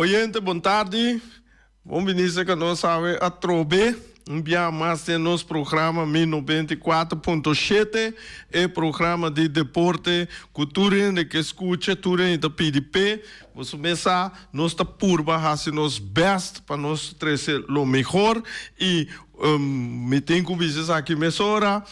Oyente bon tardi, bon bini serka nos awe atrobe un bia mas den nos programa Mi 94.7, e programa di deporte ku tur hende ke skucha, tur hende ta pidi p'e. Boso mes sa nos ta purba hasi nos best pa nos trese lo mehor i mi tin ku bisa esaki mesora.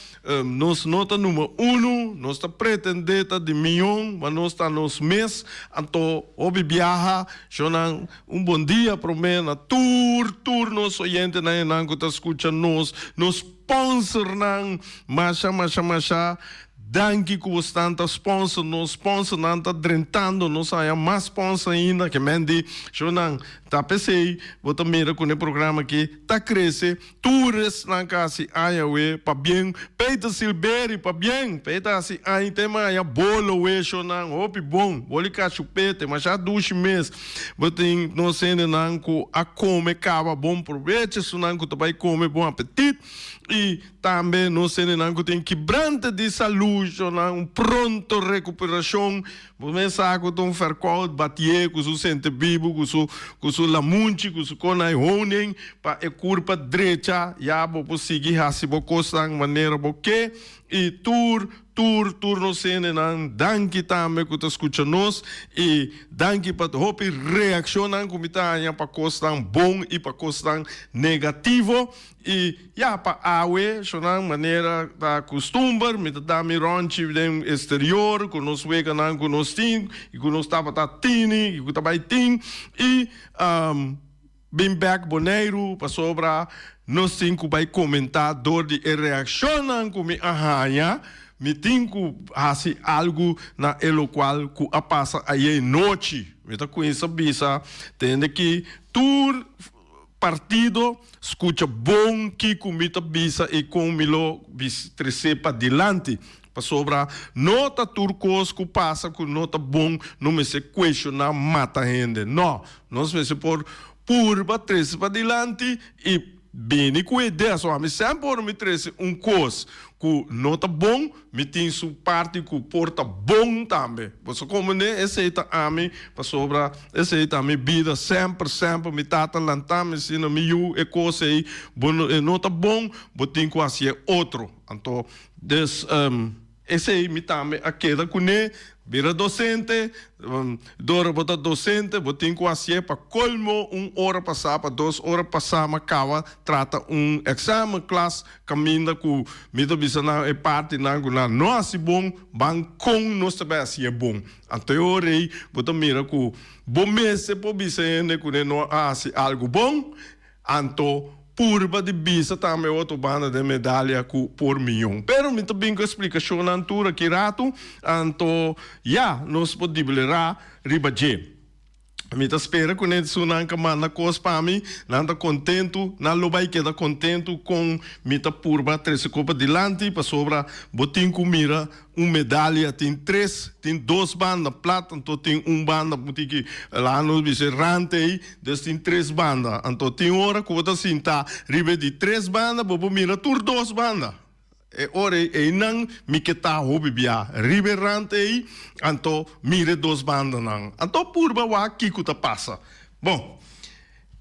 Nos no ta number uno, nos ta pretende ta di miyon, ma nos ta nos mes. Anto hopi biaha, shownan un bon dia prome na tur tur nos oyentenan enan ku ta skucha nos, nos sponsornan, masha masha masha danki ku bosnan ta sponsor nos, sponsornan ta drentando, nos haña mas sponsor ainda, ke men di shownan ta p'esei bo ta mira ku ne programa aki ta krese. Tur esnan ka hasi aña we pabien Peter Silberi pabien Peter hasi aña te maya bolo we shonan hopi bon boli kachupete masha dushi mes bo tin nos hendenan ku a kome kaba bon probecho esunnan ku ta bai kome bon apetit i tambe nos hendenan ku tin kibrante di salu shonan un pronto rekuperashon. Bo mes sa ku ta un fèrkout batié ku su sentebibu, ku su ku su lamunchi, ku su konai honing pa e kurpa drecha, ya bo por sigui hasi bo kosnan manera bo ke. I tur, tur, tur nos hendenan, danki tambe ku ta skucha nos i danki pa hopi reakshonnan ku mi ta haña pa kosnan bon i pa kosnan negativo. I ya, pa awe, shonnan, manera ta kustumber, mi ta da mi ròntchi den esterior ku nos weganan ku nos tin i ku nos tabata tini i ku ta bai tin i bin bèk Boneiru pasobra nos tin ku bai komentá dor di e reakshonnan ku mi a haña, mi tin ku hasi algu na e lokual ku a pasa ayé nochi. Mi ta kuminsá bisa tende ki tur. Partido, scucha bon kico mi ta bisa y con mi lo trece padilanti. Pasobra no ta tur cos cu pasa cu no ta bon no mester cuestiona mata hende. No, nos mester por purba trece padilanti y bini cu idea. So ami semper ora mi trece un cos cu no ta bon, Mi tin su parti cu por ta bon tambe. Boso comprende? Esey ta ami, pasobra esey ta mi bida. Semper, semper mi tata lanta mi asina, mi yu, e cos ey bo no, e no ta bon, bo tin cu haci e otro. Anto, dus, esey mi tambe a keda cune. Bira docente, dor bo ta docente bo tin cu hacié pa colmo un ora pasá pa dos ora pasá ma caba trata un examen klas caminda cu mi ta bisa nan e partinan cu nan no haci bon ban con nos ta bay hacié bon. Anto e ora ey bo ta mira cu bo mester por bisa hende cu nan no a haci algo bon. Anto purba di bisa tambe otro banda den medalia cu por miyon. Pero mi ta bin cu e splicacionnan tur aki ratu, anto ya nos por diblera riba dje. Mi ta spera cu nesunan ka manda cos pa mi, nan ta contento, nan lo bay keda contento con mi ta purba trece copa dilanti, pasobra bo tin cu mira Un medalia tin tres, tin dos banda plat, anto tin un banda ku tin ki laga nos bisa rant ei, dus tin tres banda. Anto tin ora ku bo ta sinta riba e di tres banda, bo por mira tur dos banda. E ora ei einan mi ke ta hopi bia riba e rant ei, anto mira e dos bandanan. Anto purba wak kiko ta pasa. Bon,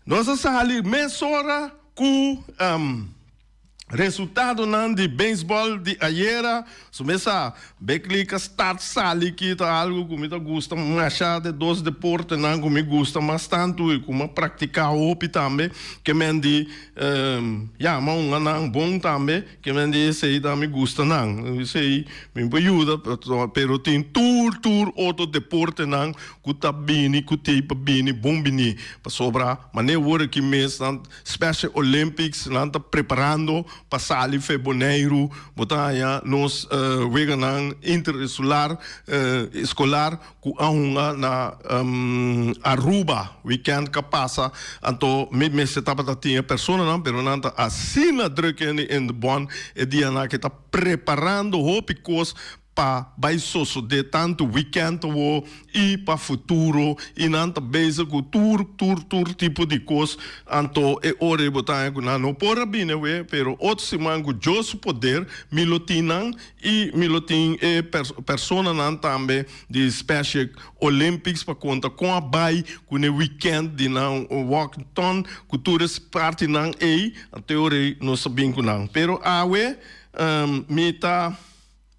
nos a sali mesora ku. Resultadonan di beisbòl di ayera, su mes sa, Big League a start sali ki ta algu ku mi ta gusta masha, de dos deportenan ku mi gusta mas tantu i ku mi a praktiká hopi tambe, ke men di ya mi a hunga nan bon tambe, ke men di esei ta mi gusta nan, esei mi por yuda, pero tin tur tur otro deportenan ku ta bini ku tei pa bini bon bini, pasobra manera wor aki mes nan. Special Olympics nan ta preparando pa sali fe Boneiru, bo ta haña nos weganan interinsular eskolar ku a hunga na Aruba weekend ka pasa, anto mi mester tabata tin e personanan pero nan ta asina druk hende in de bon e dianan aki ta preparando hopi kos. pa bai sosodé tantu wikènt awo i pa futuro i nan ta bezig ku tur tur tur tipo di kos anto e ora ei bo ta haña ku nan no por a bini awe pero otro siman ku Dios su poder mi lo tin nan i mi lo tin e personanan tambe di Special Olympics pa konta kon a bai ku ne wikènt di nan walkathon ku tur es partinan ei anto e ora ei nos ta bin ku nan pero awe mi ta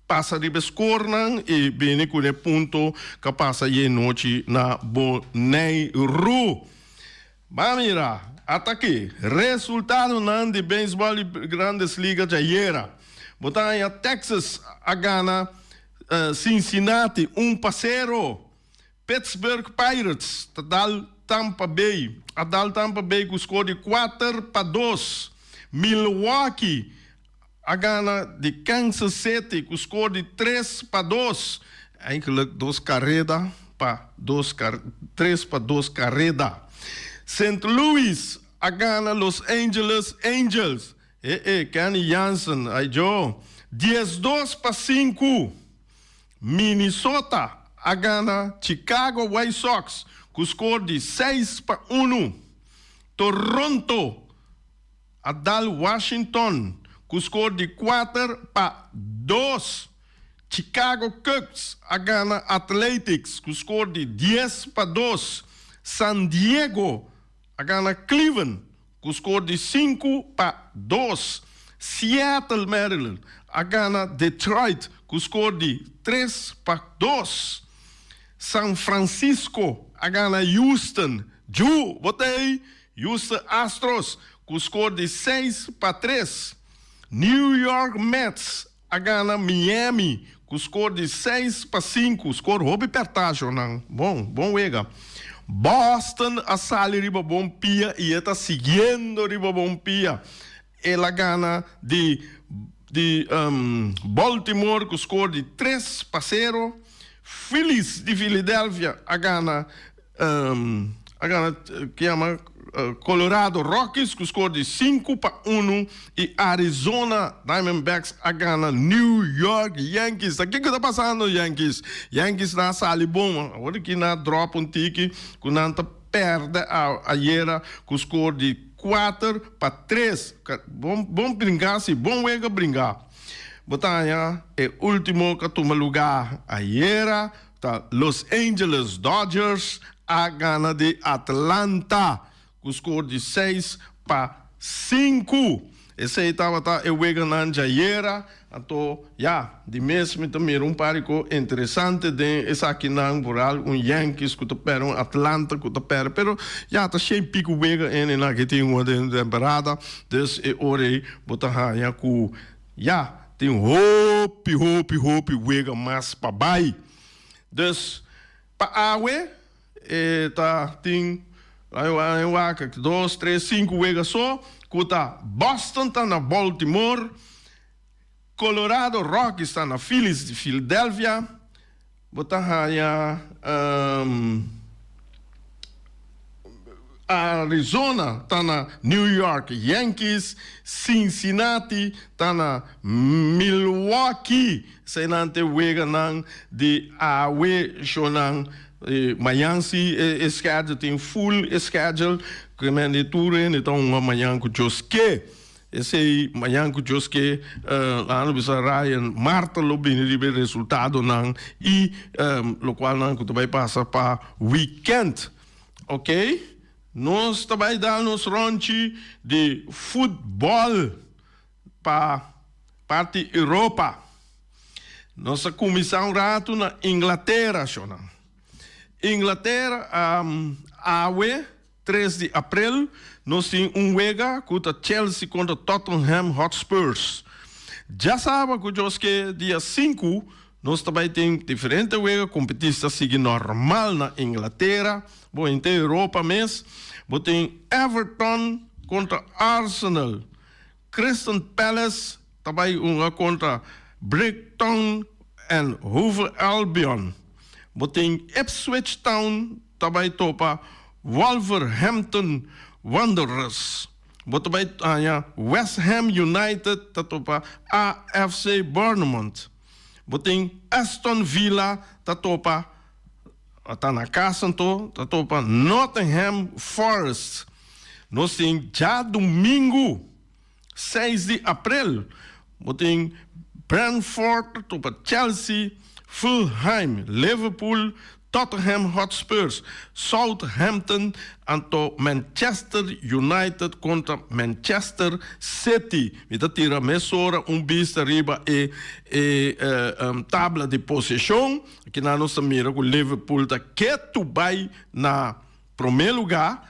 Pasa riba e skornan i bini ku e punto ka pasa ye nochi na Boneiru. Ban mira, ata aki, resultadonan di beisbòl di Grandes Liga djayera. Bo ta haña Texas a gana Cincinnati un pa sero. Pittsburgh Pirates ta dal Tampa Bay a dal Tampa Bay ku skor di 4-2. Milwaukee a gana di Kansas City ku skor di 3-2. Eigenlijk dos kareda pa dos 3-2 kareda. Saint Louis a gana Los Angeles Angels. E e, Kenny Jansen, ay djo, 12-5. Minnesota a gana Chicago White Sox ku skor di 6-1. Toronto a dal Washington ku skor di 4-2. Chicago Cubs a gana Athletics ku skor di 10-2. San Diego a gana Cleveland ku skor di 5-2. Seattle Mariners a gana Detroit ku skor di 3-2. San Francisco a gana Houston, Ju, bo ta ei? Houston Astros ku skor di 6-3. New York Mets a gana Miami ku skor di 6-5, skor hopi pèrtasho nan, bon, bon wega. Boston a sali riba bon pia i e ta siguiendo riba bon pia. El a gana di di Baltimore ku skor di 3-0. Phillies di Philadelphia a gana a gana ke yama Colorado Rockies ku skor di 5-1 i Arizona Diamondbacks a gana New York Yankees. Ta kiko ta pasando Yankees? Yankees nan a sali bon, awor aki nan a drop un tiki ku nan ta pèrdè ayera ku skor di 4-3. Bon bon bringa si, bon wega bringa. Bo ta haña e ultimo ku a tuma lugá ayera ta Los Angeles Dodgers a gana di Atlanta ku skor di 6-5. Esei tabata e weganan djayera. Anto ya, di mes mi ta mira un par di ko interesante den esakinan, vooral un Yankees ku ta pèrdè, un Atlanta ku ta pèrdè, pero ya ta shen piku wega ene nan ke tin un den temporada, dus e ora ei bo ta haña ku ya tin hopi hopi hopi wega mas pa bai. Dus pa awe E ta tin wak dos, tres, sinku wega so ku ta Boston ta na Baltimore, Colorado Rockies ta na Phillies di Philadelphia, bo ta haña Arizona ta na New York Yankees, Cincinnati ta na Milwaukee. Eseinan ta e weganan di awe shownan. Mañan si e schedule tin full e schedule ku men di tur hende ta hunga mañan ku Dios ke. Esei mañan ku Dios ke laga nos bisa Ryan Marta lo bini riba e resultadonan i lokualnan ku ta bai pasa pa weekend. Ok nos ta bai dal nos ronchi di futbòl pa parti Europa. Nos a kuminsá un ratu na Inglatera, shonnan. Inglatera, awe, 3 di aprel, nos tin un wega ku ta Chelsea kontra Tottenham Hotspurs. Djasaba ku djoske dia 5, nos ta bai tin diferente wega, kompetisi ta sigui normal na Inglatera, bo henter Europa mes. Bo tin Everton kontra Arsenal. Crystal Palace ta bai hunga kontra Brighton and Hove Albion. Bo tin Ipswich Town ta bai topa Wolverhampton Wanderers. Bo ta bai haña West Ham United ta topa AFC Bournemouth. Bo tin Aston Villa ta topa, ta na kas anto, ta topa Nottingham Forest. Nos tin djadumingu seis di aprel, bo tin Brentford ta topa Chelsea, Fulham, Liverpool, Tottenham Hotspurs, Southampton anto Manchester United kontra Manchester City. Mi ta tira mesora un bista riba e e tabla di poseshon. Akinan nos ta mira ku Liverpool ta ketu bai na promé lugá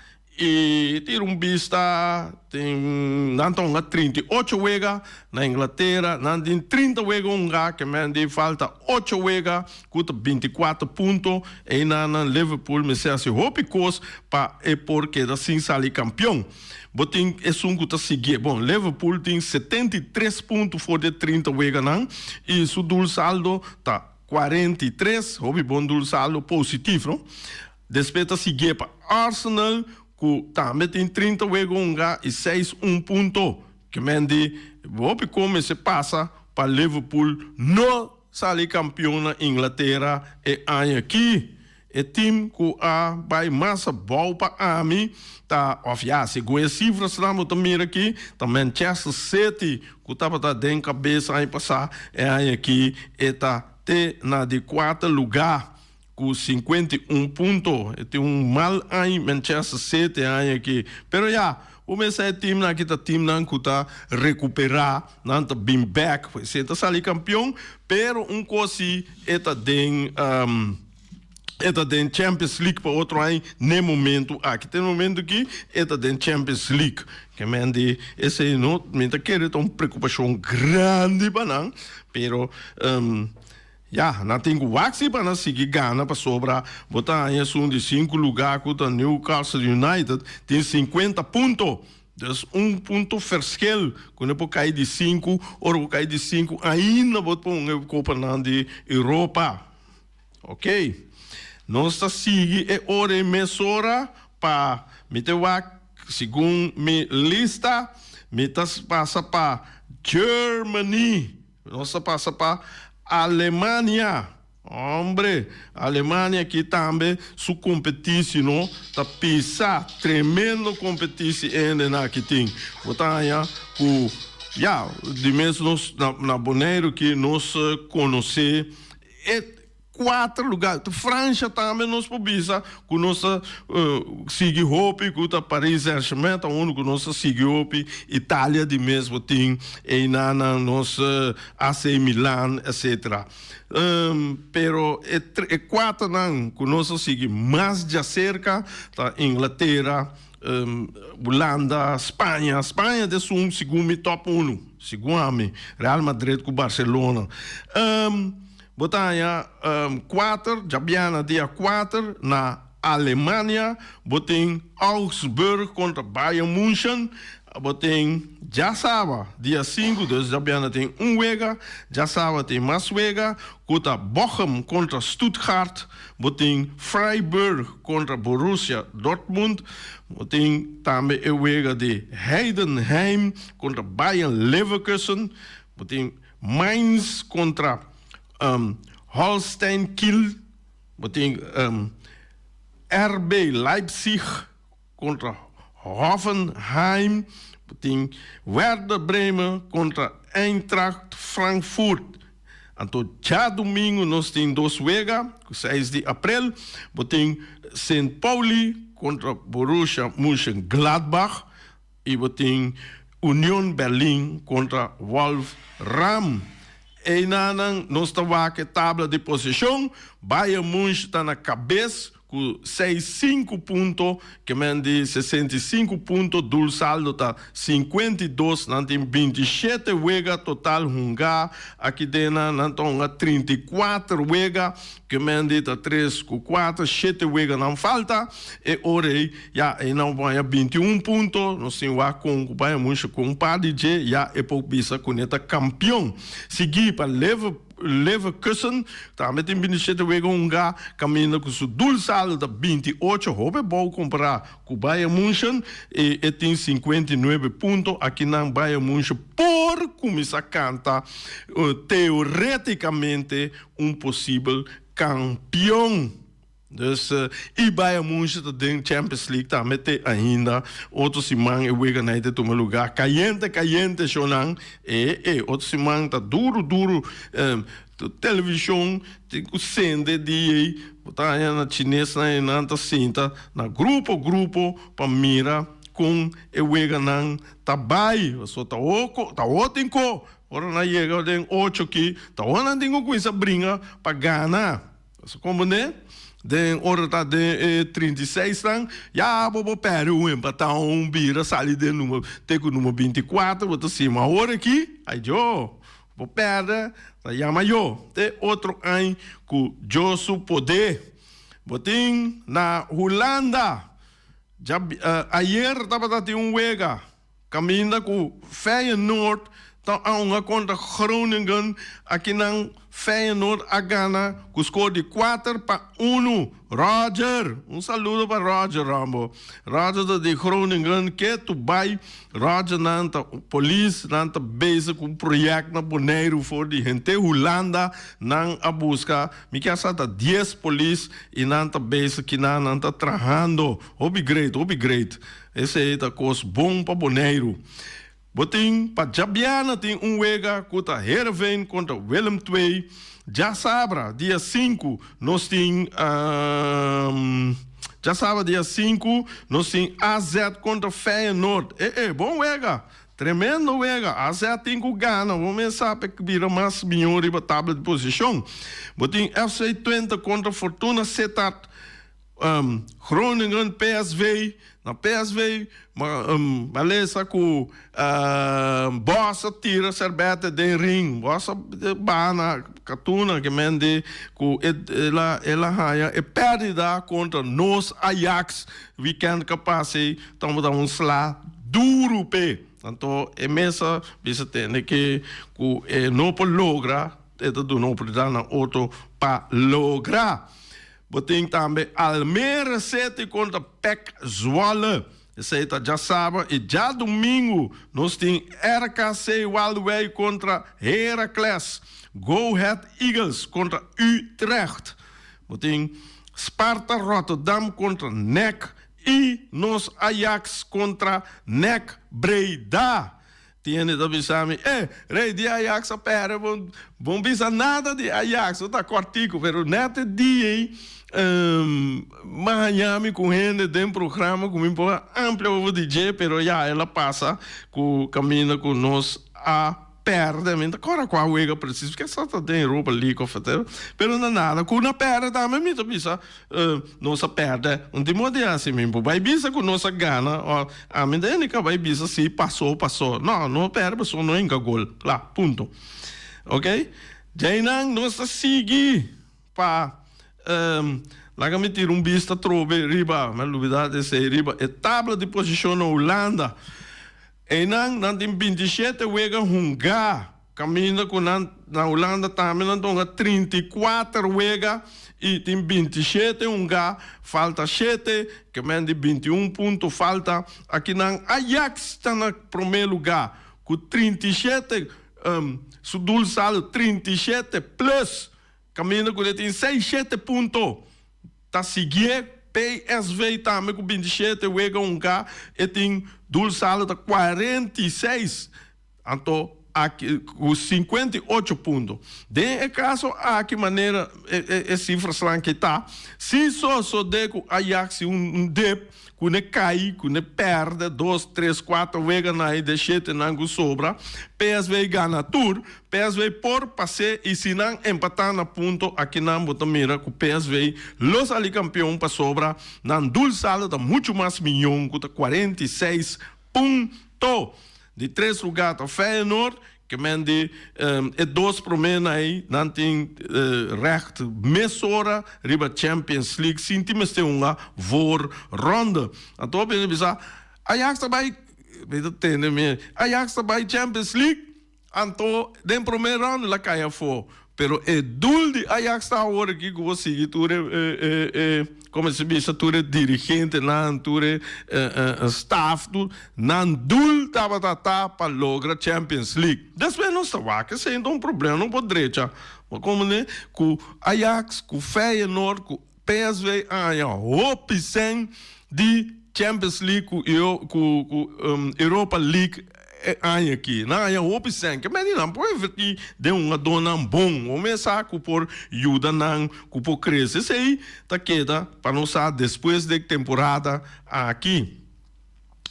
I tira un bista tin nan ta hunga 38 wega na Inglatera, nan tin 30 wega hunga ke men di falta ocho wega ku ta 24 punto. Einan nan Liverpool mester hasi hopi kos pa e por keda sin sali kampion. Bo tin esun ku ta siguié. Bon, Liverpool tin 73 punto for di e 30 weganan i su doelsaldo ta 43, hopi bon doelsaldo positief no. Despues ta siguié pa Arsenal ku tambe tin 30 wega hunga i seis un punto. Ke men di hopi kon mester pasa pa Liverpool no sali kampion na Inglatera e aña aki. E tim ku a bai mas abou pa ami ta, òf ya, segun e sifrasnan bo ta mira aki, ta Manchester City ku tabata den kabes aña pasá, e aña aki e ta te na di kuater lugá. Ku 51 punto. E tin un mal aña Manchester City e aña aki. Pero ya, bo mester sa e teamnan aki ta teamnan ku ta rekuperá, nan ta bin bèk. Pues e ta sali kampion, pero un kos si e ta den e ta den Champions League pa otro aña n'e momento aki. Te momento aki e ta den Champions League. Ke men di esei no mi ta kere ta un preokupashon grandi pa nan, pero Ya, nan tin ku wak si pa nan sigui gana pasobra bo ta haña esun di sinku lugá ku ta Newcastle United tin sinkuenta punto. Dus un punto verschil ku nan por kai di sinku, ora ku kai di sinku ainda bo ta pon e kopanan di Europa. Ok, nos ta sigui e ora ei mesora pa mi ta wak segun mi lista mi ta pasa pa Germany. Nos ta pasa pa Alemania. Hombre, Alemania aki tambe su competici no ta pisa. Tremendo competici hende nan aki tin. Bo ta haña cu ya, di mes nos na Boneiru aki nos conoce e Cuater lugar. Francia tambe nos por bisa cu nos ta sigui hopi cu ta Paris Saint Germain ta uno cu nos ta sigui hopi. Italia di mes bo tin einanan nos AC Milan etcetera. Pero e e cuaternan cu nos ta sigui mas djacerca ta Inglatera, Hulanda, Spaña. Spaña ta esun segun mi top uno, segun ami. Real Madrid cu Barcelona. Bo ta haña kuater djabiana dia kuater na Alemania, bo tin Augsburg kontra Bayern Munchen, bo tin djasaba dia sinku, dus djabiana tin un wega, djasaba tin mas wega ku ta Bochum kontra Stuttgart, bo tin Freiburg kontra Borussia Dortmund, bo tin tambe e wega di Heidenheim kontra Bayern Leverkusen, bo tin Mainz kontra Holstein Kiel, bo tin RB Leipzig kontra Hoffenheim, bo tin Werder Bremen kontra Eintracht Frankfurt. Anto djadumingu nos tin dos wega, ku seis di aprel, bo tin Sint Pauli kontra Borussia Mönchengladbach, I bo tin Union Berlin kontra Wolfram. Einanan nos ta wak e tabla di posishon. Bayern Munch ta na kabes ku seis sinku punto, ke men di 65 punto, doelsaldo ta 52. Nan tin 27 wega total hungá. Aki den nan nan ta hunga 34 wega. Ke men di ta tres ku kuater, shete weganan falta. E ora ei, ya e nan por haña 21 punto. Nos tin wak kon ku Bayern Munchen ku un par di dje, ya e por bisa ku ne ta kampion. Sigui pa Liverpool. Leverkusen tambe tin 27 wega hunga kaminda ku su doelsaldo ta 28, hopi abou kompará ku Bayern Munchen i e tin 59 punto. Akinan Bayern Munchen por kuminsá kanta teoretikamente un posibel kampion. Dus i Bayern Munchen ta den Champions League tambe te ainda. Otro siman e weganan ta tuma lugar. Cayente cayente shownan. E e otro siman ta duru duru. Television tin cu sende di ei. Bo ta haña na chinesnan einan ta sinta na grupo grupo pa mira con e weganan ta bay. Pasobra ta oko ta hotin ko. Ora nan yega den ocho ki ta ora nan tin cu cuminsa bringa pa gana. Bo komprendé? Den ora ta den e 36 nan, ya bo por pèrdè un empatá o un bira sali den numero te ku numero 24, bo ta sima awor aki, ai Djo, bo pèrdè, ta yama yo te otro añ ku Djo su poder. Bo tin na Hulanda, dja ayer tabata tin un wega. Kaminda ku Feyenoord ta a hunga kontra Groningen, akinan Feyenoord a gana ku skor di 4-1. Roger, un saludo pa Roger Rambo. Roger ta di Groningen, ke tu bai. Roger nan ta polis, nan ta bezig ku un project na Boneiru for di henter Hulanda. Nan a buska, mi kier sa ta 10 polis i nan ta bezig kinan nan ta trahando. Hopi great, hopi great. Esei ta kos bon pa Boneiru. Bo tin pa djabièrnè tin un wega ku ta Heerenveen kontra Willem II. Djasabra dia sinku nos tin djasabra dia sinku nos tin AZ kontra Feyenoord. E e bon wega! Tremendo wega! AZ tin ku gana, bo mes sa pa e bira mas mihó riba tabla di posishon. Bo tin FC Twente kontra Fortuna Sittard. Groningen PSV, na PSV a lesa ku Bos a tira serbete den ring, Bos a baha na katuna ke men di ku el a haña e pèrdida kontra nos Ajax wikènt ku a pasa ei tabata un sla duru p'e. Anto e mes a bisa tende ke ku e no por logra e ta duna oportunidat na otro pa logra. Bo tin tambe Almere City kontra PEC Zwolle. Esei ta djasabra i djadumingu nos tin RKC Waalwijk kontra Heracles, Go Ahead Eagles kontra Utrecht. Bo tin Sparta Rotterdam kontra NEC i nos Ajax kontra NEC Breda. Tin hende ta bisa mi, E, rei di Ajax a pèrdè, bo no bisa nada di Ajax, bo ta kòrtiku. Pero nèt e dia ei, mi a haña mi ku hende den programa ku mi por a amplia over di dje, pero ya, el a pasa ku kaminda ku nos a pèrdè. Mi no ta kòrda kua wega presis, paske sa ta den Europa League òf etcetera, pero na nada ku na pèrdè tambe mi ta bisa. Nos a pèrdè. Un tin modo di hasi mi por bai bisa ku nos a gana o ami ta hende ka bai bisa si pasó pasó. No, no a pèrdè pasobra no hinka gol. Kla, punto. Ok, djainan nos ta sigui pa laga mi tira un bista atrobe riba, mi a lubida di esei, riba e tabla di posishon na Hulanda. Einan nan tin 27 wega hungá. Kaminda ku nan na Hulanda tambe nan ta hunga 34 wega i tin 27 hungá, falta shete, ke men di 21 punto falta. Akinan Ajax ta na promé lugá ku 37, su doelsaldo 37 plus, kaminda ku e tin seis shete punto. Ta siguié PSV tambe ku 27 wega hungá, e tin doelsaldo ta 46. Anto aki ku 58 punto. Den e kaso aki manera e sifrasnan ke ta, si sosode ku Ajax si un dip ku ne kai, ku ne pèrdè dos, tres, kuater wega na e de shetenan ku sobra, PSV gana tur, PSV por pas'é i si nan empatá na punto akinan bo ta mira ku PSV lo sali kampion pasobra nan doelsaldo ta muchu mas miyon ku ta 46 punto. Di tres lugá ta Feyenoord, ke men di e dos proménan ei nan tin règt mesora riba Champions League sin tin mester hunga voorronde. Anto hopi hende bisa, Ajax ta bai, mi ta tende mi, Ajax ta bai Champions League, anto den promé round el a kai afó. Pero e doel di Ajax ta awor aki ku bo sigui tur e e como se bisa tur e dirigentenan, tur e staff tur nan doel tabata ta pa logra Champions League. Despues nos ta wak esei ta un problema no por drecha. Bo komprende ku Ajax, ku Feyenoord, ku PSV a haña hopi sèn di Champions League ku ku ku Europa League e aña aki. Nan a haña hopi sèn. Ke medi nan por invertí den un hungadónan bon. Bo mes sa ku por yuda nan ku por krese. Esei ta keda pa nos sa despues di e temporada aki.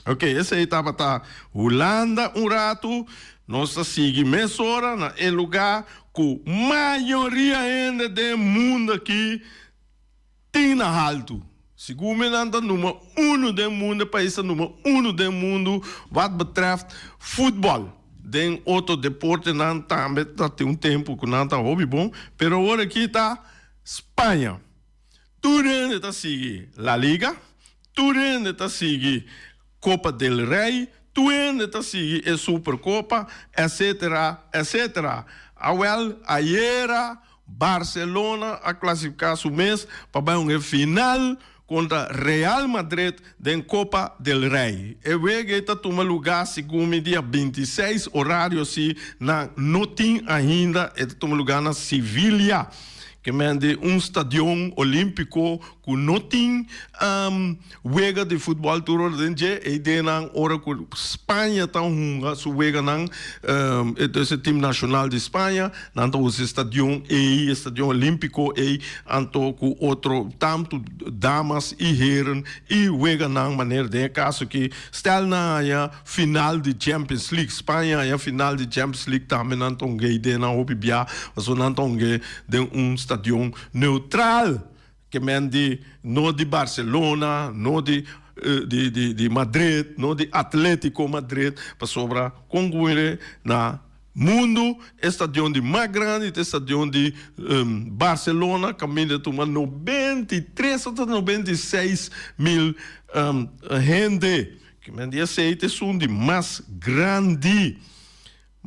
Ok, esei tabata Hulanda un ratu. Nos ta sigui mesora na e lugá ku mayoria hende den mundu aki tin na haltu. Segun mi nan ta number uno den mundu, e pais ta number uno den mundu wat betreft futbòl. Den otro deportenan tambe ta tin un tempu ku nan ta hopi bon, pero awor aki ta Spaña. Tur hende ta sigui La Liga, tur hende ta sigui Copa del Rey, tur hende ta sigui e Supercopa, etcetera, etcetera. Awel, ayera Barcelona a clasifica su mes pa bay un e final contra Real Madrid den Copa del Rey. E wega ei ta tuma luga segun mi dia 26, horario si nan no tin ainda, e ta tuma luga na Sevilla. Ke men di un stadion olímpiko ku no tin wega di futbòl tur ora den dje. E ideanan ora ku Spaña ta hunga su weganan, entonces e tim nashonal di Spaña, nan ta usa e stadion ei, e stadion olímpiko ei, anto ku otro tantu damas i heren i weganan manera den e kaso aki stel nan haña Final di Champions League. Spaña haña final di Champions League tambe nan ta hunga ei den nan hopi bia pasobra nan ta hunga den un stadion neutral ke men di no di Barcelona, no di di di Madrid, no di Atletico Madrid pasobra kon ku mire na mundu e stadion di mas grandi ta e stadion di Barcelona kaminda tuma 93 ota 96 mil hende. Kimen di esei ta esun di mas grandi.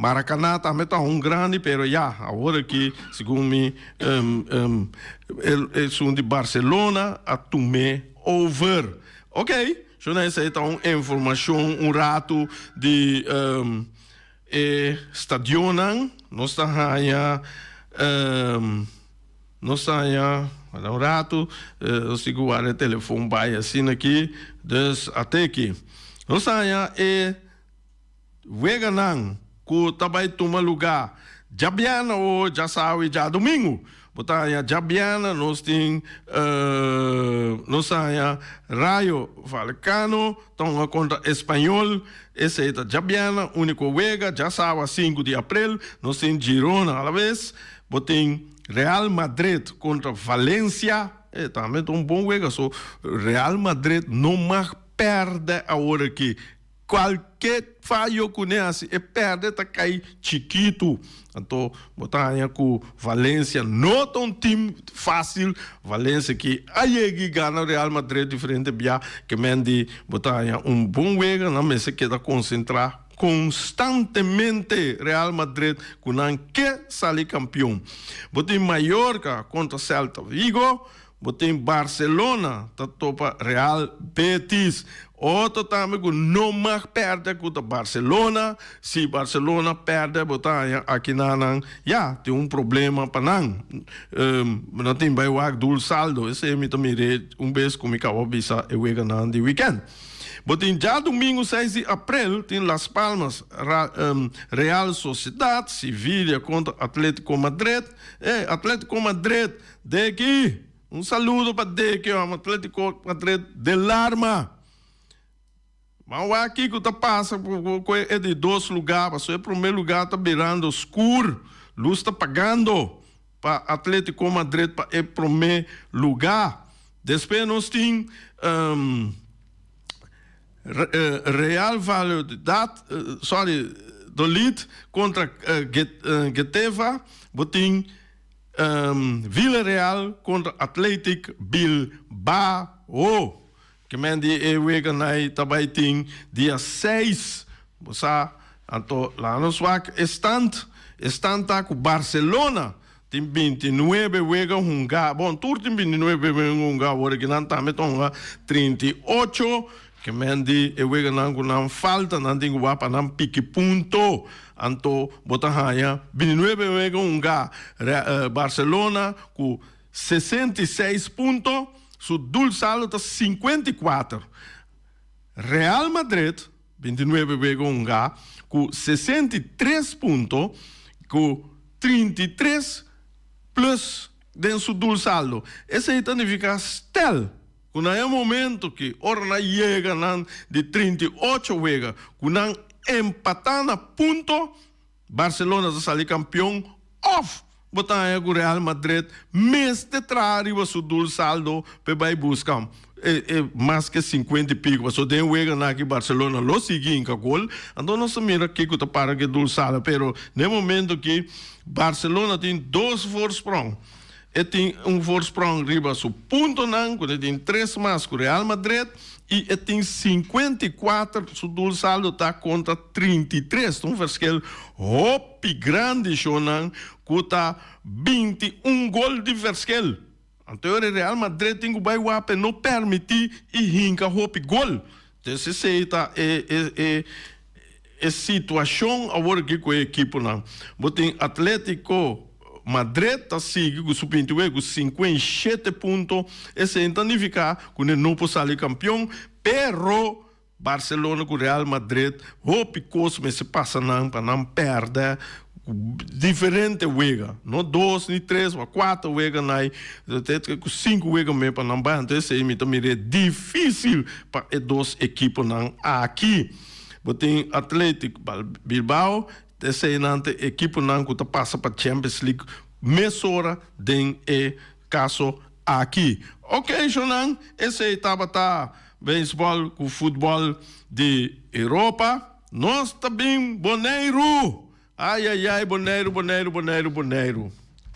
Maracaná tambe ta un grandi, pero ya, awor aki, segun mi, esun di Barcelona a tum'é over. Ok, shona esei ta un informashon un ratu di e stadionnan. Nos ta haña. Nos ta haña wak un ratu, nos tin ku wak e telefon bai asina aki, dus ate aki. Nos ta haña e weganan ku ta bai tuma lugá djabièrnè o djasawe i djadumingu. Bo ta haña djabièrnè nos tin nos ta haña Rayo Vallecano ta hunga kontra Espanyol, esei ta djabièrnè, úniko wega, djasawa sinku di aprel nos tin Girona alabes. Bo tin Real Madrid kontra Valencia, e tambe ta un bon wega, so Real Madrid no mag pèrdè awor aki. Kualke fayo ku ne hasi e pèrdè ta kai chikitu. Anto bo ta haña ku Valencia no ta un tim fásil, Valencia ki a yega i gana Real Madrid diferente bia, ke men di bo ta haña un bon wega, nan mester keda konsentrá. Konstantemente Real Madrid ku nan ke sali kampion. Bo tin Mallorca kontra Celta Vigo, bo tin Barcelona ta topa Real Betis. Otro tambe ku no mag pèrdè ku ta Barcelona. Si Barcelona pèrdè bo ta haña aki na nan ya tin un problema pa nan. Nan tin bai wak dul saldo. Esei mi ta mir'é un bes ku mi kaba bisa e weganan di wikènt. Bo tin djadumingu seis di aprel tin Las Palmas Real Sociedad, Sevilla kontra Atletico Madrid. Ey Atletico Madrid deki! Un saludo pa deki hòm Atletico Madrid del arma. Ban wak kiko ta pasa ku e di dos lugá pasobra e promé lugá ta birando skur, lus ta pagando pa Atletico Madrid pa e promé lugá. Despues nos tin Real Valladolid, sorry, Dolid kontra Getafe, bo tin Villarreal kontra Athletic Bilbao. Ke men di e weganai ta bai tin dia seis, bo sa, anto laga nos wak e stand, e stand ta ku Barcelona. Tin 29 wega hungá. Bon, tur tin 29 wega hungá awor aki. Nan tambe ta hunga 38. Ke men di e weganan ku nan falta, nan tin ku wak pa nan piki punto. Anto bo ta haña 29 wega hungá. Barcelona ku 66 punto, su doelsaldo ta 54. Real Madrid 29 wega hungá ku 63 punto ku 33 plus den su doelsaldo. Esei ta nifiká stel ku na e momento ki ora nan yega nan di 38 wega ku nan empatá na punto, Barcelona ta sali kampion òf bo ta haña ku Real Madrid mester traha riba su doelsaldo p'e bai buska e mas ke sinkuenta i piko pasobra den e weganan aki Barcelona lo sigui hinka gol. Anto nos ta mira kiko ta para ku e doelsaldo pero na e momento aki Barcelona tin dos voorsprong. E tin un voorsprong riba su puntonan ku e tin tres mas ku Real Madrid i e tin 54, su doelsaldo ta kontra 33. Ta un verschil hopi grandi shownan ku ta 21 gol di verschil. Anto e ora Real Madrid tin ku bai wak pa e no permití i hinka hopi gol. Entonces esei ta e e e situashon awor aki ku e ekiponan. Bo tin Atletico Madrid ta sigui ku su 28 ku 57 punto. Esei ta nifiká ku nan no por sali kampion, pero Barcelona ku Real Madrid hopi kos mester pasa nan pa nan pèrdè diferente wega, no dos ni tres ma kuater wega nai, te ku sinku wega me pa nan bai. Anto esei mi ta mir'é difísil pa e dos ekiponan aki. Bo tin Athletic Bilbao, eseinan ta e ekiponan ku ta pasa pa Champions League mesora den e kaso aki. Oke, shownan, esei tabata beisbòl ku futbòl di Europa. Nos ta bin Boneiru! Ai ai ai Boneiru Boneiru Boneiru Boneiru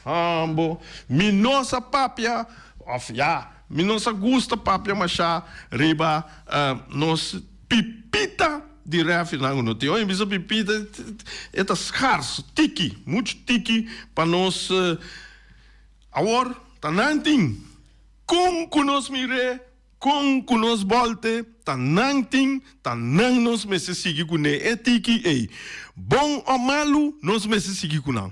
Hambo Mi no sa papia of ya mi no sa gusta papia masha riba nos pipita di refinan ku no tin. Oye mi bisa pipita e ta skars tiki muchu tiki pa nos awor ta nan tin kon ku nos mir'é. Kon ku nos bòlte, ta nan tin, ta nan nos mester sigui kuné e tiki ei. Bon o malu, nos mester sigui ku nan.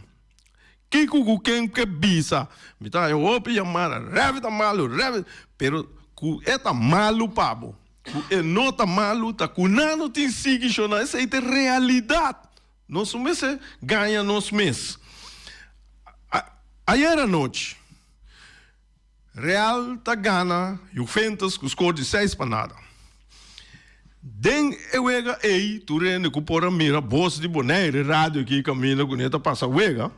Kiko ku ken ke bisa? Mi ta haña hopi yamada, Rèvi ta malu, Rèvi, pero ku e ta malu pa bo, ku e no ta malu, ta ku nan no tin sigui shona, esei ta e realidat. Nos no mester gaña nos mes. Ayer anochi. Real ta gana Juventus ku skor di seis pa nada. Den e wega ei tur hende ku por a mira bos di Bonaire radio aki kaminda ku ne ta pasa wega,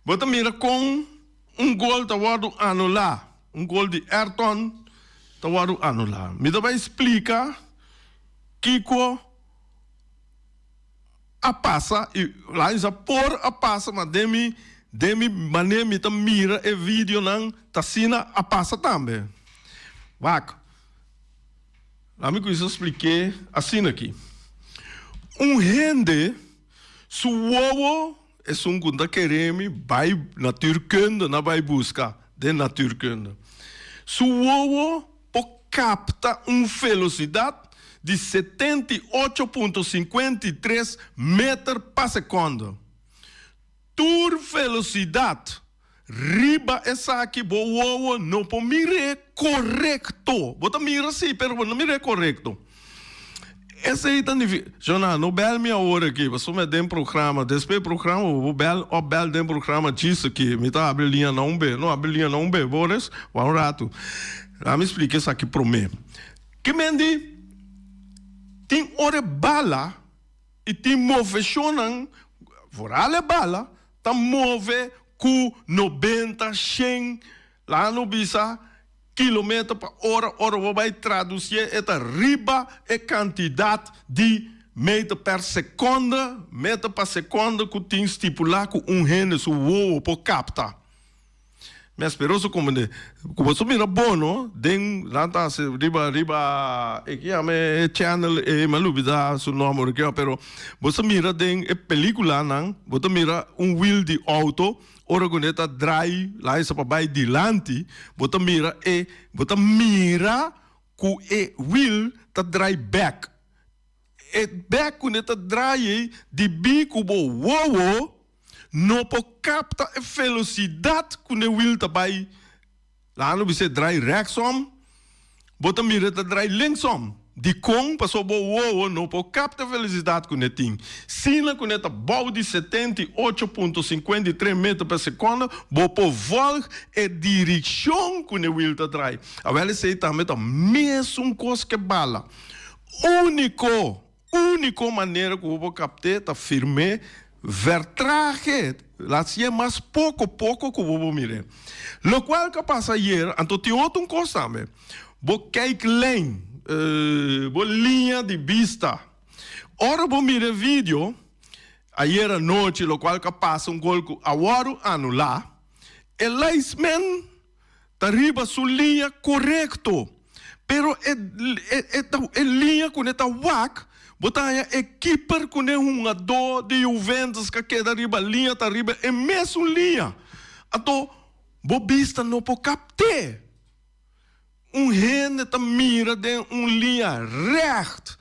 bo ta mira kon un gol ta wòrdu anulá, un gol di Ayrton ta wòrdu anulá. Mi ta bai splika kiko a pasa y Liza por a pasa ma den mi den mi manera mi ta mira e videonan ta asina a pasa tambe. Wak, lami cuminsa spliké asina aki. Un hende su wowo esun cu ta kere mi bay natuurkunde na bay busca den natuurkunde su wowo por kapta un velosidad di 78.53 meter pa sekonde. Tur velosidad riba esaki bo wowo no por mir'é korekto. Bo ta mira si, pero bo no mir'é korekto. Esei ta nifi. Jonah, no bel mi awor aki, pasobra mi a den programa. Despues di programa bo por bel of bel den programa djis aki. Mi ta habri liña na un be. No habri liña na un be, Boris. Wak un ratu. Laat mi splika esaki promé. Ke men di tin ora e bala i tin moveshonnan, vooral e bala, ta move ku nobenta, shen, laat no bisa Kilometer pa ora, ora bo bai traducié e ta riba e cantidad di meter per seconde, meter pa seconde, cu tin stipula cu un hende su wowo por capta. Mi a spera su komende ku boso mira bono den nan ta hasi riba riba e ke yama e channel e mi a lubida su nomber ke pero boso mira den e peliculanan bo ta mira un wiel di auto ora ku ne ta draai laisa pa bai dilanti bo ta mira e bo ta mira ku e wiel ta draai bek e bek ku ne ta draai ei dibí ku bo wowo No por capta e velocidad cu ne wiel ta bay. Laga no bisa e draai rechtsom, bo ta mira e ta draai linksom. Dicon? Pasobra bo wowo no por capta e velocidad cu ne tin. Sina cu ne ta bou di 78.53 meter per seconde, bo por volg e direccion cu ne wiel ta draai. Awel esey tambe ta mesun cos ke bala. Unico Úniko manera ku bo por kapt'é ta firm'é, vertrag'é, hasié mas poko poko ku bo por mir'é. Lokual ku a pasa ayer, anto tin otro un kos tambe, bo kijklijn, bo liña di bista. Ora bo mira e video, ayer anochi, lokual ku a pasa un gol ku a wòrdu anulá, e linesman ta riba su liña korekto, pero e e ta e liña ku ne ta wak, bo ta haña e kiper ku ne hungadó di Juventus ka keda riba liña ta riba e mesun liña. Anto bo bista no por kapt'é. Un hende ta mira den un liña règt,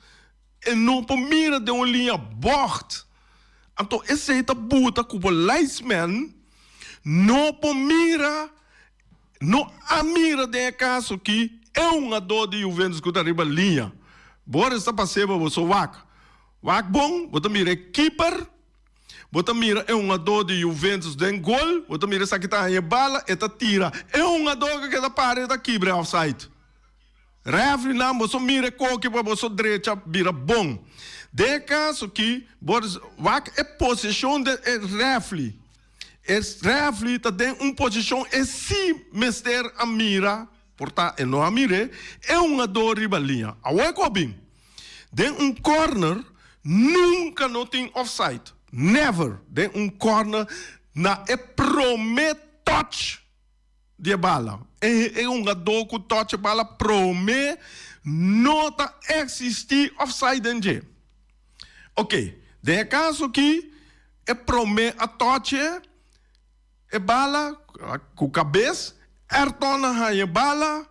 e no por mira den un liña bògt. Anto esei ta buta ku bo linesman no por mira, no a mira den e kaso ki e hungadó di Juventus ku ta riba liña. Bo ora esta pas'é pa bo so wak. Wak bon, bo ta mira e kiper, bo ta mira e hungadó di Juventus den gol, bo ta mira esaki ta haña e bala, e ta tira. E hungadó ku keda para e ta kibra e offside. Refri nan boso mira e koki pa boso drecha bira bon. Den e kaso ki bo wak e posishon den e refli. E refli ta den un posishon e si mester a mira, por ta e no a mir'é, e hungadó riba liña. Awor e ku a bin. Den un corner nunka no tin offside. Never. Den un corner na e prome touch. Di e bala. E e hungadó ku touch e bala promé no ta eksistí offside den dje. Ok, den e kaso aki e promé a touch e bala ku kabes, Ayrton a haña e bala,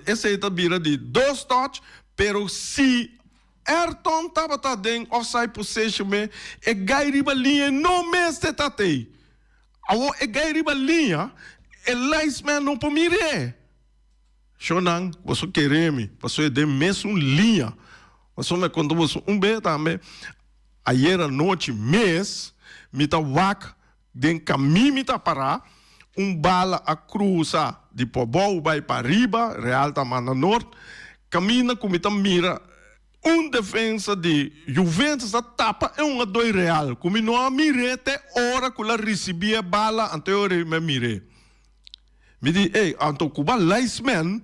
esei ta bira di dos touch, pero si Ayrton tabata den offside position me e gai riba liña e no mester ta tei. Awor e gai riba liña, e linesman no por mir'é. Shonnan, boso kere mi, pasobra e den mesun liña. Pasobra mi a konta boso un be tambe, ayer anochi mes mi ta wak den kamin mi ta pará, un bala a krusa di pabou bai pariba, Real ta manda nort, kaminda ku mi ta mira Un defensa di Juventus a tapa e un a doi Real cu mi no a mir'é te ora cu la ricibi e bala anto e ora mi a mir'é. Mi di ey anto cu bo a linesman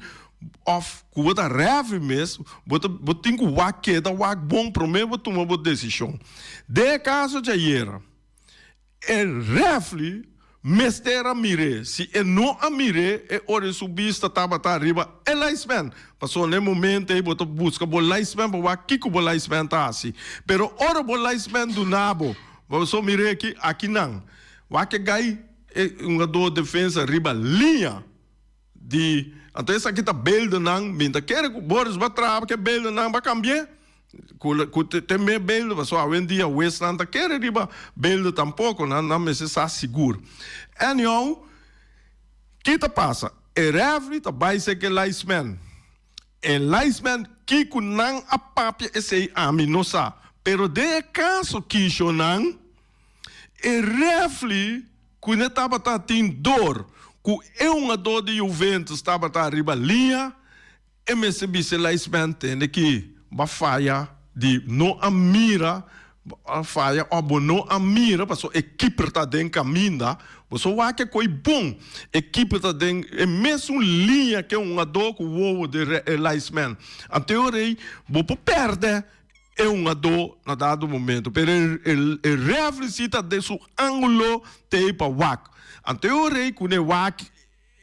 of cu bo ta referee mes bo ta bo tin cu wak keda wak bon prome bo tuma bo decision. Den e caso djayera. E refli mester a mir'é. Si e no a mir'é, e ora su bista tabata riba e linesman. Pasobra na e momento ei bo ta buska bo linesman pa wak kiko bo linesman ta hasi. Pero ora bo linesman duna bo, bo so mir'é aki, akinan. Wak e gai e hungadó defensa riba liña di. Anto esaki ta beeldennan. Mi ta kere ku Boris ba traha pa ke beeldennan ba kambi'é. Ku ku te me beelden pasobra awendia huesnan ta kere riba beelden tampoko nan nan mester sa sigur. Anyhow, ki ta pasa? E referee ta bai sek e linesman. E linesman kiko nan a papia esei ami no sa, pero den e kaso kishonan e referee ku ne tabata tin dor ku e hungador di Juventus tabata riba liña, E mester bisa e linesman tende ki bo a faya di no a mira, bo a faya of bo no a mira pasobra e keeper ta den caminda, bo so wak e coi bon, e keeper ta den e mesun liña ke hungador cu wowo di e linesman. Anto e ora ey bo por perde e hungador na dado momento, pero e referee si ta den su angulo te ey pa wak. Anto e ora ey cu ne wak.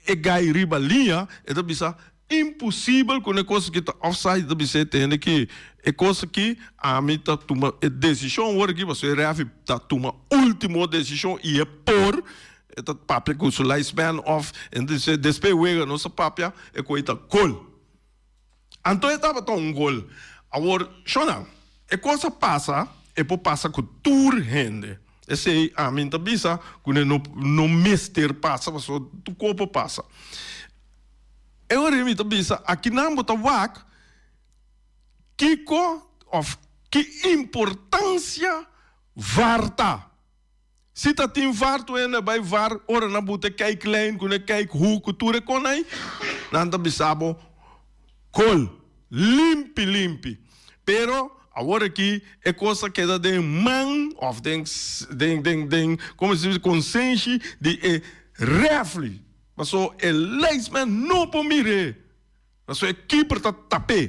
E gai riba liña, e ta bisa, Imposibel ku e kos aki ta offside. E ta bisa e tende ki e kos aki ami ta tuma e desishon awor aki, pasobra e refi ta tuma ultimo desishon i e por, e ta papia ku su linesman of e ta bisa despues e wega nos a papia e koe ta gol. Anto e tabata un gol. Awor, shona, e kos a pasa, e por pasa ku tur hende. Esei ami ta bisa ku ne no no mester pasa pasobra tur kos por pasa. E ora mi ta bisa akinan bo ta wak kiko òf ki importansia var ta. Si ta tin var tur hende a bai var ora nan buta e kijklijn ku e kijkhoek ku tur e kon ei nan ta bisa bo gol limpi limpi. Pero awor aki e kos a keda den man òf den den den den komo se dice konsenshi di e refri paso e linesman no por mir'é. Pasobra e keeper ta tap'é.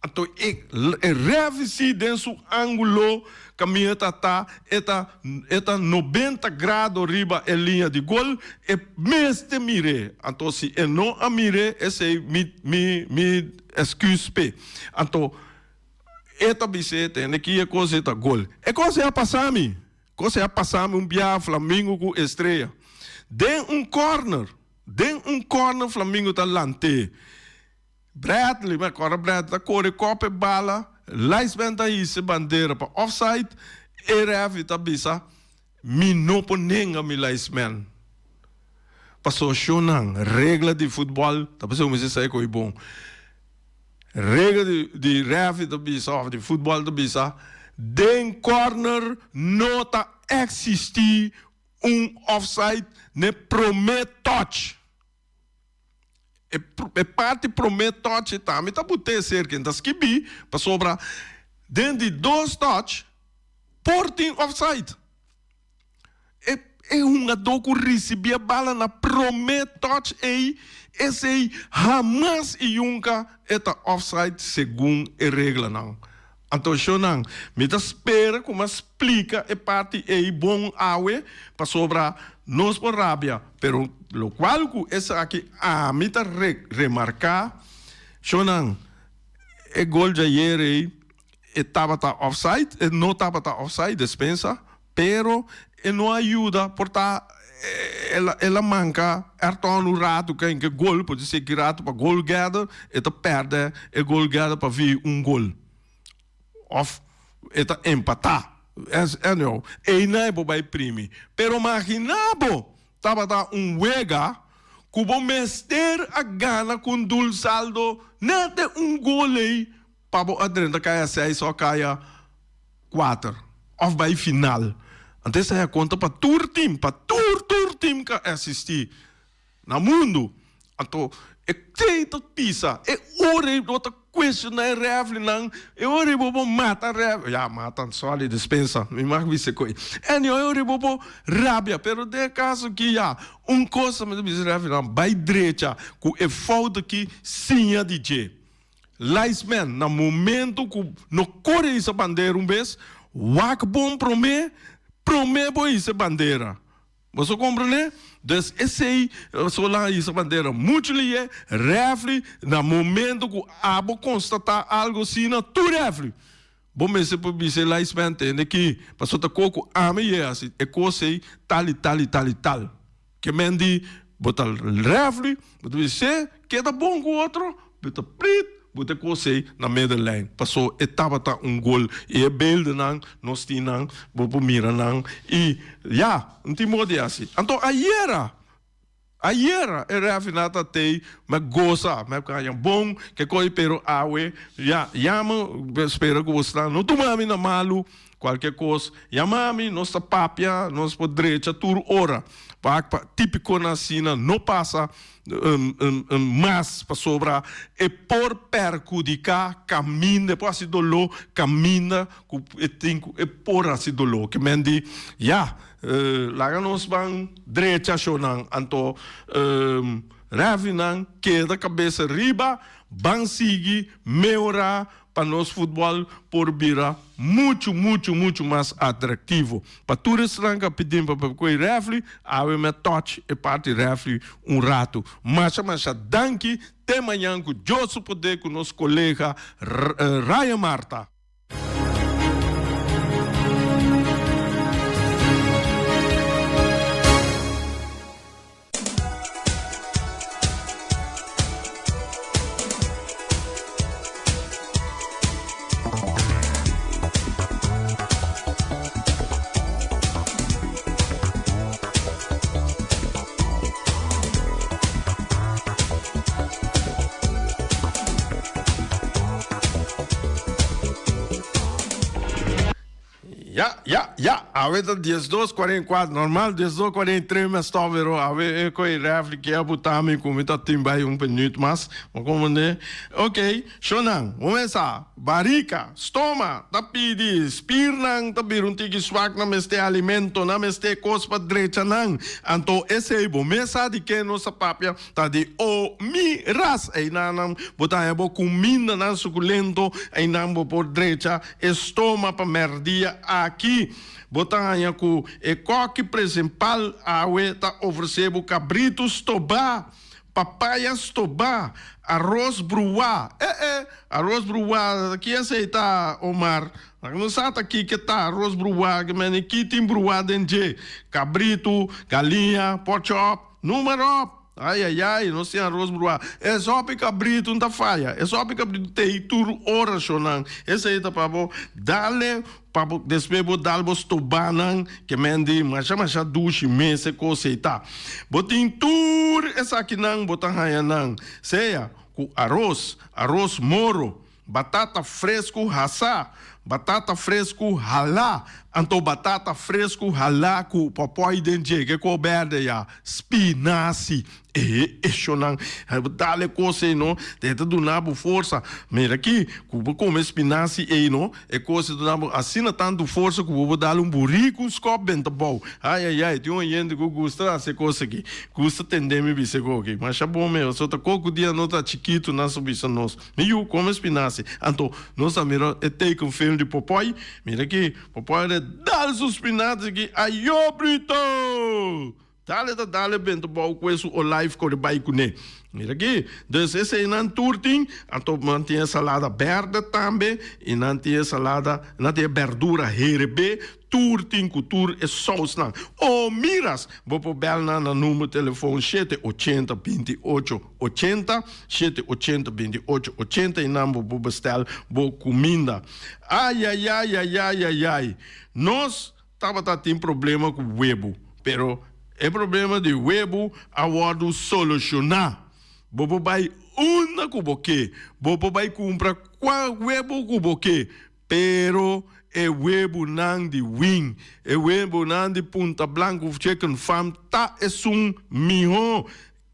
Anto e e refi si den su angulo kaminda ta ta e ta e ta nobenta grado riba e liña di gol, e mester mir'é. Anto si e no a mir'é esei mi mi mi excuse p'e. Anto e ta bis'é tende ki e kos ei ta gol. E kos ei a pasa mi. Kos ei a pasa mi un biaha Flamingo ku Estrella. Den un corner. Den un corner Flamingo ta lant'é. Bradley, mi a corda Bradley, ta core cop e bala, linesman ta hisa e bandera pa offside, e referee ta bisa, Mi no por nenga mi linesman. Pasobra shownan, regla di futbol, ta p'esei cu mi mester sa e co'i bon. Regla di di referee ta bisa of di futbol ta bisa, den corner no ta existi Un offside n'e promé touch. E e parti promé touch ei tambe ta but'é serka. E ta skibí pasobra den di dos touch por tin offside. E e hungadó ku risibí e bala na promé touch ei, esei hamas i yunka e ta offside segun e reglanan. Anto shownan, mi ta spera ku mi a splika e parti ei bon awe, pasobra nos por rabia, pero lokual ku esaki ami ta remarká, shownan, e gol djayer ei e tabata offside, e no tabata offside, despensa, pero e no a yuda, por ta el a manka Ayrton un ratu ku a hinka e gol, por disi ki ratu pa gol gather, e ta pèrdè e gol gather pa vi un gol òf e ta empatá. Anyhow, einan e por bai primi. Pero maginá bo tabata un wega ku bo mester a gana ku un dul saldo nèt den un gol ei pa bo a drenta kaya seis òf kaya kuater òf bai final. Anto esei a konta pa tur tim, pa tur tur tim ku a asistí na mundu. Anto e tei ta pisa, e ora ei bo ta kuestioná e rèfrinan, e ora ei bo por mata rèfri, ya mata, sòri, despensa, mi mag bisa koe. Anyhow, e ora ei bo por rabia, pero den e kaso aki ya, un kos mi ta bisa rèfrinan, bai drecha ku e fout aki siña di dje. Linesman na momento ku no kore hisa bandera un bes, wak bon promé, promé bo hisa e bandera. Boso komprendé? Dus esei so lan hisa bandera muchu lié, rèfri na momento ku abo konstatá algu asina, tur rèfri bo mester por bisa e linesman tende ki pasobra ta kos ku ami ye hasi e kos ei tal i tal i tal i tal. Ke men di bo ta refri, bo ta bisa se keda bon ku otro, bo ta prit, bo ta kosei na middenlijn. Paso e tabata un gol i e beeldennan nos tin nan, bo por mira nan i ya, no tin modo di hasi. Anto ayera, ayera e refrinan ta tei, mi a gosa, mi a haña bon ke kos pero awe ya, yama, spera ku bo sta no tuma mi na malu. Cualke cos, yama mi, nos ta papia, nos por drecha tur ora. Pa pa tipiconan asina no pasa mas pasobra e por perhudica caminda, e por haci doló caminda cu e tin cu e por haci doló. Ke men di, ya, laga nos ban drecha shownan, anto refinan keda cabeza riba, ban sigui mehora. pa nos futbòl por bira muchu muchu muchu mas atraktivo. Pa tur esnan ku a pidin pa papia ku e rèfri, awe mi a tòch e parti rèfri un ratu. Masha masha danki, te mañan ku Dios su poder ku nos kolega Ryan Marta. Ya, ya, ya, awe ta diesdos cuarenta y cuatro, normal diesdos cuarenta y tres mi a stop pero awe e cu e refri ke a buta mi cu mi ta tin bay un minuut mas, bo comprende? Ok, shonan, bo mesa, barika, stoma ta pidi, spiernan ta bira un tiki swak, nan mester alimento, nan mester cos pa drecha nan, anto esey bo mesa di ke nos a papia Ta di o mi ras einan bo ta haña bo kumindanan sukulento, einan bo por drecha e stoma pa mèrdia aki. Bo ta haña ku e kòki presimpal awe ta ofresé bo kabritu stobá, papaya stobá, aros bruá. E e, aros bruá, ki esei ta, Omar? No sa ta kiko ta aros bruá, ki mende ki tin bruá den dje? Kabritu, galiña, pòchòp. Noem op! Ai ai ai, nos tin aros bruá. E sopi kabritu no ta faya. E sopi kabritu t'ei tur ora, shonnan. Esei ta pa bo dale, pa bo despues bo dal bo stobanan, ke men di masha masha dushi mes e kos ei ta. Bo tin tur esakinan bo ta haña nan, sea ku aros, aros moro, Batata fresku hasá, batata fresku halá, anto batata fresku halá ku pòpòi den dje, ke kor bèrdè ya, spinasi. E eshonan, bo dal e kos ei no, e ta duna bo forsa. Mira aki, ku bo kome spinasi ei no, e kos ei ta duna bo asina tantu forsa ku bo por dal un buriku un skòp benta bou. Ai ai ai, tin un hende ku gusta hasi e kos aki, gusta tende mi bisa e kos aki. Masha bon mes, pasobra ta koko dia no ta chikitu nan sa bisa nos. Mi yu come spinazi. Anto nos a mira e tekenfilm di Popeye. Mira aki, Popeye de dal su spinazi aki, ayo Bruto! Dale ta dale benta bou cu e su olijf core bay cune. Mira aki, dus eseinan tur tin. Anto nan tin e salada berde tambe y nan tin e salada, nan tin e berdura herebe. Tur tin ku tur e sousnan. O miras! Bo por bel nan na number telefon shete ochenta binti ocho ochenta, shete ochenta binti ocho ochenta i nan bo por bestel bo kuminda. Ayayayayayayay! Nos tabata tin problema ku webu, pero e problema di webu a wòrdu solushoná. Bo por bai unda ku bo ke, bo por bai kumpra kua webu ku bo ke, Pero e webunan di Wing, e webunan di Punta Blanco Chicken Farm ta esun miho.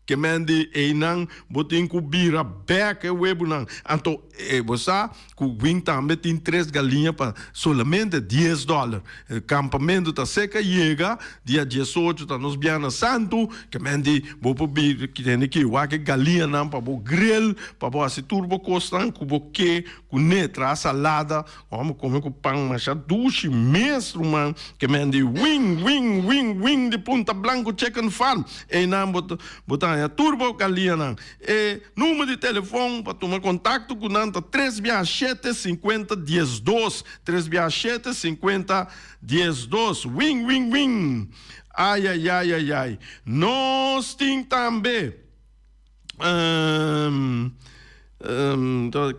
Ke men di einan bo tin ku bira bek e webunan. Anto e bo sa ku Wing tambe tin tres galiña pa solamente dies dòler. E kampamentu ta seka yega dia diesocho ta nos Bièrnè Santu. Ke men di bo por bira tene ki wak e galiñanan pa bo grill, pa bo hasi tur bo kosnan ku bo ke. Ku ne traha salada, ora mi kome ku pan masha dushi mes ruman, ke men di wing wing wing wing di Punta Blanco Chicken Farm. Einan bo ta bo ta haña tur bo galianan. E number di telefon pa tuma kontakto ku nan ta tres bia shete sinkuenta diesdos, tres bia shete sinkuenta diesdos. Wing wing wing! Ayayayayay! Nos tin tambe.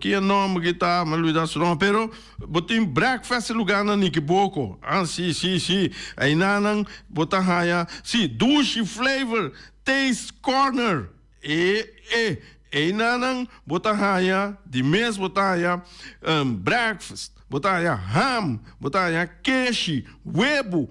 Ki e nomber ki ta, mi a lubida su nomber, pero bo tin breakfast e lugar na Nikiboko, ah si si si, einanan bo ta haya, si, Dushi Flavor Taste Corner, e e, einanan bo ta haya, di mes bo ta haya breakfast, bo ta haya ham, bo ta haya keshi, webu,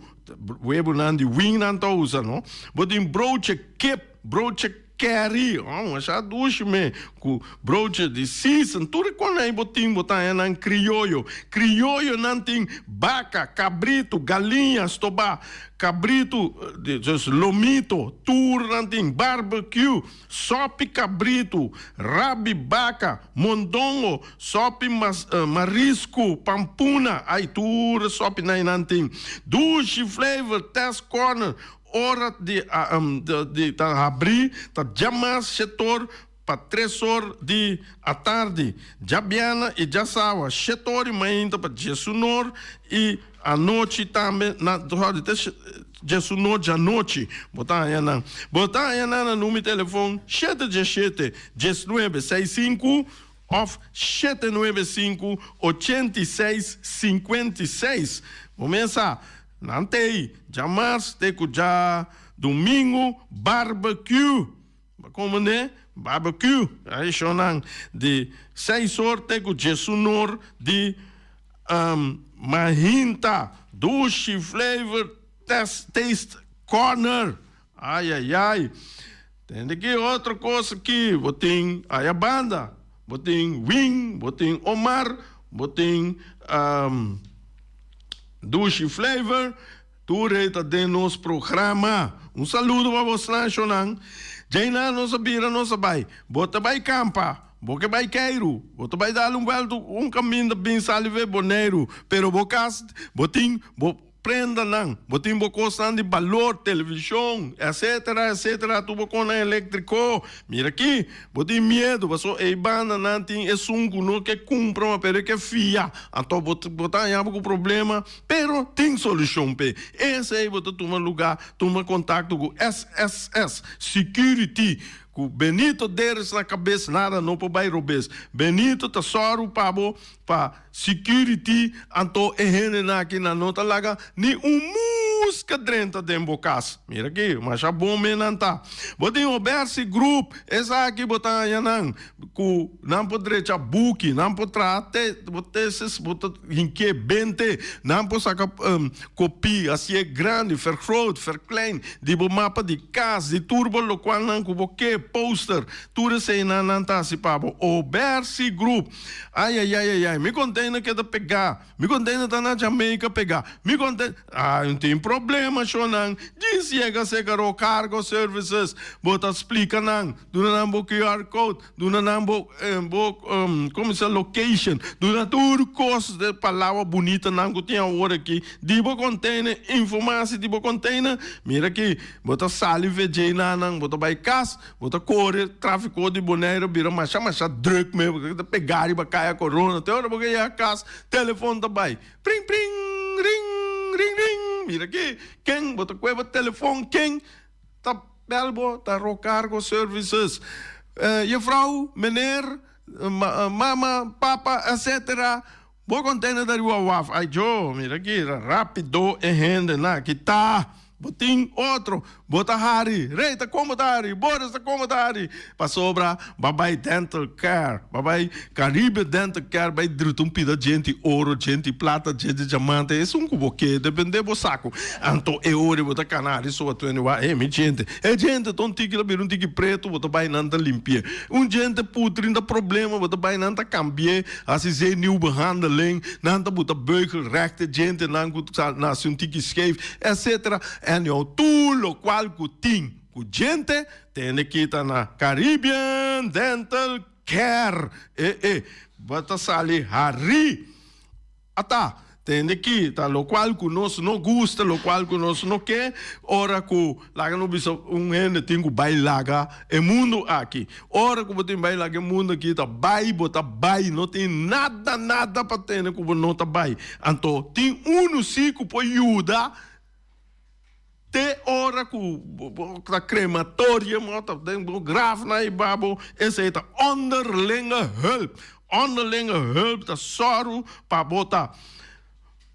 webunan di wing nan ta usa no, bo tin broodje kip, broodje. Curry, oh masha dushi me, ku broodje di season, tur e kon ei bo tin bo ta haña nan krioyo. Krioyo nan tin baka, kabritu, galiña stobá, kabritu, dus lomito, tur nan tin, barbecue, sòpi kabritu, rabi baka, mondongo, sòpi marisku, pampuna, ai tur e sòpinan ei nan tin. Dushi flavor, test corner, Ora di di ta habrí ta djamas shetor pa tres or di atardi, djabièrnè i djasawa shetor i mainta pa djesunor i anochi tambe na sorry te djesunor djanochi bo ta haña nan. Bo ta haña nan na number di telefon shete djeshete diesnuebe seis sinku òf 795 86 56. Bo mesa nan t'ei djamars te ku djadumingu barbecue. Bo komo ne barbecue ai shownan di seis or te ku djesunor di mahinta. Dushi flavor taste corner. Ai ai ai. Tende ki otro kos aki, bo tin aya banda, bo tin Win, bo tin Omar, bo tin Dushi Flavor, tur ei ta den nos programa. Un saludo pa bosnan shownan. Djeinan nos a bira nos a bai. Bo ta bai kampa, bo ke bai keiru, bo ta bai dal un buelta un kaminda bin sali ve Boneiru, pero bo kas bo tin bo. Prenda nan, bo tin bo kosnan di balor, televishon, etcetera, etcetera, tur bo konan eléktriko. Mira aki, bo tin miedu pasobra ei banda nan tin esun ku no ke kumpra ma pero e ke fia. Anto bo bo ta haña bo ku problema, pero tin solushon p'e. Esei bo ta tuma lugá, tuma kontakto ku SSS Security. Ku Benito Deres na kabes nada no por bai robes. Benito ta sòru pa bo pa security anto e hendenan aki nan no ta laga ni un muska drenta den bo kas. Mira aki masha bon men nan ta. Bo tin Obersi Group esaki bo ta haña nan ku nan por drecha buki nan por traha te bo tesis bo ta hink'é bente nan por saka Kopí, hasié grandi, vergroot, verklein, di bo mapa di kas, di tur bo lokualnan ku bo ke, poster, tur eseinan nan ta hasi pa bo. Obersi Group. Ayayayayay, mi container keda pegá, mi container ta na Jamaica pegá, mi container, ay, no tin problema shownan, djis yega serka Rocargo Services, bo ta splika nan, duna nan bo QR code, Duna nan bo bo como se location, duna tur cos de palabra bunita nan cu tin awor aki di bo container, informatie di bo container, mira aki bo ta sali vejey na nan, bo ta bay cas, bo ta core trafico di Bonaire bira masha masha druk me, bo ta pega riba caya corona, te ora bo ke yega cas telefon ta bay pring pring ring ring ring, mira aki ken bo ta coge bo telefon ken ta. Bel bo ta Rocargo Services. Juffrouw, meneer, mama, papa, etc. Bo container ta riba waf. Ay jo, mira aki, rapido e hendenan aki ta. Bo tin otro, bo ta hari. Rey ta con bo ta hari, Boris ta con bo ta hari. Pasobra bo a bay Dental Care, bo a bay Caribe Dental Care, bay druta un pida djenti oro, djenti plata, djenti diamante, esun cu bo ke, depende bo saco. Anto e ora bo ta cana ari soba tu hende wak, e mi djente, e djente ta un tiki ta bira un tiki preto, bo ta bay nan ta limpi'e. Un djente putri ta problema, bo ta bay nan ta cambi'e, haci zenuwbehandeling, nan ta buta beugel recht e djentenan cu ta naci un tiki scheef, etc. Anyhow, tur locual cu tin cu djente, tene kita na Caribbean Dental Care. E e, bo ta sali hari. Ata, tende ki ta lokual ku nos no gusta, lokual ku nos no ke, ora ku, laga no bisa un hende tin ku bai laga e mundu aki. Ora ku bo tin bai laga e mundu aki ta bai bo ta bai, no tin nada nada pa tene ku bo no ta bai. Anto tin unu si ku por yuda te ora ku bo ta crematorium of ta den bo graf na hiba bo, esei ta onderlinge hulp. Onderlinge hulp ta sòru pa bo ta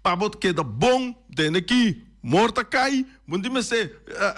pa bo keda bon den aki. Mor ta kai, bo no tin mester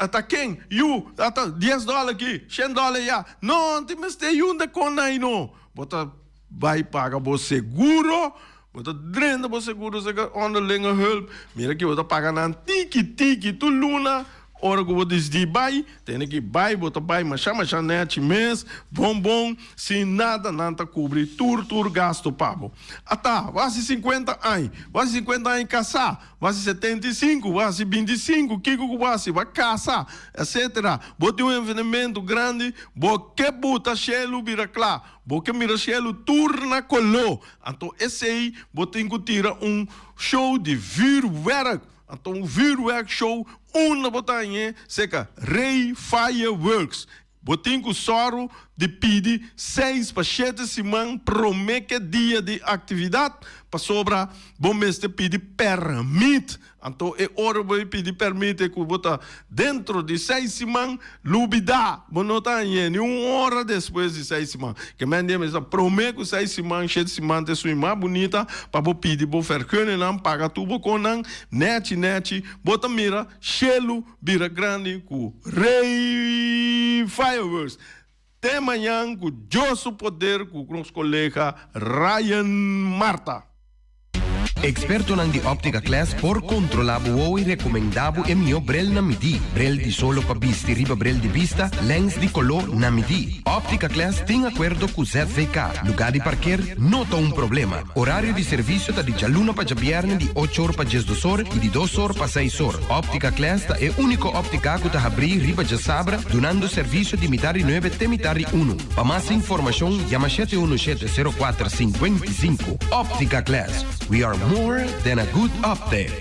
ta ken, yu, ata dies dòler aki, shen dòler ya. No, no tin mester yunda kon ai no. Bo ta bai paga bo seguro. Bo ta drenta bo seguro serka onderlinge hulp. Mira ki bo ta paga nan tiki tiki tur luna. Ora ku bo disidí bai, tene ki bai, bo ta bai masha masha nèchi mes, bon bon, sin nada nan ta kubri tur tur gastu pa bo. Ata, bo hasi sinkuenta aña, bo hasi sinkuenta aña kasá, bo hasi 75, bo hasi 25, kiko ku bo hasi, bo a kasa, etsetera. Bo tin un evenementu grandi, bo ke buta shelu bira kla, bo ke mira shelu tur na koló, anto esei bo tin ku tira un show di vuurwerk. Anto un vuurwerk show unda bo ta hañ'é serka Rey Fireworks. Bo tin ku sòru di pidi seis pa shete siman promé ke dia di aktividat, pasobra bo mester pidi pèrmit. Anto e ora bo e pidi pèrmit e ku bo ta dentro di seis siman, lubidá, bo no ta hañ'é ni un ora despues di seis siman. Ke men dia mester promé ku seis siman, shete siman ta esun mas bunita pa bo pidi bo verguningnan, paga tur bo konnan nèchi nèchi, bo ta mira shelu. Bira grandi ku Rey Fireworks. Te mañan ku Dios su poder ku nos kolega Ryan Marta. Ekspertonan di Optica Class por kontrolá bo wowo i rekomendá bo e mihó brel na midí. Brel di solo pa bisti riba brel di bista, lèns di koló na midí. Optica Class tin akuerdo ku ZVK. Lugá di parker no ta un problema. Orario di servisio ta di djaluna pa djabièrnè di ocho or pa 12 or i di 2 or pa 6 or. Optica Class ta e úniko óptika ku ta habrí riba djasabra dunando servisio di mitar di nuebe te mitar di unu. Pa mas informashon yama 717 04 55. Optica Class, we are more than a good optic.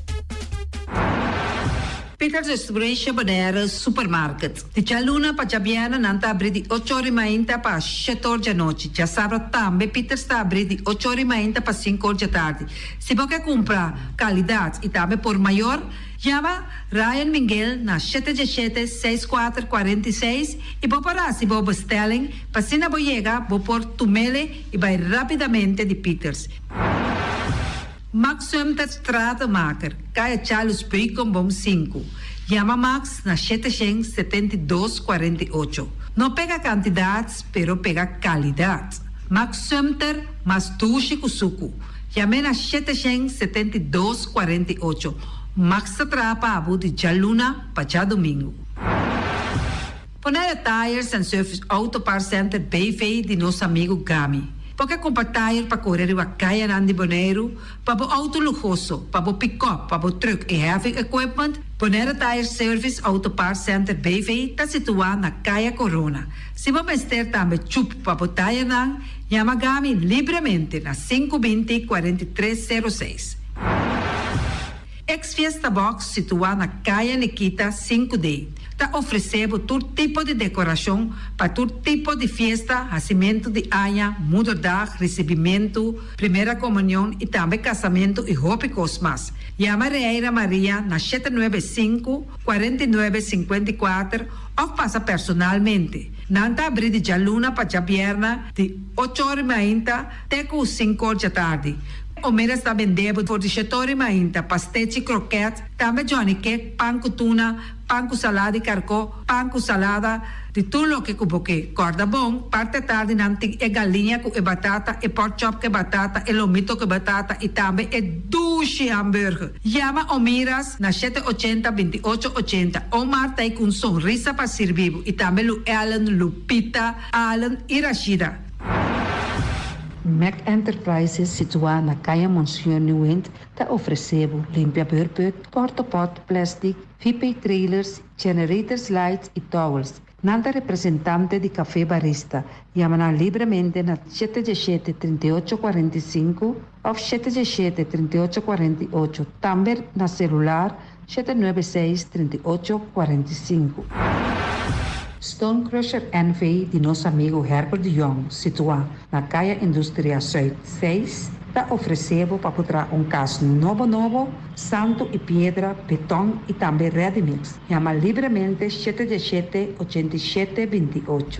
Peters Distribution Bonaire Supermarket. Di djaluna pa djabièrnè nan ta abrí di ocho or di mainta pa shete or djanochi. Djasabra tambe Peters ta abrí di ocho or di mainta pa sinku or djatardi. Si bo ke kumpra kalidat i tambe por mayor, yama Ryan Minguel na shete 17, seis kuater, 46 i bo por hasi bo bestelling pa asina bo yega bo por tumele i bai rápidamente di Peters. Max Sumter Stratenmaker, Kaya Charles Beukenboom sinku. Yama Max na 772 48. No pega kantidat, pero pega kalidat. Max Sumter, mas dushi ku suku. Yam'é na 772 48. Max ta traha pa bo di djaluna pa djadumingu. Bonaire Tires and Service Auto Parts Center BV di nos amigu Gami. Bo ke kumpra tire pa kore riba kayanan di Boneiru, pa bo outo luhoso, pa bo pikòp, pa bo trùk i heavy equipment? Bonaire Tires Service Auto Parts Center BV ta situá na Kaya Korona. Si bo mester tambe chup pa bo tirenan, yama Gami libremente na 520 43 06. Ex Fiesta Box situá na Kaya Nikita 5D ta ofresé bo tur tipo di dekorashon pa tur tipo di fiesta, hasimentu di aña, moederdag, risibimentu, primera komunion i tambe kasamentu i hopi kos mas. Yama Reira Maria na 795, 49, 54 òf pasa personalmente. Nan ta abrí di djaluna pa djabièrnè di ocho or i mainta te ku sinku or djatardi. Omeras ta bende bo for di shetori mainta, pastechi, kroket, tambe johnny cake, pan ku tuna, pan ku salada di karkó, pan ku salada, di tur loke ku bo ke. Kòrda bon, parti atardi nan tin e galiña ku e batata, e pork chop ku e batata, e lomito ku e batata i tambe e dushi hamburger. Yama Omiras na 780 28 80. Omar ta ei ku un sonrisa pa sirbi bo i tambe Lu Ellen, Lupita, Allen i Rashida. Mac Enterprises situá na Kaya Monseñor Nieuwind ta ofresé bo limpia beurput, portapot, plèstik, VP trailers, generators lights i towels. Nan ta representante di Café Barista. Yama nan libremente na 717 38 45 òf 717 38 48, tambe na selular 796 38 45. Stone Crusher NV di nos amigu Herbert de Jong, situá na Kaya Industria Zuid 6, ta ofresé bo pa por traha un kas nobo nobo, santu i piedra, beton i tambe ready mix. Yama libremente 717 87 28.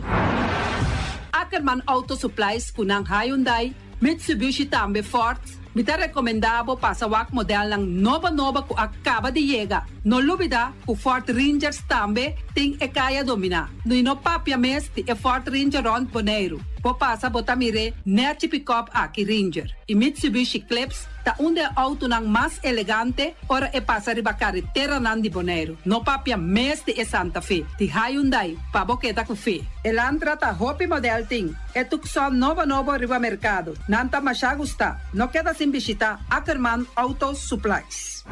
Ackerman Auto Supplies ku nan Hyundai, Mitsubishi tambe Ford. Mi ta rekomendá bo pasa wak modelnan nobo nobo ku a kaba di yega. No lubidá ku Ford Rangers tambe tin e kaya dominá. I no papia mes di e Ford Ranger rònt Boneiru. Bo pasa bo ta mir'é nèchi pikòp aki Ranger i Mitsubishi Eclipse ta un di e outonan mas elegante ora e pasa riba kareteranan di Boneiru. No papia mes di e Santa Fe, di Hyundai, pa bo keda ku fe. Elantra ta hopi modèl tin e Tucson nobo nobo riba merkado. Nan ta masha gustá. No keda sin bishitá Ackerman Auto Supplies.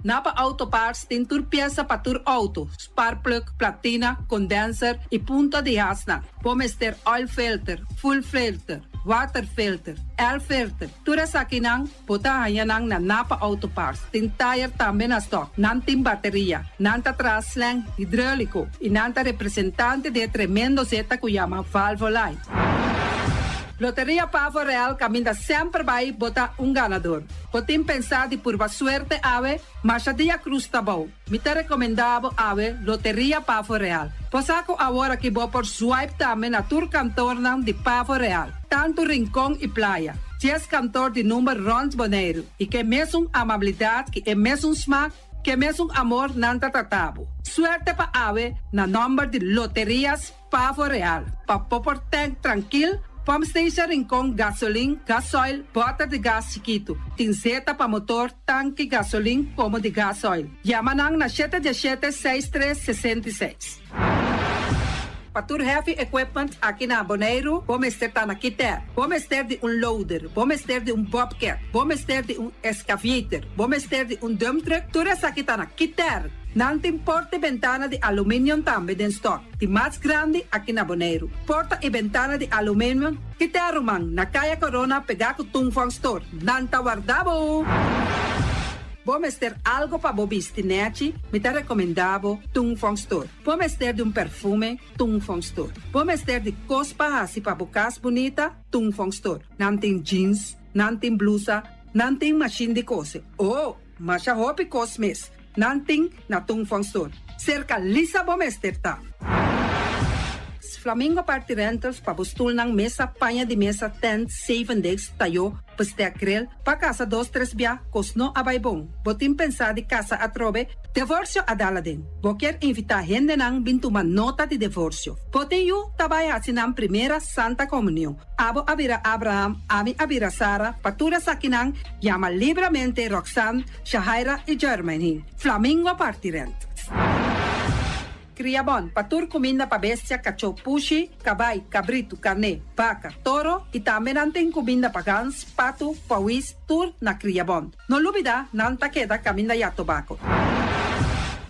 Napa Auto Parts tin tur piesa pa tur outo, sparkplug, platina, condenser y punta di hasnan. Bo mester oil filter, fuel filter, water filter, air filter, tur esakinan bo ta haña nan na Napa Auto Parts. Tin tire tambe na stock. Nan tin bateria. Nan ta traha slang hidrolico y nan ta representante di e tremendo zeta cu yama Valvoline. Loteria Pavo Real caminda semper bay bo ta un ganador. Bo tin pensá di purba suerte awe? Masha dia cruz ta bou. Mi ta recomendá bo awe Loteria Pavo Real. Bo sa cu awor aki bo por swipe tambe na tur kantornan di Pavo Real, tantu Rincon y Playa. Dies kantor di number rond Boneiru y ke mesun amabilidad ki e mesun smaak, ke mesun amor nan ta trata bo. Suerte pa awe na nomber di Loterias Pavo Real, pa bo por tank trankil, Pump Station Rincon, gasolin, gasoil, bòter di gas chikitu. Tin zeta pa motor, tanki, gasolin komo di gasoil. Yama nan na shete diesshete seis tres 66. Pa tur heavy equipment aki na Boneiru, bo mester ta na Kiter. Bo mester di un loader, bo mester di un bobcat, bo mester di un excavator, bo mester di un dump truck, tur esaki ta na Kiter. Nan tin porta i bentana di aluminium tambe den stock. Di mas grandi aki na Boneiru. Porta i bentana di aluminium ki te ruman na Kaya Corona pegá ku Tung Fong Store. Nan ta warda bo! Bo mester algo pa bo bisti nèchi? Mi ta rekomendá bo Tung Fong Store. Bo mester di un perfume? Tung Fong Store. Bo mester di kos pa hasi pa bo kas bunita? Tung Fong Store. Nan tin jeans, nan tin blusa, nan tin mashin di kose. Oh! Masha hopi kos mes. Nan tin na Tung Fong Store. Serka Lisa bo mester ta. Flamingo Party Rentals pa bo stulnan, mesa, paña di mesa, tent, zeven desk, tayó, bestek grill, pa kasa dos tres bia, kos no a bai bon. Bo tin pensá di kasa atrobe? Devorsio a dal aden. Bo kier invitá hendenan bin tuma nota di devorsio. Bo tin yu ta bai hasi nan primera Santa Komunion. Abo a bira Abraham, ami a bira Sara, pa tur esakinan yama libramente Roxanne, Shahaira i Jermaine, Flamingo parti rent. Kria bon pa tur kuminda pa bestia, kachó, pushi, kabai, kabritu, karné, baka, toro i tambe nan tin kuminda pa gans, patu, pawis, tur na Kria Bon. No lubida nan ta keda kaminda ya tobako.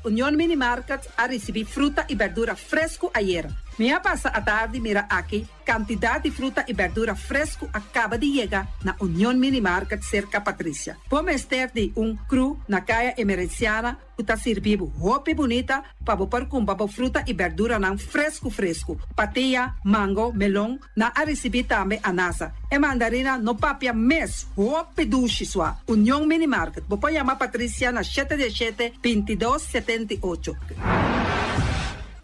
Union Mini Market a risibí fruta i berdura fresku ayera. Mi a pasa atardi mira aki Kantidat di fruta i bèrdura fresku a kaba di yega na Union Mini Market serka Patricia. Bo mester di un kru na Kaya Emerenciana ku ta sirbi bo hopi bunita pa bo por kumpra bo fruta i bèrduranan fresku fresku. Patia, mango, melon, nan a risibí tambe anasa. E mandarina no papia mes, hopi dushi sua. Union Mini Market, bo por yama Patricia na shete diesshete, 22, 78.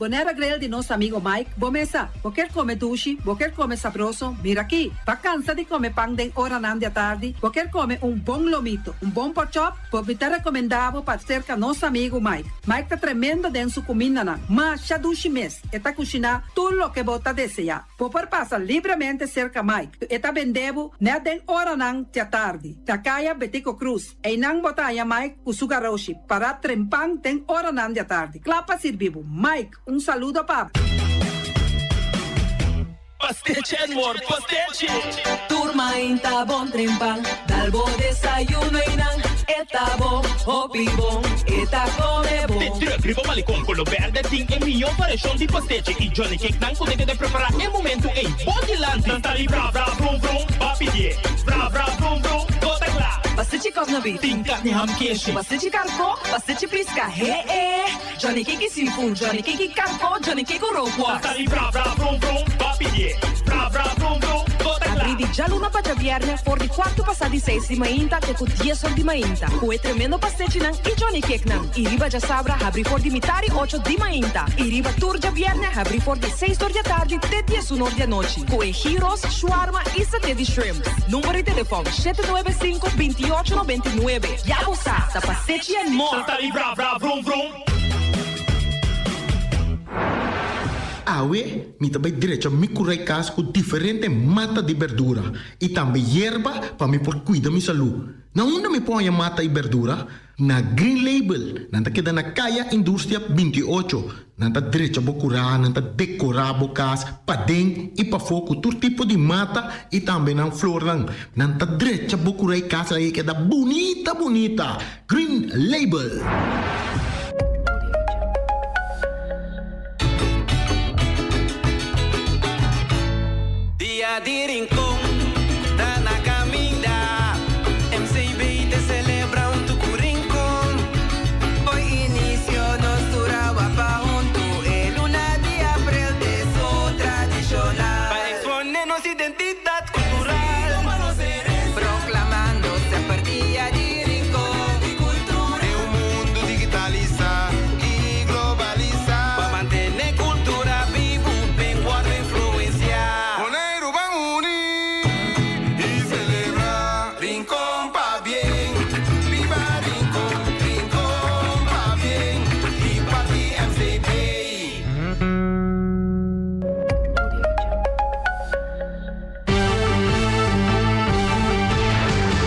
Bonera Grill di nos amigo Mike, bo mesa. Bo kier come dushi, bo kier come sabroso, mira aki. Ba cansa di come pan den oranan di atardi, bo kier come un bon lomito, un bon porkchop, bo mi ta recomenda bo pa cerca nos amigo Mike. Mike ta tremendo den su cumindanan, masha dushi mes, e ta cushina tur loke bo ta desea. Bo por pasa libremente cerca Mike, e ta bende bo net den oranan di atardi, na caya Betico Cruz. Einan bo ta haña Mike ku su garoshi pará trempan den oranan di atardi, kla pa sirbi bo. Mike, un saludo pa bo. Pastechi and more pastechi! Tur mainta bon trempan, dal bo desayuno einan e ta bon, hopi bon, e ta come bon. De truck riba Malecon Colo Berde tin e mihó variashon di pastechi i Johnny Cake nan ku ta keda prepará e momentu ei bo dilanti. Nan ta di bra bra brum brum, ba pidié bra bra brum brum, bo ta kla. Pastechi kòf na beef. Tin karni ham keshi. Pastechi karkó, pastechi piska, he e. Johnny Cake i seafood, Johnny Cake i karkó, Johnny Cake ku rookworst. Nan ta di bra bra brum brum, ba pidié bra bra brum brum, bo ta kla. Abrí di djaluna pa djabièrnè for di kuartu pasá di seis di mainta te ku dies or di mainta ku e tremendo pastechinan i Johnny Cakenan. I riba djasabra habrí for di mitar i ocho di mainta i riba tur djabièrnè habrí for di seis or di atardi te diesun or di anochi ku e gyros, shawarma i saté di shrimp. Number di telefòn, shete nuebe sinku, 28 99. Ya bo sa, ta pastechi and more! Nan ta di bra bra vrum vrum. Awe mi ta bai drecha mi kurai kas ku diferente mata di berdura i tambe yerba pa mi por kuida mi salú. Na unda mi por haña mata i berdura? Na Green Label. Nan ta keda na Kaya Industria 28. Nan ta drecha bo kurá, nan ta dekorá bo kas paden i pafó ku tur tipo di mata i tambe nan flornan. Nan ta drecha bo kurá i kas ei keda bunita bunita. Green Label. Dia di Rincon ta na caminda. MCB ta celebra hunto cu Rincon. Fo'i inicio nos tur a wapa hunto. E luna di april t'esun tradicional. Pa expone nos identidad cultural. Proclamando semper Dia di Rincon. Den un mundo digitalisa y globalisa. Pa mantene cultura bibu den wordo influencia. Boneiru ban uni y celebra. Rincon pabien, biba Rincon, Rincon pabien, di parti MCB.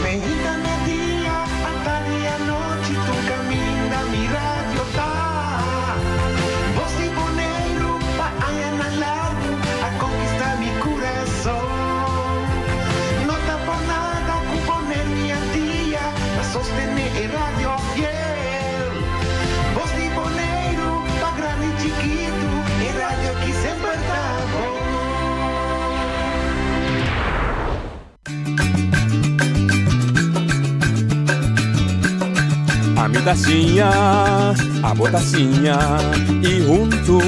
Meinta media, atardi anochi, tur kaminda mi radio ta. Bos di Boneiru pa añanan largu a konkistá mi kurason. No ta por nada ku Boneiru i Antia ta sostené e radio fiel. Bos di Boneiru pa grandi i chikitu, e radio ki semper ta bon. Ami ta siña, abo ta siña y huntu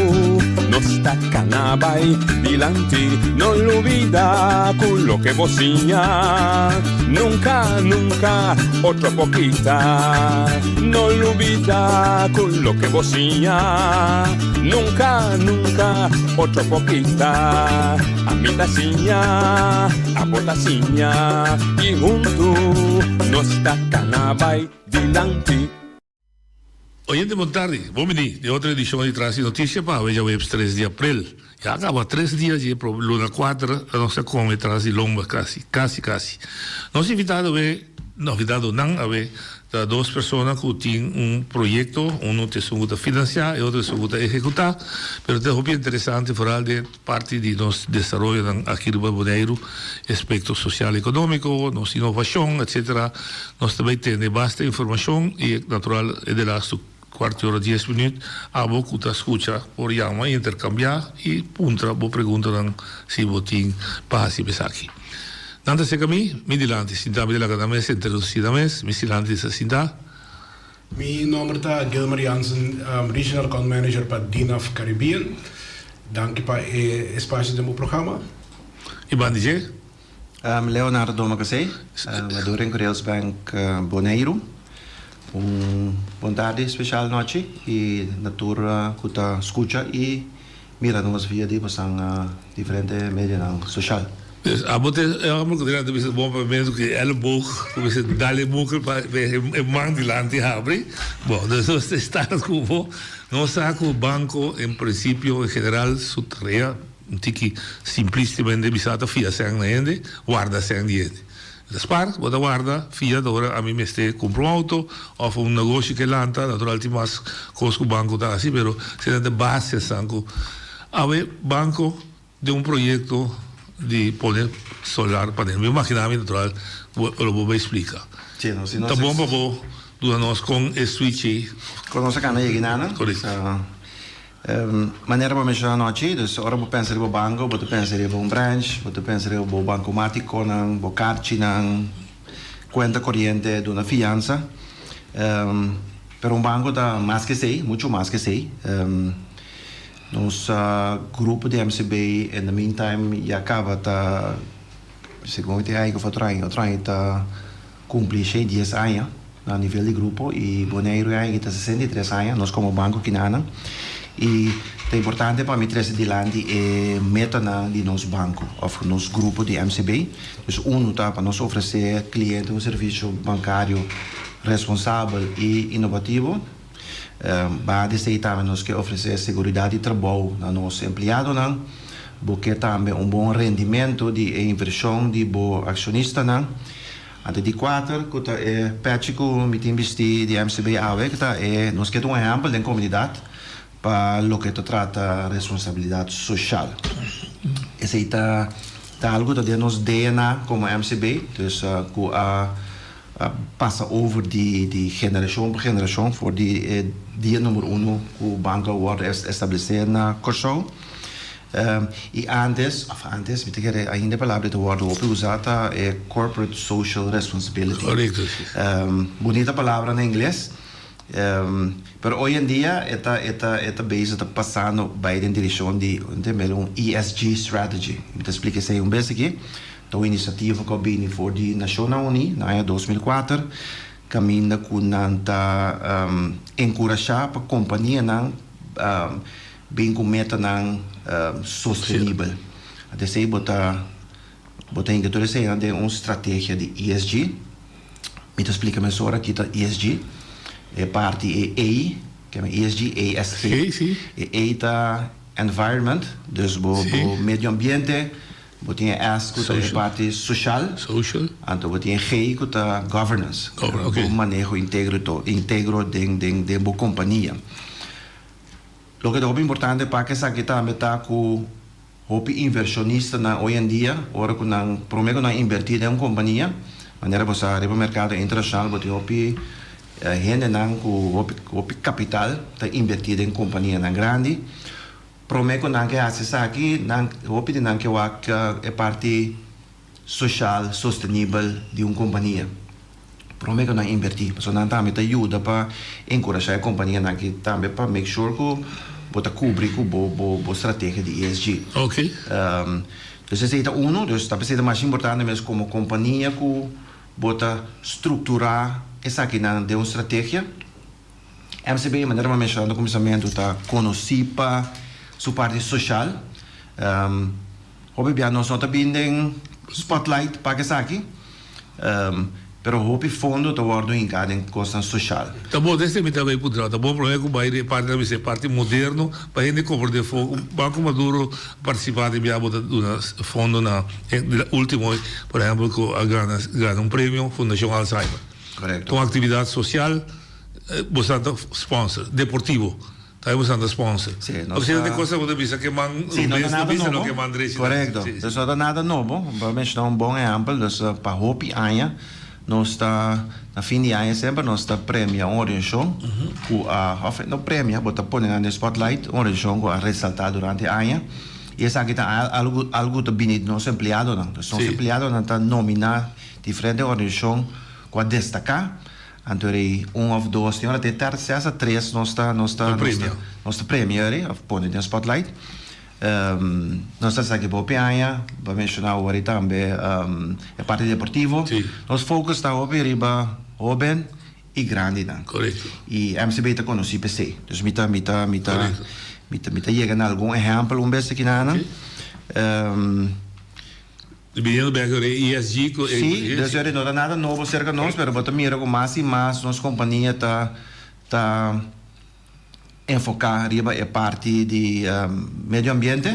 nos ta cana bay dilanti. No lubida cu loke bo siña nunca, nunca otro por kita. No lubida cu loke bo siña nunca, nunca otro por kita. Ami ta siña, abo ta siña y huntu nos ta cana bay dilanti. Oyente bon tardi, bon bini den otro edicion di Tras di Noticia pa awe djaweps tres di april. Ya a caba tres dia dje pro luna cuater nos ta come tras di lomba casi, casi casi. Nos invitado awe, no invitadonan awe Ta dos persona cu tin un proyecto, uno ta esun cu ta financia, e otro esun cu ta ehecuta, pero ta hopi interesante vooral den parti di nos desaroyonan aki riba Boneiru, aspecto social economico, nos innovacion, etcetera. Nos ta bay tene basta informacion y natural e de laatste cuart di ora dies minuut abo cu ta scucha por yama y intercambia y puntra bo preguntanan si bo tin pa haci esaki. Nan ta seka mi, mi dilanti sinta, mi ta laga nan mes introduci nan mes, mi silanti sa sinta. Mi nomber ta Gilmer Jansen, Regional Account Manager pa Dynaf Caribbean. Danki pa e espacio den bo programa. Y banda dje? Leonardo Domacassé, Maduren Rails Bank Boneiru. Un bon tardi special nochi y na tur cu ta scucha y Mira nos via di bosan diferente medianan social. Dus abo te e homber ku dilanti bisa bon pa mens ku e elleboog ku bisa dal e mukel pa e man dilanti habri. Bon, dus nos ta start ku bo. Nos sa ku banko en prinsipio en general su tarea un tiki simplisticamente bisa ta fia sèn na hende, warda sèn di hende. Ta spar, bo ta warda, fia ta ora ami mester cumpra un auto of un negoshi ke lanta, natural tin mas cos cu banco ta haci, pero esei ta base esnan cu awe banco den un proyecto di pone solar panel. Mi imagina mi natural lo bo bay splica. Ta bon pa bo duna nos con e switch ei. Con nos a cana yega einan? Correcto. Manera bo a menshoná anochi, dus ora bo pensa riba banko, bo ta pensa riba un branch, bo ta pensa riba bo bankomatikonan, bo karchinan, kuenta koriente, duna fiansa. Pero un banko ta mas ke esei, muchu mas ke esei. Nos grupo di MCB in the meantime ya kaba ta, segun mi tin aña ku otro aña, otro aña ta Cumpli shei dies aña na nivel di grupo y Boneiru e aña aki ta 63 aña, nos como Banco Kinanan. Y ta importante pa mi trece dilanti e metanan di nos banco of nos grupo di MCB. Dus uno ta pa nos ofrece cliente un servicio bancario responsabel y innovativo. Banda di esei tambe nos ke ofresé seguridat di trabou na nos empleadonan. Bo ke tambe un bon rendimentu di e invershon di bo akshonistanan. Anto di kuater ku ta e pèchi ku mi tin bistí di MCB awe ku ta e nos ke ta un ehèmpel den komunidat pa loke ta trata responsabilidat soshal. Esei ta ta algu ta den nos DNA komo MCB, dus ku a a pasa over di di generashon pa generashon for di e dia number uno ku banko a wòrdu establesé na Kòrsou. I antes, of antes, mi ta kere ainda e palabra ta wòrdu hopi usá ta e corporate social responsibility. Korekto, si. Bunita palabra na ingles, pero hoy en dia e ta e ta e ta bezig ta pasando bai den direkshon di un ESG strategy. Mi ta splika esei un bes aki. Ta un inisiativa ku a bini for di Nashonnan Uní na aña 2004 kaminda ku nan ta enkurashá pa kompanianan Bin ku metanan sostenibel. Anto esei bo ta bo ta hinka tur eseinan den un strategia di ESG. Mi ta splika mesora ki ta ESG. E parti e E, ke men ESG, E S G. E E ta environment, dus bo bo medio ambiente, bo tin e S ku ta e parti soshal, anto bo tin e G ku ta governance, bo maneho integro integro den den den bo kompania. Loke ta hopi importante pa esaki tambe ta ku hopi invershonistanan hoy en dia ora ku nan prome ku nan inverti den un kompania, manera bo sa riba merkado internashonal bo tin hopi hendenan ku hopi hopi kapital ta inverti den kompanianan grandi. Prome ku nan ke hasi esaki nan hopi di nan ke wak e parti soshal sostenibel di un kompania. Prome ku nan invertí, pasobra nan tambe ta yuda pa enkurashá e kompanianan aki tambe pa make sure ku bo ta kubri ku bo bo bo strategia di ESG. Ok. Dus esei ta unu, dus ta p'esei ta mas importante mes komo kompania ku bo ta strukturá esakinan den un strategia. MCB, manera mi a menshoná na kuminsamentu, ta konosí pa su parti soshal. Hopi bia nos no ta bin den spotlight pa esaki, pero hopi fondo ta wòrdu hinká den kosnan soshal. Ta bon, desde mi ta bay puntra, ta bon prome ku bay den e parti ta bisa e parti moderno pa hende komprende fo Banco Maduro partisipa den bia bo ta duna fondo na e ultimo por ehempel ku a gana gana un premio Fundashon Alzheimer. Korekto. Un aktividat sosial bo sa ta sponsor, deportivo. Ta e bosan ta sponsor. Sí, nos Of sea ta. de cosa bo ta bisa ke man Sí, no ta rubes no nada bisa nobo. loke man drechi ta. Korekto. Sí, sí. Dus no ta nada nobo. Bo a menshoná un bon ehèmpel. Dus pa hopi aña nos ta, na fin di aña semper nos ta premia un organisashon ku a, òf no premia, bo ta pone nan den spotlight, un organisashon ku a resaltá durante aña. I esaki ta algu algu ta bini di nos empleadonan. Dus nos Sí. empleadonan ta nominá diferente organisashon ku a destaká. Anto rei un of dos tin ora te ter ses a tres nos ta nos ta nos ta nos ta premia rei of pone den spotlight. Nos ta esaki pa hopi aña, bo a menciona awor tambe e parti deportivo. Nos focus ta hopi riba hoben y grandinan. Y MCB ta conoci p'esey. Dus mi ta mi ta mi ta mi ta mi ta yega na algun ehempel un bes aki nan. Biniendo bek ora e ESG ku e. Sí, dus ora no ta nada nobo serka nos, pero bo ta mira ku mas i mas nos kompania ta ta enfoká riba e parti di medio ambiente.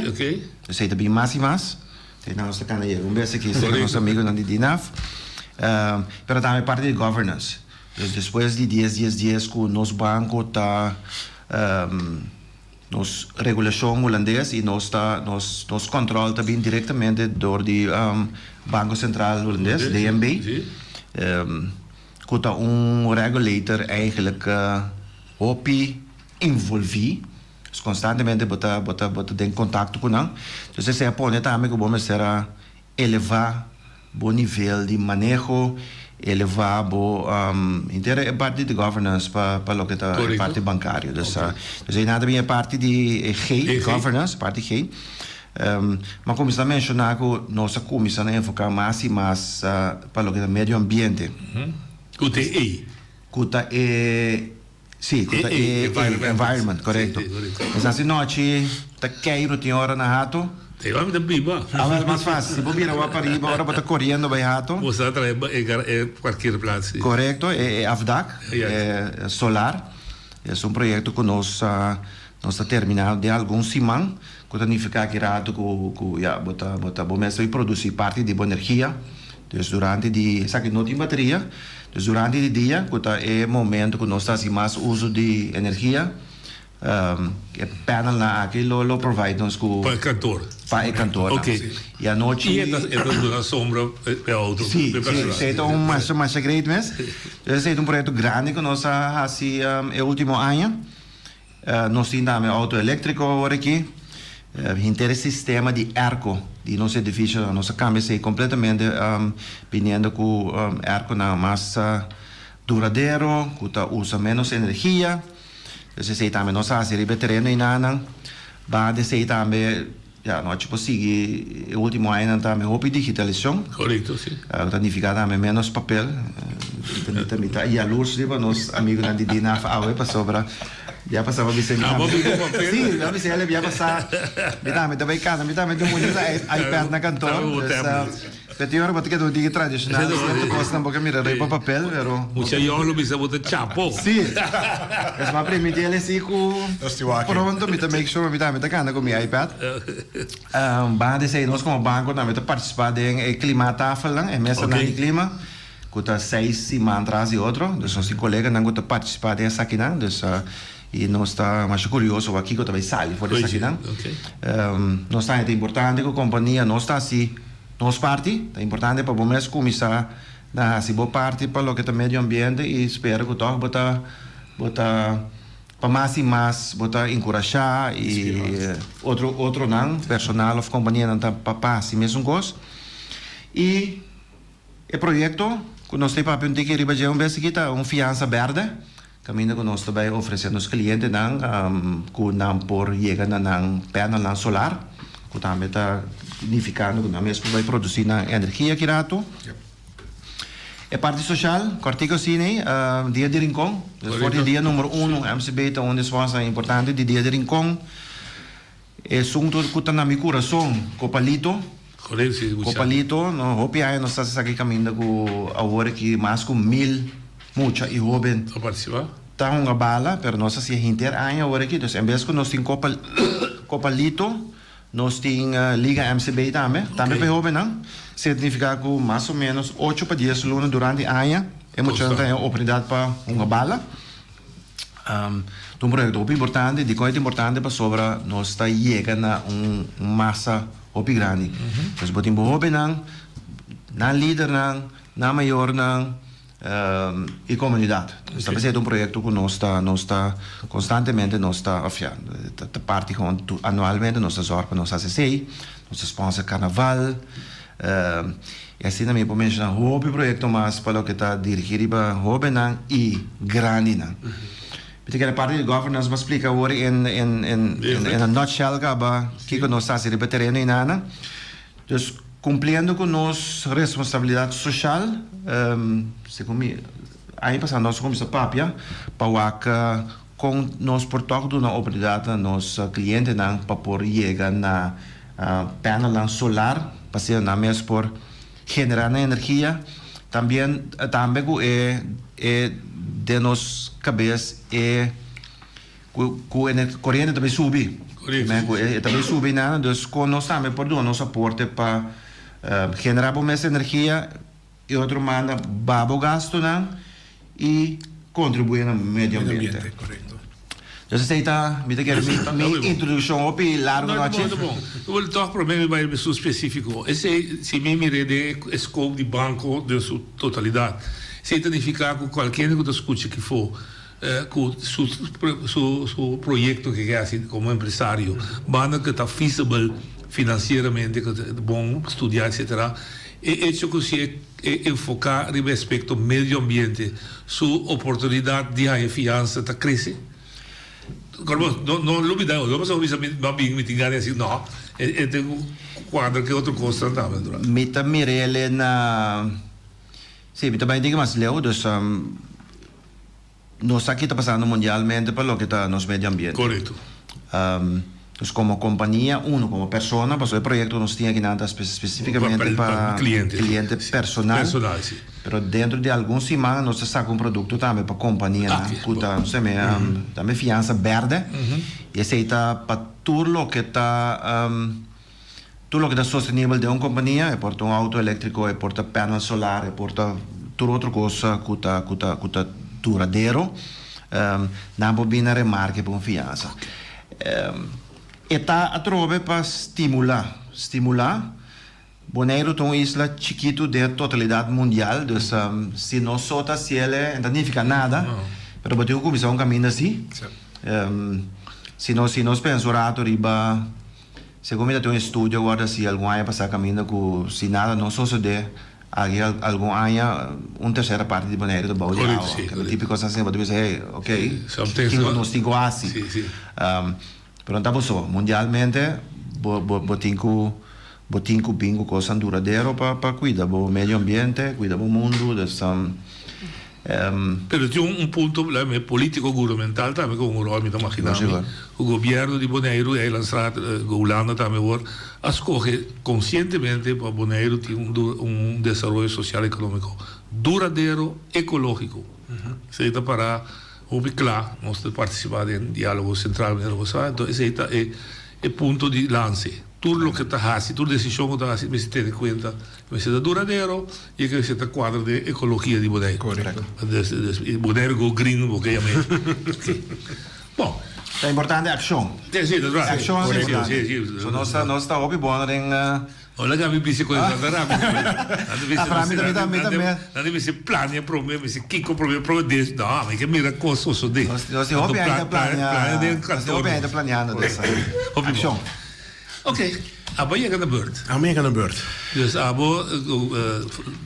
Esei ta bin mas i mas. Esei nos ta kana yega un bes aki serka nos amigunan di DINAF. Pero tambe e parti di governance. Dus despues di dies dies dies ku nos banko ta. Nos regulashon hulandes i nos ta nos nos kòntròl ta bin direktamente dor di Banko Sentral Hulandes, DNB, ku ta un regulator eigenlijk hopi involví. Dus konstantemente bo ta bo ta bo ta den kontakto ku nan. Dus esei a pone tambe ku bo mester a Elevá bo nivel di maneho, elevá bo henter e parti di governance pa pa loke ta e parti bankario. Dus dus einan ta bin e parti di e G, governance, parti G. Mi a kuminsá menshoná ku nos a kuminsá na enfoká mas i mas pa loke ta medio ambiente. Ku ta e E. Ku ta e. Sí, ku ta e environment, korekto. Esnan si nochi ta keiru tin ora na hato. Te ora mi ta biba. Awor mas fácil, si bo bira wak pariba ora bo ta koriendo bai hato. Bo sa trae e parkeerplaats. Korekto, e afdak, e solar. Es un proyecto cu nos nos ta termina den algun siman, cu ta nifica aki rato cu cu ya bo ta bo ta bo mes ta produci parti di bo energia. Dus durante di esaki no tin bateria, dus durante di dia cu ta e momento cu nos ta haci mas uso di energia, E panelnan aki lo lo provide nos ku. Pa e kantor. Pa e kantornan. Ok. I anochi. I e ta e ta duna sombra pa e auto. Si, si. Esei ta un masha masha great mes. Esei ta un proyekto grandi ku nos a hasi e ultimo aña. Nos tin tambe auto eléktriko awor aki. Henter e sistema di airco di nos edificionan nos a kambia esei kompletamente biniendo ku airconan mas duradero, ku ta usa ménos energia. Dus esei tambe nos a hasi riba e tereno einanan. Banda di esei tambe, ya, nochi por sigui e ultimo añanan tambe hopi digitalisashon. Korekto, si. Ku ta nifiká tambe ménos papel. Mi ta mi ta yalurs riba nos amigunan di Dinaf awe pasobra bia pasá pa bisa mi tambe. Abo bini papel? Si, mi a bisa el'e bia pasá mi tambe ta bai kana, mi tambe tin mucha iPad na kantor. Dus. P'e ora bo ta keda un tiki tradicional, cierto cosnan bo ke mira riba papel, pero. Mucha yòn lo bisa bo ta chapo. Sí. Es m'a primiti el esí cu pronto mi ta make sure mi tambe ta cana cu mi iPad. Banda di esei nos como banco tambe ta participa den e klimaattafelnan, e mesanan di klima, cu ta seis siman tras di otro. Dus nos tin coleganan cu ta participa den esakinan, dus y nos ta masha curioso wak kico ta bay sali for di esakinan. Nos ta haña ta importante cu compania nos ta haci. Nos parti, ta importante pa bo mes kuminsá na hasi bo parti pa loke ta medio ambiente i spera ku tòg bo ta bo ta pa mas i mas bo ta enkurashá i otro otronan, personal òf kompanianan ta pa pa hasi mesun kos. I e proyekto ku nos ta papia un tiki riba dje un bes aki ta un fiansa bèrdè. Kaminda ku nos ta bai ofresé nos klientenan ku nan por yega na nan panelnan solar, ku tambe ta nifikando ku nan mes por bai produsí nan energia ki ratu. E parti soshal, kòrtiku asina, Dia di Rincon, for di dia numero uno MCB ta un di e sponsor importante di Dia di Rincon. Esun tur ku ta na mi kurason, Kopalito. Kopalito, no, hopi aña nos ta hasi esaki kaminda ku awor aki mas ku mil mucha i hoben ta hunga bala, pero nos ta hasi henter aña awor aki. Dus en bes ku nos tin Kopalito, nos tin Liga MCB tambe, tambe pa e hobennan. Signifiká ku mas o ménos ocho pa dies luna durante aña e muchanan ta haña oportunidat pa hunga bala. Ta un proyekto hopi importante. Dikon e ta importante? Pasobra nos ta yega na un masa hopi grandi. Entonces bo tin bo hobennan, nan lidernan, nan mayornan i komunidat. Entonces ta p'esei ta un proyekto ku nos ta nos ta konstantemente nos ta òf ya ta parti gewoon anualmente nos ta zòrg pa nos hasi esei. Nos ta sponsor karnaval. I asina mi por menshoná hopi proyekto mas pa loke ta dirigí riba hóbennan i grandinan. Mi ta kere parti di governance bo a splika awor in in in a nutshell kaba kiko nos ta hasi riba tereno einana. Dus kumpliendo ku nos responsabilidat soshal, segun mi aña pasá nos a kuminsá papia pa wak kon nos por tòg duna oportunidat na nos klientenan pa por yega na Panelnan solar pa asina nan mes por genera nan energia. Tambien tambe ku e e den nos kabes e ku ku e koriente ta bai subi. Ku e ta bai subi nan dus kon nos tambe por duna nos aporte pa genera bo mes energia e otro manda baha bo gastunan i kontribuí na medio ambiente. Entonces esei ta, mi ta kere mi mi introdukshon hopi largu No, nochi. ta bon, ta bon. Tòg promé mi bai su spesífiko. Esei, si mi mir'é den e scope di banko den su totalidat, esei ta nifiká ku kualkier ku ta skucha kifó ku su su su proyekto ke ke hasi komo empresario, banda ku ta feasible finansieramente, ku ta bon studiá etsetera, E echo ku si e enfoká riba e aspekto medio ambiente, su oportunidat di haña fiansa ta krese. Kòrda bo, no lubidá, no pasobra bo bisa mi a bin mi tin gana di hasi, no, e tin ku kuadra ku e otro kosnan tambe naturalmente. Mi ta mir'el na, si, mi ta bai un tiki mas leu, dus Nos sa ki ta pasando mundialmente pa loke ta nos medio ambiente. Korekto. Dus komo kompania uno, komo persona, pasobra e proyekto ku nos tin akinan ta spesífikamente pa kliente personal. Pero dentro di algun siman nos ta saka un produkto tambe pa kompanianan ku ta tambe fiansa bèrdè. I esei ta pa tur loke ta tur loke ta sostenibel den un kompania, e por ta un outo eléktriko, e por ta panel solar, e por ta tur otro kos ku ta ku ta ku ta duradero, nan por bini na remarke pa un fiansa. E ta atrobe pa stimulá, stimulá. Boneiru ta un isla chikitu den e totalidat mundial, dus si nos so ta hasiel e ta nifiká nada, pero bo tin ku kuminsá un kaminda si. Si nos si nos pensa un ratu riba, segun mi ta tin un estudio a wòrdu hasi algun aña pasá kaminda ku si nada no sosodé aki algun aña un tersera parti di Boneiru ta bou di awa. Kende típiko asina bo ta bisa hey ok kiko nos tin ku hasi? Pero no ta bo so. Mundialmente bo bo bo tin ku bo tin ku bin ku kosnan duradero pa pa kuida bo medio ambiente, kuida bo mundu, dus Pero tin un punto politico gubernamental tambe ku un rol mi ta magina mi ku gobierno di Boneiru i eilandsraad Hulanda tambe awor a skohe konsientemente pa Boneiru tin un desaroyo sosial ekonómiko duradero ekológiko. Esei ta para hopi kla, nos ta partisipá den diálogo sentral manera bo sa, enton esei ta e punto di lanse. Tur loke ta hasi, tur desishon ku ta hasi mester tene kuenta ku mester ta duradero i ku mester ta kuadra den ekologia di Boneiru. Korekto. Boneiru go green bo ke yam'é. Bon. Ta importante akshon. Si, si, ta Akshon ta importante. So nos ta nos ta hopi bon den. Hola Gaby bisti ku esnan ta rapi. Ah, pero ami tambe, mi tambe. Nan ta bisti plania prome, bisti kiko prome, prome des. No, mi ke mira kos sosode. Nos tin hopi aña ta plania. Nos tin hopi aña ta planiando des. Hopi bon. Ok, abo a yega na beurt. Amo yega na beurt. Dus abo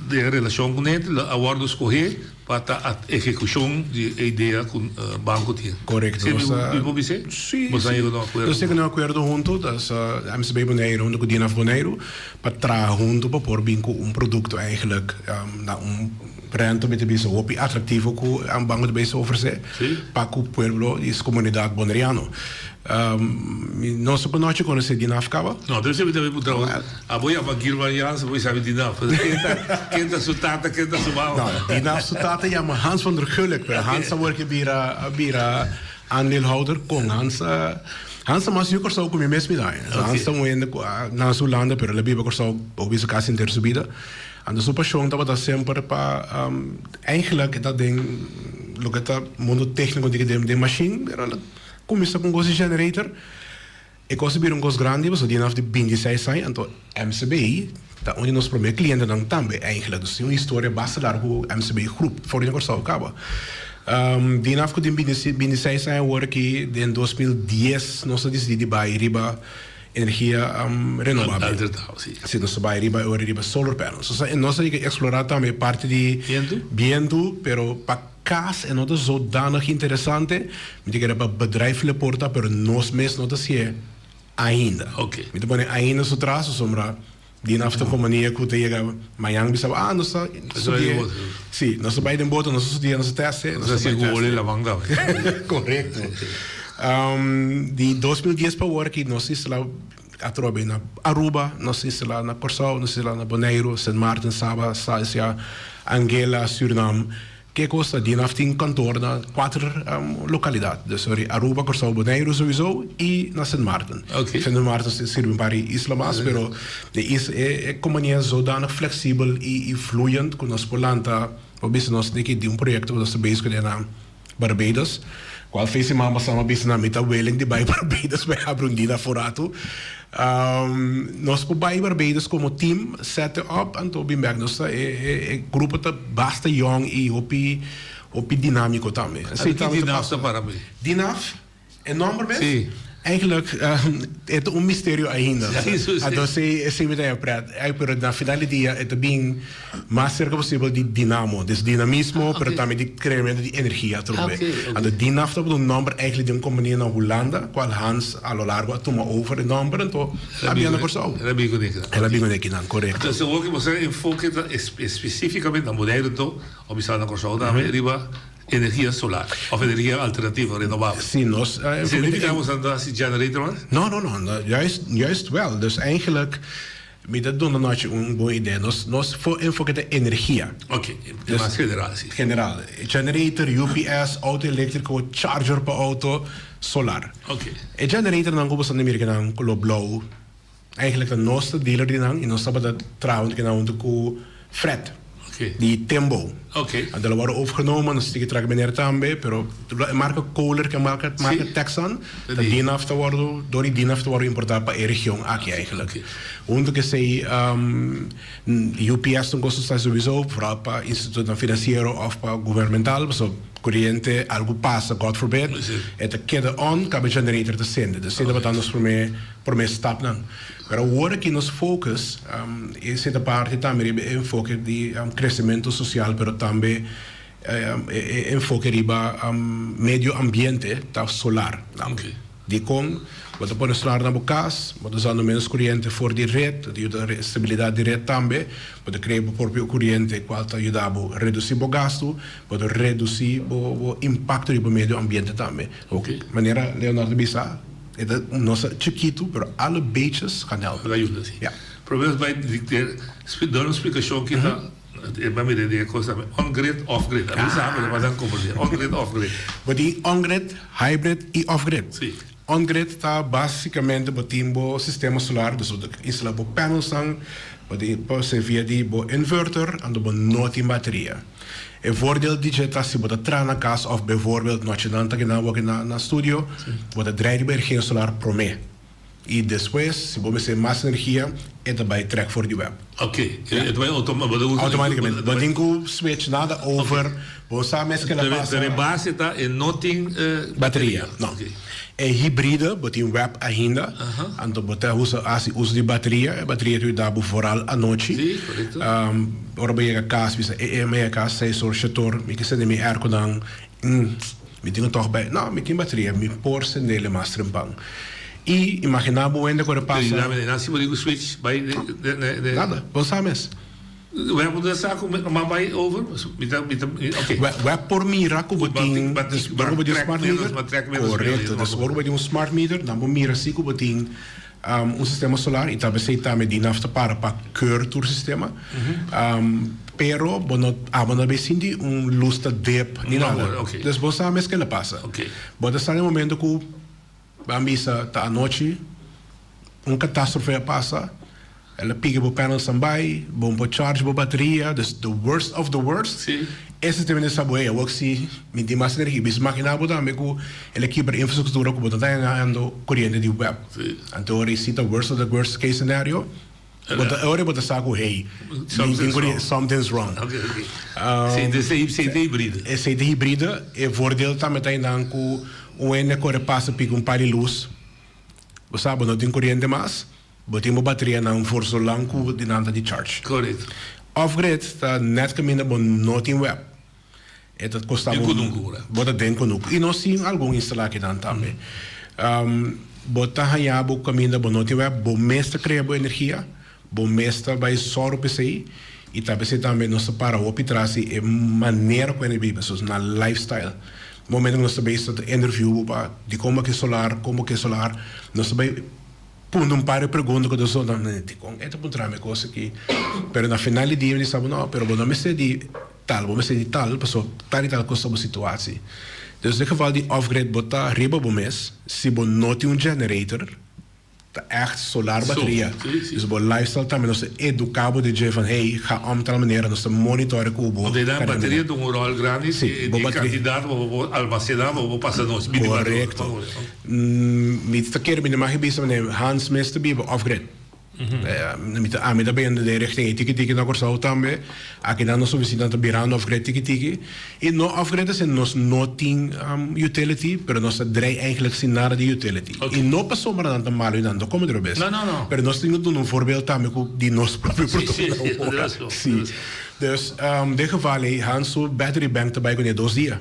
den relashon ku net a wòrdu skohé pa ta ehekushon di e idea ku banko tin. Korekto. Si mi por bis'é? Si. Boso a yega na un akuerdo? Nos a yega na un akuerdo huntu, das MCB Boneiru huntu ku Dinaf Boneiru pa traha huntu pa por bin ku un produkto eigenlijk na un rente mi ta bisa hopi atraktivo ku banko ta bisa ofresé pa ku pueblo i komunidat boneriano. No sa por nochi konosé Dinaf kaba? No, debe ser mi tambe puntra bo. Abo yama Gilmar Jansen bo sabi Dinaf. Ken ta su tata, ken ta su mama? No, Dinaf su tata yama Hans van der Gulik, pero Hans a wor ke bira a bira aandeelhouder kon Hans a Hans ta mas yu Kòrsou ku mi mes mi daña. Hans ta un hende ku a nase Hulanda pero el a biba Kòrsou hopi su kasi henter su bida. Anto su pashon tabata semper pa eigenlijk e ta den loke ta mundo tékniko den mashin pero el a kuminsá ku un kos di generator. E kos a bira un kos grandi pasobra di naf di bintiseis aña anto MCB ta un di nos promé klientenan tambe eigenlijk. Dus tin un historia basta largu ku MCB Groep for di Kòrsou kaba. Di naf ku tin bintiseis aña awor aki den 2010 nos a disidí di bai riba energia renobabel. Si nos a bai riba riba solar panels. Nos a yega eksplorá tambe parti di bientu pero pa. Kas e no ta zodanig interesante, mi ta kere pa bedrijf por ta, pero nos mes no ta hacié ainda. Mi ta pone ainda su tras, pasobra di naf ta kompania ku ta yega mañan bisa bo, ah nos ta studi'é, si, nos ta bai den boto, nos ta studi'é, nos ta test'é, nos ta bai test'é. Korekto. Di 2010 pa awor aki nos instalá atrobe na Aruba, nos instalá na Kòrsou, nos instalá na Boneiru, Sint Maarten, Saba, Stasia, Anguilla, Surinam. Ke kos ta Dinaf tin kantor na kuater lokalidat, dus sorry, Aruba, Kòrsou, Boneiru souiso i na Sint Maarten. Sint Maarten sirbi un par di isla mas, pero e is e kompania zodanig fleksibel i i fluyend ku nos por lanta, por bisa nos tin ki di un proyekto ku nos ta bezig kuné na Barbados, kual fe siman pasá mi a bisa nan mi ta willing di bai Barbados bai habri un Dinaf un ratu. Nos por bai Barbados komo team set up anto bin bek. Nos ta e e grupo ta basta yong i hopi hopi dinamiko tambe. Esei tambe ta pasa. Dinaf ta para mi? Dinaf? E nomber mes? Si. Eigenlijk e ta un misterio ainda. Si, si. Anto esei esei mi ta haña pret. Pero na final di dia e ta bin mas serka posibel di dinamo, dus dinamismo, pero tambe di kreamentu di energia atrobe. Anto Dinaf tabata un nomber eigenlijk di un kompania na Hulanda, kual Hans a lo largo a tuma over e nomber, anto a bia na Kòrsou. El a bin kuné kinan. El a bin kuné kinan, korekto. Anto segun ku boso enfoke ta espesífikamente na Boneiru anto, o bisa na Kòrsou tambe, riba. Energia solar of energia alternativo, renovabel. Si, nos a enfoke. Significa bo sa ta hasi generator mas? No, no, no, juist, juist wel. Dus eigenlijk, mi ta duna nochi un bon idea. Nos, nos enfoke ta energia. Ok, e mas general, si. General. Generator, UPS, auto electrico, charger pa auto, solar. Ok. E generatornan ku bo sa mira kinan color blauw, Eigenlijk ta nos ta dealer di nan y nos tabata traha hunto kinan hunto cu Fred di Timbo. Anto el a wordo overgenomen, nos a sigui traha cu meneer tambe, pero e marca Kohler cu e marca Texan ta Dinaf ta wordo, door di Dinaf ta wordo importa pa e region aki eigenlijk. Hunto cu esey UPS ta un cos ta souwiso, vooral pa institutonan financiero of pa gubernamental, pasobra coriente algo pasa, God forbid, e ta keda on, caba e generator ta sende. Dus esey tabata nos prome. Promé stapnan. Pero awor aki nos focus, esei ta parti tambe riba e enfoke di kresementu sosial pero tambe e enfoke riba medio ambiente ta solar. Dikon? Bo ta pone solar na bo kas, bo ta usando ménos koriente for di ret, ta yuda stabilidat di ret tambe, bo ta krea bo propio koriente kual ta yuda bo redusí bo gastu, bo ta redusí bo impakto riba medio ambiente tambe. Manera Leonardo a bisa. E ta nos ta chikitu pero alle beetjes gaan helpen. Ta yuda si. Ja. Prome nos bai dicteer duna un splicacion ki ta e bai mira den e cos tambe on grid off grid a mi sa pero mas nan comprende on grid off grid. Bo tin on grid, hybrid y off grid. Si. On grid ta basicamente bo tin bo sistema solar dus bo ta instala bo panels nan bo tin pasa via di bo inverter anto bo no tin bateria. E voordeel di dje ta si bo ta traha na kas òf bijvoorbeeld nochinan ta keda wòrdu na na studio, bo ta draai riba energia solar promé i despues si bo mester mas energia e ta bai trèk for di web. Ok, e ta bai automa bo ta usa Automaticamente, bo no tin ku switch nada over, bo sa mes kila pasa. Pero e base ta e no tin bateria. No. E hibride bo tin web ainda, anto bo ta usa hasi uso di bateria, e bateria ta yuda bo vooral anochi. Sí, korekto. Ora bo yega kas bisa e e mi yega kas seis or shet or mi ke sende mi airconan, mi tin ku tòg bai, no mi tin bateria mi por sendele mas trempan. I imagina bo wende ku ora pasa. Nan si bo tin ku switch bai de. Nada, bo sa mes. Web no ta sa ku mi a bai over? Mi ta, mi ta, ok. Web por mira ku bo tin, dus ora ku bo tin un smart meter, korekto, dus ora ku bo tin un smart meter, nan por mira si ku bo tin un sistema solar i tal bes ei tambe di naf ta para pa keur tur sistema. Pero bo no, abo no a bay sinti un lus ta dip ni nada. Dus bo sa mes kila pasa. Bo ta sa na e momento ku Ban bisa ta anochi, un catastrofe a pasa, el a piki bo panels nan bai, bo no por charge bo bateria, dus the worst of the worst, e sistema di sa bo hey awor si mi tin mas energia, bisa makina bo tambe cu el a kibra infrastructura cu bo ta ganando coriente di web, anto ora si ta worst of the worst case scenario, Bo ta ora bo ta sa ku hey, mi tin ku something's wrong. Esei ta hibride. Esei ta hibride. E voordeel tambe ta einan ku un hende kore pasa piki un par di lus, bo sa bo no tin koriente mas, bo tin bo baterianan for so lang ku di nan ta di charge. Korekto. Off grid ta net kaminda bo no tin web. E ta kosta Den bo kunuku ora. Bo ta den kunuku. I nos tin algun instalá akinan tambe. Bo ta haña bo kaminda bo no tin web, bo mes ta krea bo energia, bo mes ta bai sòru pa esei i ta p'esei tambe nos ta para hopi tras di e manera ku hende biba, so nan lifestyle. Momento ku nos ta bai ta interview bo pa dikon bo ke solar, kon bo ke solar, nos ta bai Punta un par di pregunta ku ta zona nan dikon e ta puntra mi e kos aki? Pero na final di dia mi di sa bo no, pero bo no mester di tal, bo mester di tal pasobra tal i tal kos ta bo situatie. Dus den geval di off grid bo ta riba bo mes, si bo no tin un generator, ta ègt solar bateria. Dus bo lifestyle tambe nos ta eduká bo di dje van hey, ga om tal manera, nos ta monitore ku bo. Oké, dan bateria ta un ròl grandi, di kantidat bo por almasená, bo por pasa nochi, binti kuater ora. Korekto. Mi ta kere mi no mag bisa manera Hans mes ta biba off grid. Mi ta ami ta bende den richting ei tiki tiki na Kòrsou tambe. Akinan nos oficina ta birando off grid tiki tiki. I no off grid asina nos no tin utility pero nos ta drei eigenlijk sin nada di utility. I no pasobra nan ta malo i nan no come drobes. Pero nos tin ku duna un voorbeeld tambe ku di nos propio producto. Si. Dus den geval ei Hans su battery bank ta bai kuné dos dia.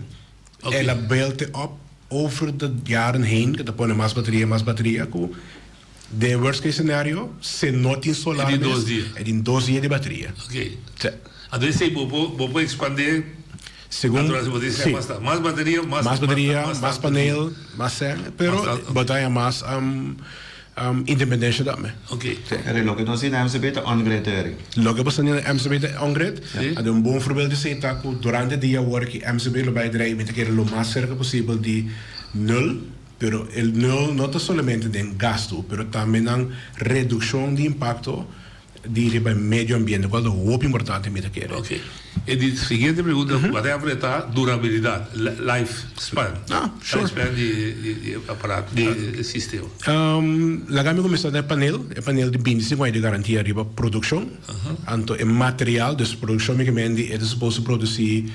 El a build e op over de jaren heen, ku ta pone mas bateria, mas bateria, ku den worst case scenario, si no tin solar E tin dos dia. E tin dos dia di bateria. Ok. Anto esei bo por, bo por expande? Segun Natural, bo tin sí. mas mas bateria, mas mas bateria, mas mas panel, mas sèn, pero bo ta haña mas independencia tambe. Ok. Eri, loke nos tin na MCB ta on-grid eri. Loke bo ta tin na MCB ta on-grid. Sí. Anto un bon voorbeeld di esei ta ku durante dia awor ki MCB lo bai drei mi ta kere lo mas serka posibel di nul, pero e nul no ta solamente den gastu, pero tambe nan redukshon di impakto di riba e medio ambiente, cual ta hopi importante mi ta kere. Ok. E di siguiente pregunta cu a te ta durabilidad, life span. Ah, sure. Life span di di aparato, di e sistema. Laga mi cuminsa den e panel, e panel di bintisinco aña di garantia riba produccion. Anto e material, dus produccion mi ke men di e ta supos produci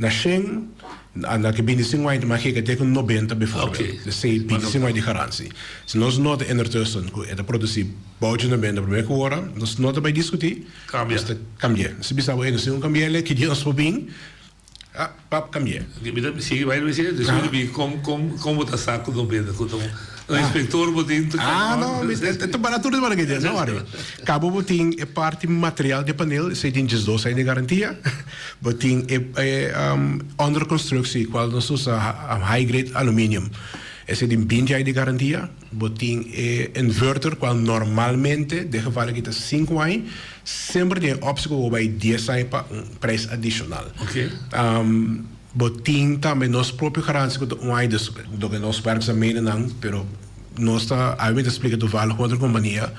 Na shen, na ke bintisingu aña ta mas yega te ku nobenta bivoorbeeld. Esei bintisingu aña di garansi. Si nos nota indertussen ku e ta produsi bou dje nobenta prome ku ora, nos no ta bai diskuti, nos ta kambi'é. Si bisa bo, ey nos tin ku kambi'é, ki dia nos por bin? Ah, pap, kambi'é. Mi ta sigui bai mester, despues mi bin kon kon kon bo ta sa ku nobenta ku ta un inspector bo tin. Ah, no, e ta barato tur di ke no worry. Kabo bo tin e parti material di e panel, esei tin diesdos aña di garantia. Bo tin e onderconstructie cual nos usa high grade aluminium. Esei tin binti aña di garantia. Bo tin e inverter cual normalmente den geval aki ta sinku aña. Semper tin e optie cu bo bay dies aña pa un prijs adicional. Bo tin tambe nos propio garantie cu ta un aña dus loke nos werkzaamhedennan pero nos ta awe mi ta splica toevallig cu otro compania.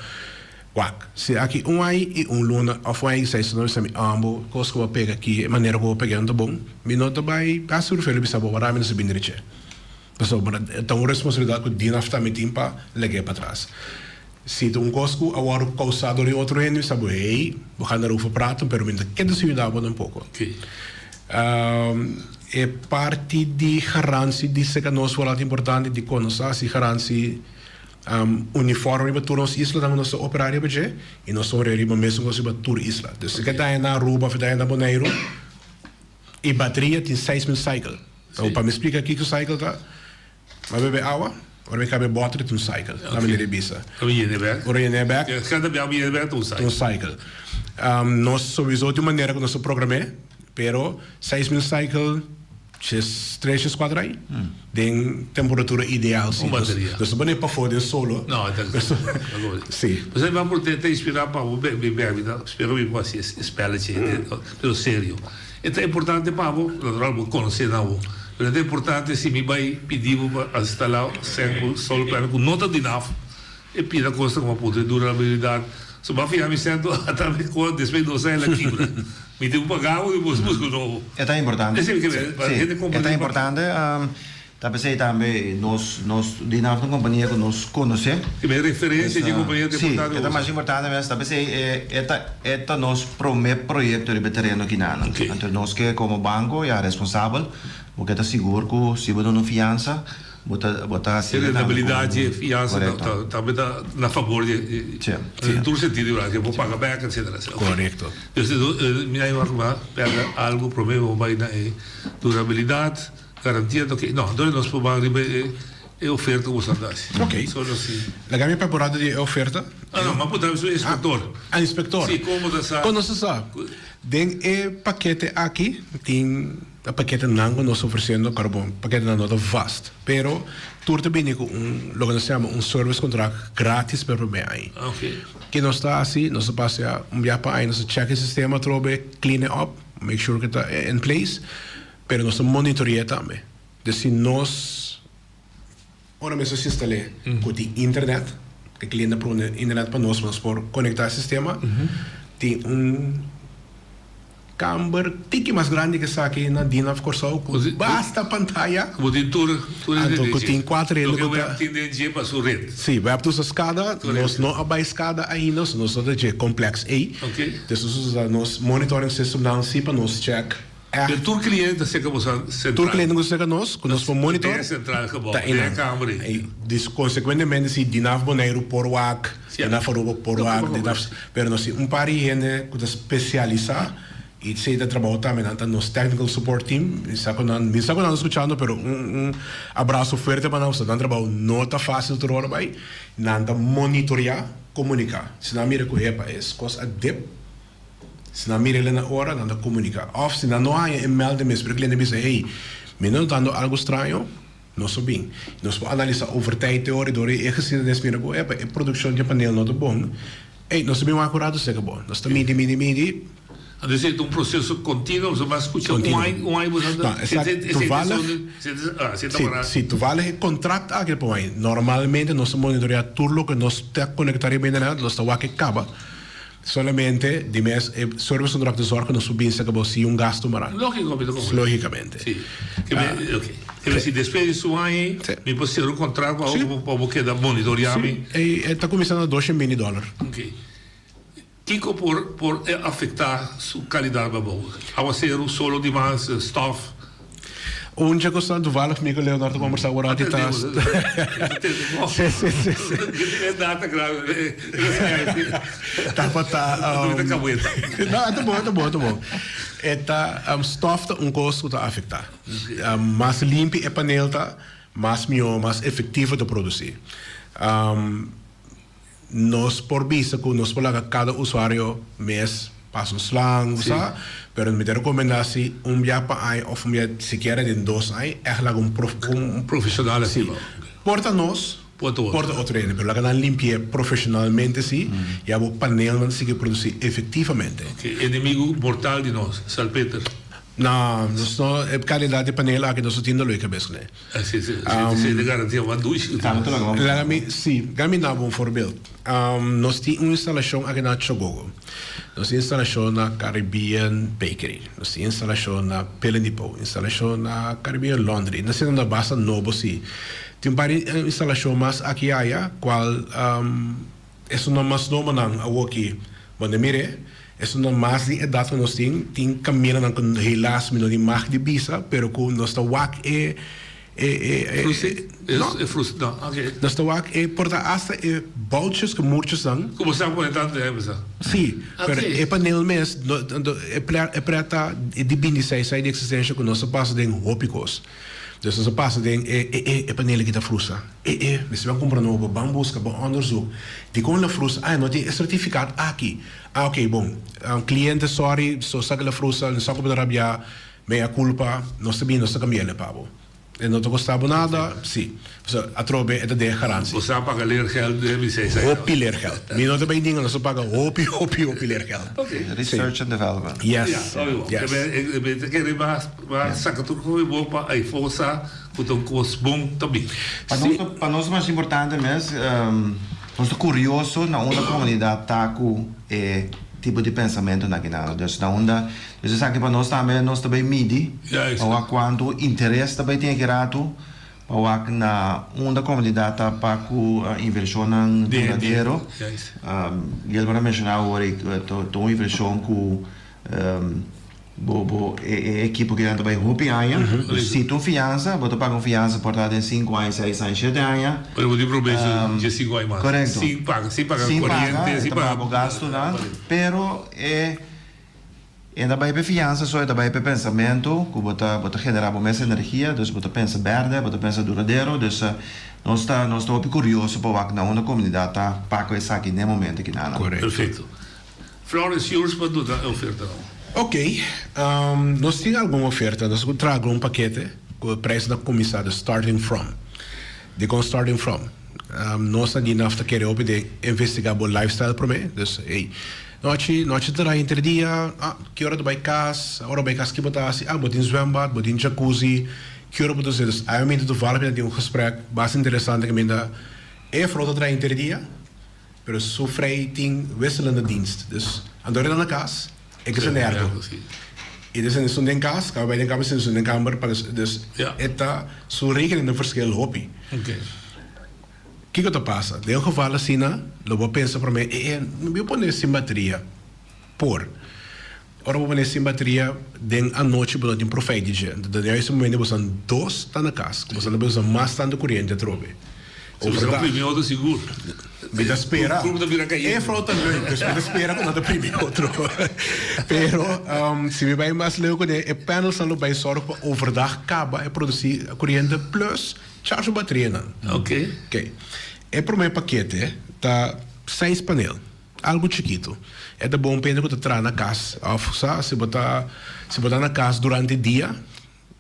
Wak, si aki un ai i un luna òf un ai i seis luna bisa mi ambo kos ku bo a pega aki, e manera ku bo peg'é no ta bon, mi no ta bai hasi rufel i bisa bo wara mi no sa bini richi. Pasobra ta un responsabilidat ku Dinaf tambe tin pa lag'é patras. Si ta un kos ku a wòrdu kousá dor di otro hende, mi sa bo, hey, bo gana erover praten, pero mi no ta keda sin yuda bo tampoko. E parti di garansi di seka nos wòrdu importante di konosá si garansi. Uniforme riba tur nos islanan ku nos ta operá riba dje i nos ta horea riba mesun kos riba tur isla. Dus si ke daña na Aruba òf daña na Boneiru e bateria tin 6000 cycle. So pa mi splika kiko cycle ta, mi a bebe awa, ora mi kaba e bòter tin un cycle, na manera di bisa. Ora mi yena e bèk. Ora yena e bèk. Kada bia mi yena e bèk ta un cycle. Ta un cycle. Nos souiso tin un manera ku nos ta program'é, pero 6000 cycle. Djes tres, djes kuater ai den temperatura ideal si. Un bateria. Nos ta pone pafó den solo. No, ta Si. Pues mi a por ta inspirá pa bo mi bek mi ta spera mi por hasi e spelletje pero serio. E ta importante pa bo, natural bo konosé nan bo, pero e ta importante si mi bai pidi bo pa instalá solar panel ku no ta di naf. E pida cosa como puntra e durabilidad. So bo a fiha mi cento ata mi con despues di dos aña el a kibra. Mi tin cu paga bo y bo busca un nobo. E ta importante. Esey mi ke ber, pa hende Si, e ta importante. Ta pesey tambe nos nos di nan un compania cu nos conoce. Si, e referencia di e compania ta importante. Si, e ta mas importante mes. Ta pesey e ta e ta nos prome proyecto riba e tereno akinan. Anto nos ke como banco ya responsabel bo ke ta sigur cu si bo duna un fiansa. Bo ta bo ta E rentabilidad dje fiansa ta ta tambe ta na fabor dje den tur sentido di bo paga bek etcetera etcetera. Korekto. Dus mi a wak bo a perde algo prome bo bai na e durabilidad, garantia ta oke. No, entonces nos por ban riba e e oferta ku bo sa ta hasi. Oke. Solo si. Laga mi papia un rato di e oferta. Ah no, mi a puntra su inspector. Ah inspector. Si, kon bo ta sa? Kon nos ta sa? Den e pakete aki tin. E paketenan ku nos ta ofresiendo karbon, paketenan no ta vast, pero tur ta bini ku un loke nos ta yama un service contract gratis pa e promé aña. Ke nos ta hasi? Nos ta pasa un bia pa aña, nos ta check e sistema atrobe, clean e up, make sure ku ta in place, pero nos ta monitore'é tambe. Dus si nos ora mes nos instal'é ku tin internet, e cliente a pone internet pa nos pa nos por konektá e sistema, tin un. Kamber tiki mas grandi ke esaki na Dinaf Kòrsou ku basta pantaya. Ku bo tin tur tur e Anto ku tin kuater hende Loke ku ta. web tin den dje pa su ret. Si, web ta usa SCADA. Nos no a bai SCADA ainda, so nos no ta dje kompleks ei. Oke. Dus nos usa nos monitoring system nan si pa nos chèk ègt. Pero tur kliente ta seka boso sentral. Tur kliente ku seka nos, ku nos por monitor. Den e sentral gebou, Ta den e einan. kamber ei. Dus konsekuentemente si Dinaf Boneiru por wak. Sí. Dinaf Aruba por wak, Dinaf. Pero nos tin un par di hende ku ta spesialisá i esei ta trabou tambe. Nan ta nos technical support team. Mi sa ku nan, mi sa ku nan ta skuchando, pero un un abraso fuerte pa nan pasobra nan trabou no ta fásil tur ora bai. Nan ta monitoreá, komuniká. Si nan mira ku epa es kos a dip. Si nan mira el na ora, nan ta komuniká. Òf si nan no haña e melding mes, pero e kliente bisa, hey, mi no notando algu straño, nos a bin. Nos por analisá over tijd te ora i dor di e geschiedenis mira ku, epa, e produkshon di e panel no ta bon. Ey, nos ta bin wak un ratu seka bo. Nos ta midi, midi, midi. Anto esei ta un proseso kontinuo, bo a skucha un ai, un ai bo sa No, esaki toevallig, si, si, toevallig e kontrakt aki ta pon ai. Normalmente nos ta monitorea tur loke nos ta konektá riba internet, nos ta wak e kaba. Solamente di mes e service contract ta zorg ku nos por bin seka bo si un gastu mará. Lógiko mi ta komprende. Lógikamente. Si. Ke me, ok. Ke me si despues di su aña mi por sera un kontrakt pa bo pa bo keda monitorea mi. Si. E ta kuminsá na doshen bini dòler. Ok. Kiko por por afektá su kalidat babou? Awaseru, solo di mas, stòf? Un dje kosnan toevallig mi ku Leonard ta kombersá awor ati ta Si si si si Tabata No e ta bon e ta bon e ta bon E ta stof ta un kos ku ta afektá Mas limpi e panel ta mas mihó mas efektivo ta produsí Nos por bisa ku nos por laga kada usuario mes pasa un slang, bo sa, pero mi ta rekomendá si un bia pa aña òf un bia sikiera den dos aña ègt laga un un profeshonal si. Por ta nos, por ta otro hende, pero laga nan limpi'é profeshonalmente si, ya bo panelnan ta sigui produsí efektivamente. Oke, enemigu mortal di nos, salpeter. No, nos no, e kalidat di panel aki nos no tin dolor di kabes kuné. Si, si, si, di garantia wan dushi. Laga mi, si, laga mi dabo un voorbeeld. Nos tin un instalashon aki na Chogogo. Nos tin instalashon na Caribbean Bakery. Nos tin instalashon na Pillen Depot, instalashon na Caribbean Laundry. Nos tin na basta nobo si. Tin un par di instalashon mas aki y aya, cual Esunnan mas nobonan awoki bo no mir'é, esunnan mas di edat ku nos tin, tin kaminanan ku helaas mi no tin mag di bisa, pero ku nos ta wak e e e e Frusi? No. E frusi, no, oke. Nos ta wak e por ta asta e boutjes ku murchesnan. Ku bo sa pone tantu den bisa? Si, pero e panel mes, no e e pret ta di bintiseis aña di eksistensha ku nos a pasa den hopi kos. Dus nos a pasa den e e e e panel aki ta frusa. E e, mester ban kumpra nobo, ban buska, ban onderzoek. Dikon la frusa? Ah, e no tin e sertifikat aki. Ah, oke, bon. Kliente, sorry, so sa ku la frusa, no sa ku bo ta rabiá, mea kulpa, nos ta bini, nos ta kambi'el e pa bo. E no ta kosta bo nada, si. Pasobra atrobe e ta den e garansi. Bo sa paga leergeld den mi seis aña. Hopi leergeld. Mi no ta bay ninga, nos ta paga hopi, hopi, hopi leergeld. Research and development. Yes. Ya, obi bo. Yes. Mi ta kere mas saka tur ku bo pa ayfo sa ku ta un kos bon ta bin. Pa nos, pa nos mas importante mes, nos ta kurioso na unda komunidat ta ku e tipo di pensamentunan aki nan. Dus na unda, dus esaki pa nos tambe nos ta bay midi pa wak kuantu interes ta bay tin aki ratu. Pa wak na unda komunidat ta pa ku invershonnan duradero. Gilbert a menshoná awor ta un invershon ku bo bo e ekipo kinan ta bai hopi aña. Si ta un fiansa, bo ta paga un fiansa por ta den sinku aña, seis aña, shete aña. Pero bo tin probecho dje sinku aña mas. Korekto. Sin paga, sin paga koriente, sin paga. Sin paga bo gastunan, pero e. E ta bai p'e fiansa so, e ta bai p'e pensamentu ku bo ta bo ta generá bo mes energia, dus bo ta pensa bèrdè, bo ta pensa duradero, dus nos ta nos ta hopi kurioso pa wak na unda komunidat ta pa ku esaki n'e momento aki nan. Perfekto. Florence Yours pa duna e ofertanan. Ok, nos tin algun oferta, nos a traha algun pakete ku e preisnan ta kuminsá, dus starting from. Dikon starting from? Nos na Dinaf ta kere hopi den investigá bo lifestyle promé, dus hey, Nochi, nochi ta traha henter dia, ah, ki ora ta bai kas, ora bai kas ki bo ta hasi, ah, bo tin zwembad, bo tin jacuzzi, ki ora bo ta hasi? Dus ai momento toevallig mi ta tin un gesprek basta interesante kaminda e vrouw ta traha henter dia, pero su vrij tin wisselende dienst, dus anto ora e ta na kas, e ke sende airco. E ta sende esun den kas, kaba bai den kamber sende esun den kamber, dus e ta su rekening ta verschil hopi. Kiko ta pasa? Den un geval asina, lo bo pensa promé, E, e, no mi pone sin bateria. Por. Ora bo pone sin bateria, den anochi bo no tin profeit di dje. Anto den juiste momento bosan dos ta na kas, ku bosan ta usa mas tantu kuriente atrobe. Si bosan a primi otro sigur. Mi ta spera. Grupo ta bira kayente. E frou ta leuk, dus mi ta spera ku nan ta primi otro. Pero, si mi bai mas leu kuné, e panelsnan lo bai sòrg pa overdag kaba e produsí kuriente plus Charge baterianan. Ok. Ok. E prome pakete ta seis panel. Algu chikitu. E ta bon pa hende ku ta traha na kas òf sa si bo ta si bo ta na kas durante dia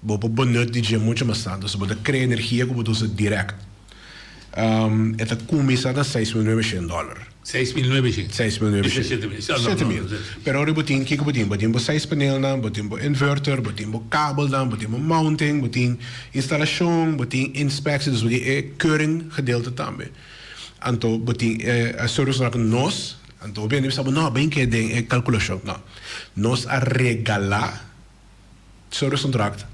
bo por benut di dje muchu mas tantu. So bo ta krea energia ku bo ta usa dirèkt. E ta kuminsá na 6900 dòler. 6900? 6900. 7000. 7000. Pero ora bo tin kiko bo tin? Bo tin bo seis panelnan, bo tin bo inverter, bo tin bo kabelnan, bo tin bo mounting, bo tin instalashon, bo tin inspectie, dus bo tin e keuring gedeelte tambe. Anto bo tin e service contract ku nos, anto hopi hende bisa bo no, bin ke den e kalkulashon. No, nos a regalá service contract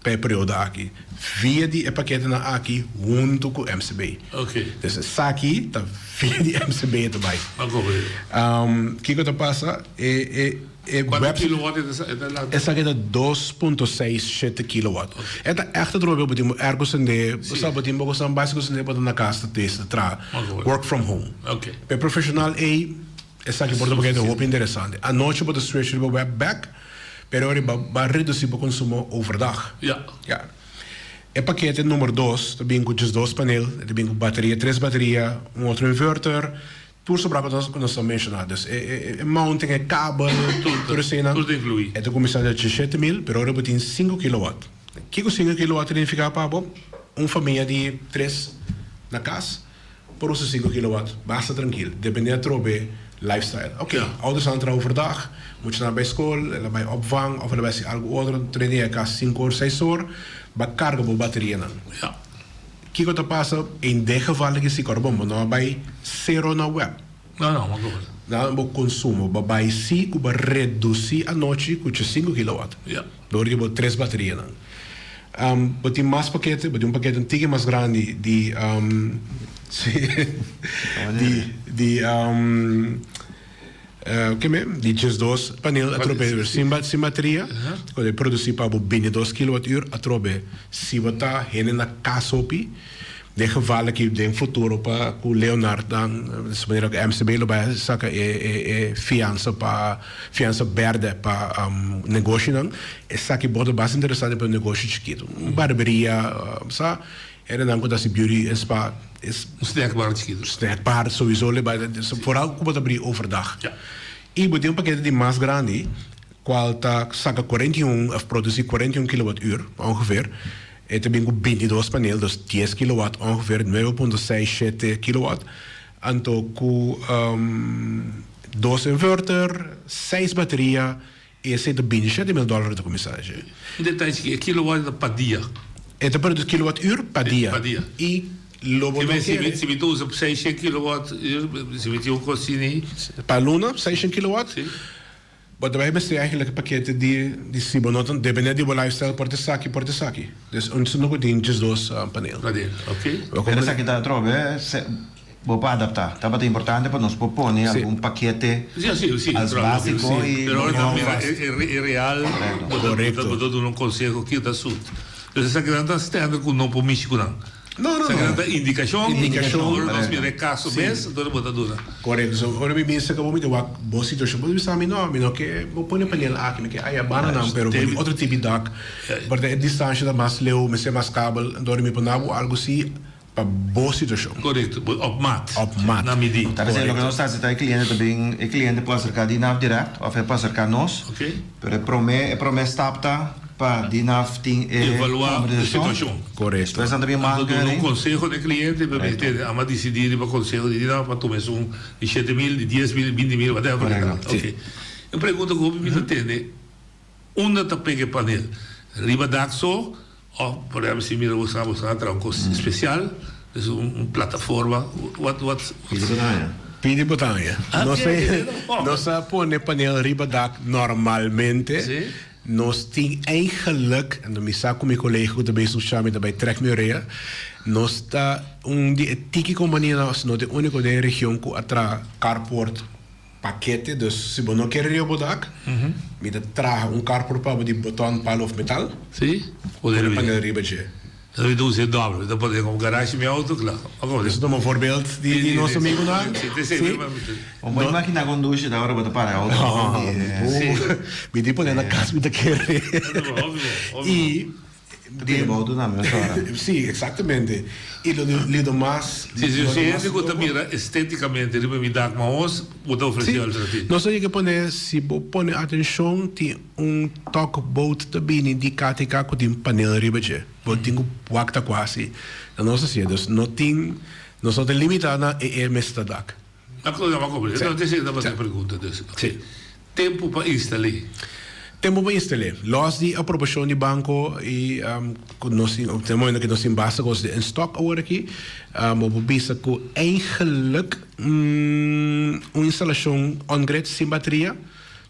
pa e periodo aki via di e paketenan aki huntu ku MCB. Dus esaki ta via di MCB e ta bai. Kiko ta pasa? E e e Kuantu kilowatt e ta e ta lanta? Esaki ta 2.67 kilowatt. E ta ègt atrobe bo tin bo airco sende, bo sa bo tin bo kosnan básiko sende bo ta na kas ta test ta traha work from home. Pa e profeshonal ei esaki por ta pakete hopi interesante. Anochi bo ta switch riba web bèk. Pero riba ba reduci bo consumo overdag. Ja. Ja. E pakete number dos ta bin cu 12 panel, e ta bin cu bateria, tres bateria, un otro inverter, tur sobra cu nos cu nos a menciona. Dus e e e mounting, e kabel, tur eseinan. Tur ta inclui. E ta cuminsa na diesshete mil, pero ora bo tin sinku kilowatt. Kico sinku kilowatt ta nifica pa bo? Un famia di tres na cas. Por usa sinku kilowatt basta trankil, depende atrobe lifestyle. Ok, ouders nan traha overdag, muchanan bai skol, el a bai opvang of el a bai hasi algu otro, tur e dia kas sinku or, seis or, ba karga bo baterianan. Kiko ta pasa en den geval di si kòrda bon, bo no a bai sero na web. No, no, bo kòrda. Nan bo konsumo ba bai si ku ba redusí anochi ku sinku kilowatt. Dor di bo tres baterianan. Bo tin mas pakete, bo tin un pakete un tiki mas grandi di di di ke me di 12 panel atrobe sin sin bateria ku ta produsi pa bo 22 kilowatt uur atrobe si bo ta hende na kas hopi. Den geval aki den futuro pa ku Leonard nan di manera ku MCB lo bai saka e e fiansa pa fiansa berde pa negoshinan esaki por ta basta interesante pa un negoshi chikitu un barberia sa hendenan ku ta hasi beauty en spa es Un snack bar chikitu. Snack bar sowiso lo bai foral ku bo ta bri overdag i bo tin un pakete di mas grandi kual ta saka 41 of produsi 41 kilowatt uur ongeveer. E ta bin ku 22 panel, dus 10 kilowatt ongeveer, 9.67 kilowatt. Anto ku dos inverter, seis bateria, i esei ta 27 mil dòler ta kuminsá dje. Un detaye chiki, e kilowatt ta pa dia? E ta produsi kilowatt uur pa dia. Pa dia. I lo bo no kere. Si mi ta usa 600 kilowatt uur, si mi tin un kosini. Pa luna, 600 kilowatt? Si. Bo ta bai mester eigenlijk e pakete di di si bo no ta depende di bo lifestyle por ta esaki por ta esaki. Dus un no ku tin 12 panel. Panel, ok. Pero esaki ta atrobe se bo por adapta. Tabata importante pa nos por pone algun pakete Si, si, si, als basico y Pero ora no mira vast. e real bo ta bo ta duna un conseho kico ta suit. Dus esakinan ta standard ku no por mishi ku nan. No, no, Esaki no. ta indikashon. Indikashon. Ora nos mira e kaso mes, entonces bo ta duna. Korekto. So, ora mi bisa ku bo mi ta wak bo situashon, bo ta bisa mi, no, mi no ke bo pone panel aki, mi ke aya banda nan, pero bo tin otro tipo di dak. Por e distansha ta mas leu, mester mas kabel, enton mi pone bo algu si pa bo situashon. Korekto. Bo op maat. Op maat. Na midí. Ta p'esei loke nos ta hasi ta e kliente ta bin, e kliente por aserká Dinaf dirèkt òf e por aserká nos. Oké. Pero e promé, e promé stap ta pa Dinaf tin e Evaluá e kombersashon. situashon. Korekto. Despues nan ta bin Anto manka duna un eri. konseho na e kliente pa Korekto. tende ama disidí riba konseho di Dinaf pa tuma esun di 7000, di 10000, 20000, whatever ke ta. Korekto. Oké. Un pregunta ku hopi mi ta tende, unda ta pega e panel? Riba dak so òf por ehèmpel si mira bo sa bo sa traha un kos spesial, dus un plataforma, wat wat? Pidi bo ta haña. Pidi bo ta haña. Nos a nos a pone panel riba dak normalmente. Sí. Nos tin eigenlijk, en mi sa ku mi kolega ku ta bezig sha mi ta bai trek mi orea, nos ta un di e tiki kompanianan, si no ta e úniko den e region ku a traha carport pakete, dus si bo no kere riba bo dak, mi ta traha un carport pa bo di beton, palo of metal, Sí, pone panel riba dje. Nos mi ta usa e doble, mi ta pone como garage mi auto, kla. Eso ta un voorbeeld di di nos amigunan. Sí, sí, Sí. Bo por imagina con dushi ta ora bo ta para e auto Mi tin pone na cas mi ta kere. Obvio, obvio. Y. Te bouto tambe mesora. Sí, exactamente. Y lo lido mas. Sí, si si hende cu ta mira esteticamente riba mi dak mahos, bo ta ofrece alternativa. Nos a yega pone, si bo pone atencion, tin un tugboat ta bini di KTK cu tin panel riba dje. Bo tin cu wak ta cuasi. Na nos a haci'e. Dus no tin, nos no ta limita na e e mester ta dak. A comprende. No, esei tabata e pregunta dus. Sí. Tempu pa instal'é. Tempu pa instal'é. Los di aprobashon di banko i ku nos tin, op e momento ku nos tin basta kos den stock awor aki, bo por bisa ku eigenlijk un instalashon on-grid sin bateria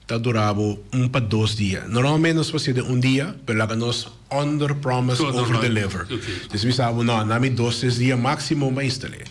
ta dura bo un pa dos dia. Normalmente nos por hasié den un dia, pero laga nos under promise over deliver. Dus mi sa bo no, na mi dos tres dia maximo pa instal'é.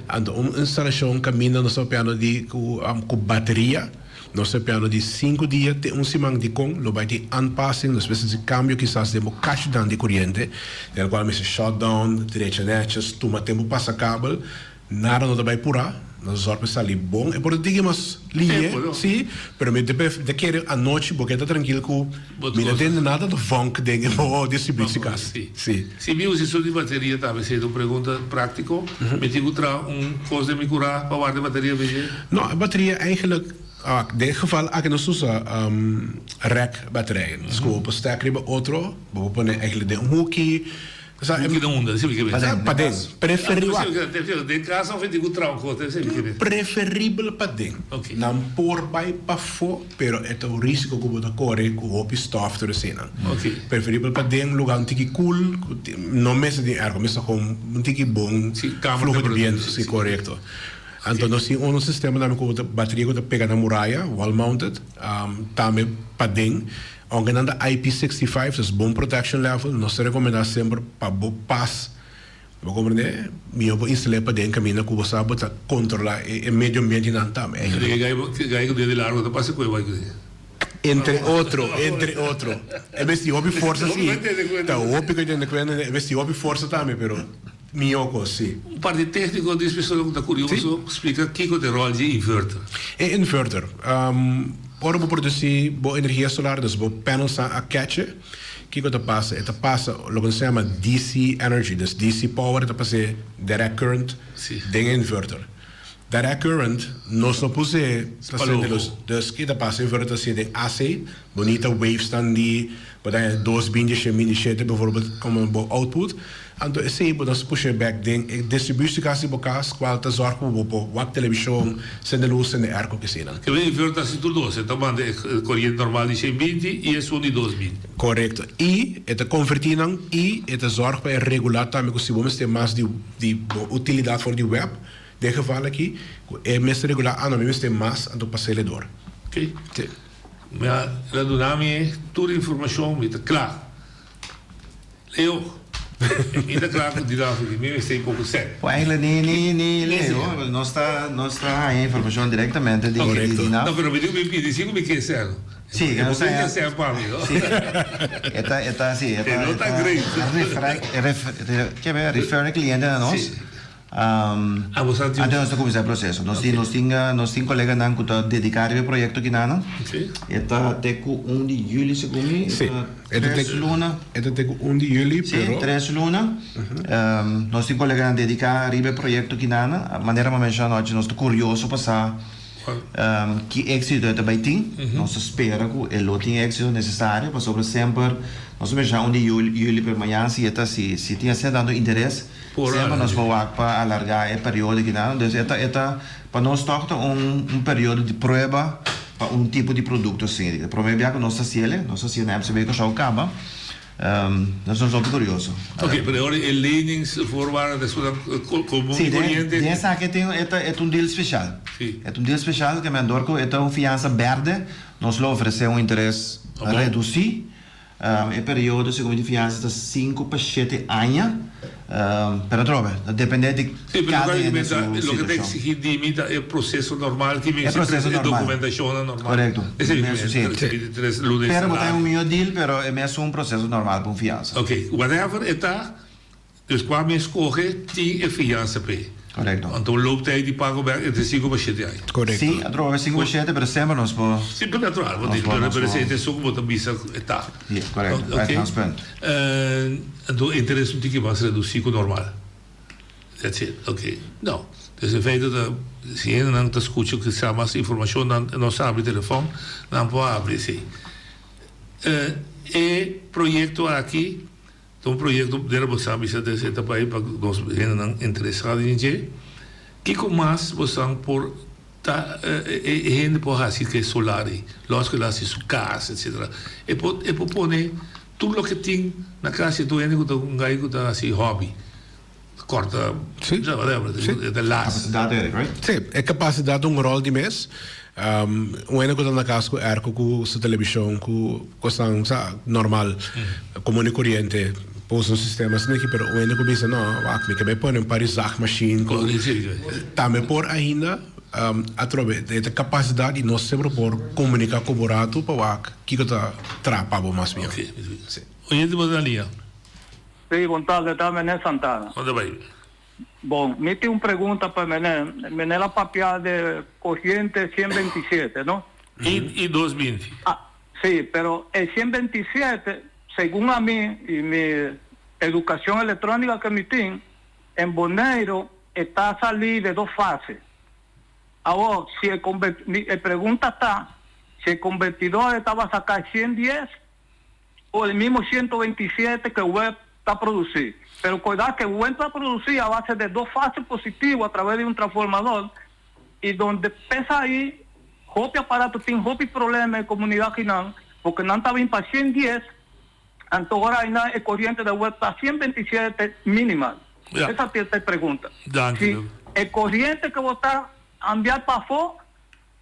Anto un instalashon kaminda nos ta papiando di ku ku bateria, nos ta papiando di sinku dia te un siman dikon lo bai tin aanpassing, nos mester hasi kambio kisas den bo kachnan di koriente, den el kual mester shutdown, drecha nètjes, tuma tempu pasa kabel. Nada no ta bai purá, nos a zòrg pa e sali bon. E por ta digi mas lihe, sí, pero mi ta kere anochi bo keda trankil ku mi no tende nada ta vonk den e bo distributie kas. Sí. Si mi usa esun di bateria tambe seria un pregunta práktiko, mi tin ku traha un kos den mi kurá pa warda e bateria bishé? No, e bateria eigenlijk, den e geval aki nos usa rek baterijen. Dus ku bo por stek riba otro, bo por pone eigenlijk den un hoeki. Hoeki na unda? Esei mi ke mester. Paden. Preferi. Den casa of di ku traha un kos? Esei mi ke mester. Preferibel paden. Nan por bai pafó, pero e ta un risiko ku bo ta kore ku hopi stof tur eseinan. Preferibel paden, luga un tiki koel, no mester tin airco, mester gewoon un tiki bon fluho di biento. Si, korekto. Anto nos tin un sistema tambe ku bo ta bateria ku ta pega na muraya, wall mounted, tambe paden. Aunke nan ta IP65, dus bon protection level, nos ta recomenda semper pa bo pas, bo comprende, miho bo instal'é paden caminda cu bo sa bo ta controla e medio ambiente nan tambe. E gai cu dede largo ta pasa cu e bai cu e. Entre otro, entre otro. E mester hopi forsa si, ta hopi cu tene cuenta, e mester hopi forsa tambe, pero miho cos si. Un parti tecnico di persona cu ta curioso, splica kico ta e rol di e inverter. E inverter. Ora bo produci bo energia solar, dus bo panels nan a catche, kico ta pasa? E ta pasa loke nos ta yama DC energy, dus DC power ta pasa direct current den e inverter. Direct current nos no puse ta sende luz, dus ki ta pasa? Inverter ta haci den AC, bonita waves nan di bo ta haña dos binti shen binti shete bijvoorbeeld como bo output, anto esey bo ta pushe bek den e distributie kas di bo kas cual ta zorg cu bo por wak television, sende luz, sende airco keseynan. Ke men inverter ta haci tur dos, e ta manda e coriente normal di shen binti y esun di dos binti. Correcto, y e ta converti nan y e ta zorg pa e regula tambe cu si bo mester mas di di bo utilidad for di web, Den geval aki ku e mester regulá ah no mi mester mas anto pas'el e dor. Ok. Si. Mi a el a duna mi tur informashon mi ta kla. Leo, mi ta kla ku Dilaf aki mi mester un poko sèn. Bo eigenlijk ni ni ni Leo nos ta nos ta haña informashon direktamente di di Dinaf. No pero mi di mi pidi si ku mi ke sèn. Si, e bo ke sèn pa mi no. Si. E ta e ta si e ta E no ta great. Ref ke refer e kliente na nos. Si. Antes nos ta kuminsá e proseso. Nos tin nos tin nos tin koleganan ku ta dediká riba e proyekto kinanan. E ta te ku un di yüli segun mi. Sí. E ta tres luna. E ta te ku un di yüli pero. Sí, tres luna. Nos tin koleganan dediká riba e proyekto kinanan. Manera mi a menshoná anochi nos ta kurioso pa sa ki éksito e ta bai tin. Nos ta spera ku e lo tin e éksito nesesario pasobra semper nos a menshoná un di yüli pero mañana si e ta si si tin asina tantu interes. Semper nos por wak pa alargá e periodo kinan. Dus e ta e ta pa nos tòg ta un un periodo di prueba pa un tipo di produkto asina. E promé bia ku nos ta hasiel e, nos ta hasiel na MCB Kòrsou kaba. Nos nos hopi kurioso. Oké, pero e ora e leningsvoorwaarden ta esnan komun i koriente? Sí, den esaki tin e ta e ta un deal speshal. Sí. E ta un deal speshal ke men dor ku e ta un fiansa bèrdè nos lo ofresé un interes redusí. E periodo segun mi di fiansa ta sinku pa shete aña, pero atrobe ta depende di kada hende su situacion. Loke ta exigi di mi ta e proceso normal ki mi E proceso normal. E documentacionnan normal. Corecto. Esey mi Si. Pero bo ta haña un miho deal pero e mesun proceso normal pa un fiansa. Ok, whatever e ta, dus cua mi escoge tin e fiansa p'e. Korekto. Anto looptijd di pago bek entre sinku pa shete aña. Korekto. Si, atrobe sinku pa shete, pero semper nos por. Si, pero natural, bo tin, pero pero esei ta esun ku bo ta bisa ku e ta. Ja, korekto. Uitgangspunt. Anto interes un tiki mas redusí ku normal. That's it, oké. No, dus in feite ta si hendenan ta skucha ku sa mas informashon nan nos a habri telefòn, nan por habri esei. E proyekto aki ta un proyekto manera bo sa bisa des e ta bai pa nos hendenan interesá den dje. Kiko mas bosan por ta e hende por hasi ku e solar ei? Lòs ku el hasi su kas etsetera. E por e por pone tur loke tin na kas i tur hende ku ta un gai ku ta hasi hòbi. Kòrta whatever e ta las. Kapasidat Eric, right? Sí, e kapasidat ta un ròl di mes. Un hende ku ta na kas ku airco ku su televishon ku kosnan sa normal komun i koriente por usa un sistema asina aki pero un hende ku bisa no wak mi ke bai pone un par di zaagmachine ku tambe por ainda atrobe e ta kapasidat i nos semper por komunika ku bo ratu pa wak kiko ta traha pa bo mas mihó. Oyente bo ta na liña. Sí, bon tarde, ta Mené Santana. Kon ta bai? Bon, mi tin un pregunta pa Mené. Mené la papia de corriente 127, no? I, i dos binti. Ah, sí, pero e 127, segun a mi y mi educacion electronica que mi tin, en Boneiro e ta sali de dos fase. Awor, si e convert, mi e pregunta ta, si e convertidor e taba saca 110 o el mismo 127 que web ta produci. Pero cuida que web ta produci a base de dos fases positivo a través de un transformador y donde pesa ahí hopi aparato tin hopi problema e comunidad akinan porque nan ta bin pa 110 anto ora aynan e coriente de web ta 127 minimal. Ja. Esa ta e pregunta. Danki. Si e coriente que bo ta ambia pafo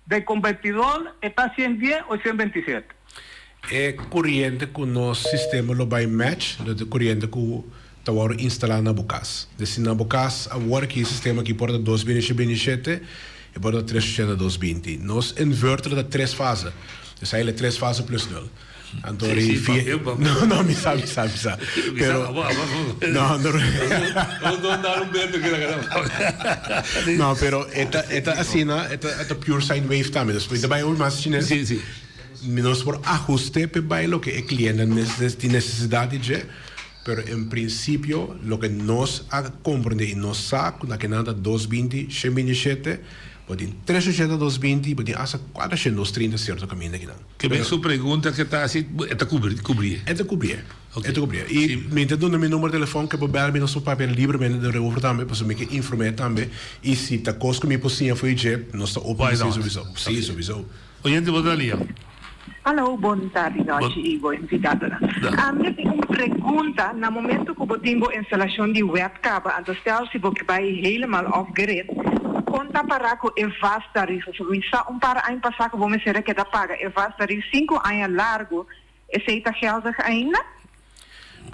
De convertidor e ta 110 o 127? E coriente cu nos sistema lo bay match lo ta e coriente cu ta worde instala na bo cas. Des si na bo cas awor aki e sistema aki por ta dos binti binti shete, e por ta tres ochenta dos binti. Nos inverter ta tres fase, des ahí la tres fase plus nul. Anto Sí, ri sí, fi papia, papia. No, no, mi sa, mi sa, mi sa. Mi sa, Pero abo, abo, abo. No, no. No, no, no, Humberto que la gana. No, pero e ta, e ta asina, e ta, e ta pure sine wave tambe. Dus mi ta bai hopi mas chines. Sí, sí. Mi nos por ahuste p'e bai loke e cliente neces tin necesidad di dje, pero en principio loke nos a comprende y nos sa cu na kinan ta dos binti, shen binti shete, bo tin tres ochenta dos binti, bo tin hasta cuatro shen dos trinta cierto caminda kinan. Ke men su pregunta ke ta hasi, e ta kubri, kubrié. E ta kubrié. E ta kubrié. I mi ta duna mi numero telefòn ke por bèl mi nos por papia libremente den erover tambe, pasobra mi ke inform'é tambe. I si ta kos ku mi por siña for di dje, nos ta open Why pa not? si souiso. Si, souiso. Oyente bo ta lia. Hallo, bon tardi, nochi i bo invitadonan. Mi tin un pregunta, na momento ku bo tin bo instalashon di web kaba, anto stel si bo ke bai helemaal off grid, Kon ta pará ku e vast tarief? Pasobra mi sa un par aña pasá ku bo mester a keda paga e vast tarief sinku aña largu. Esei ta geldig ainda?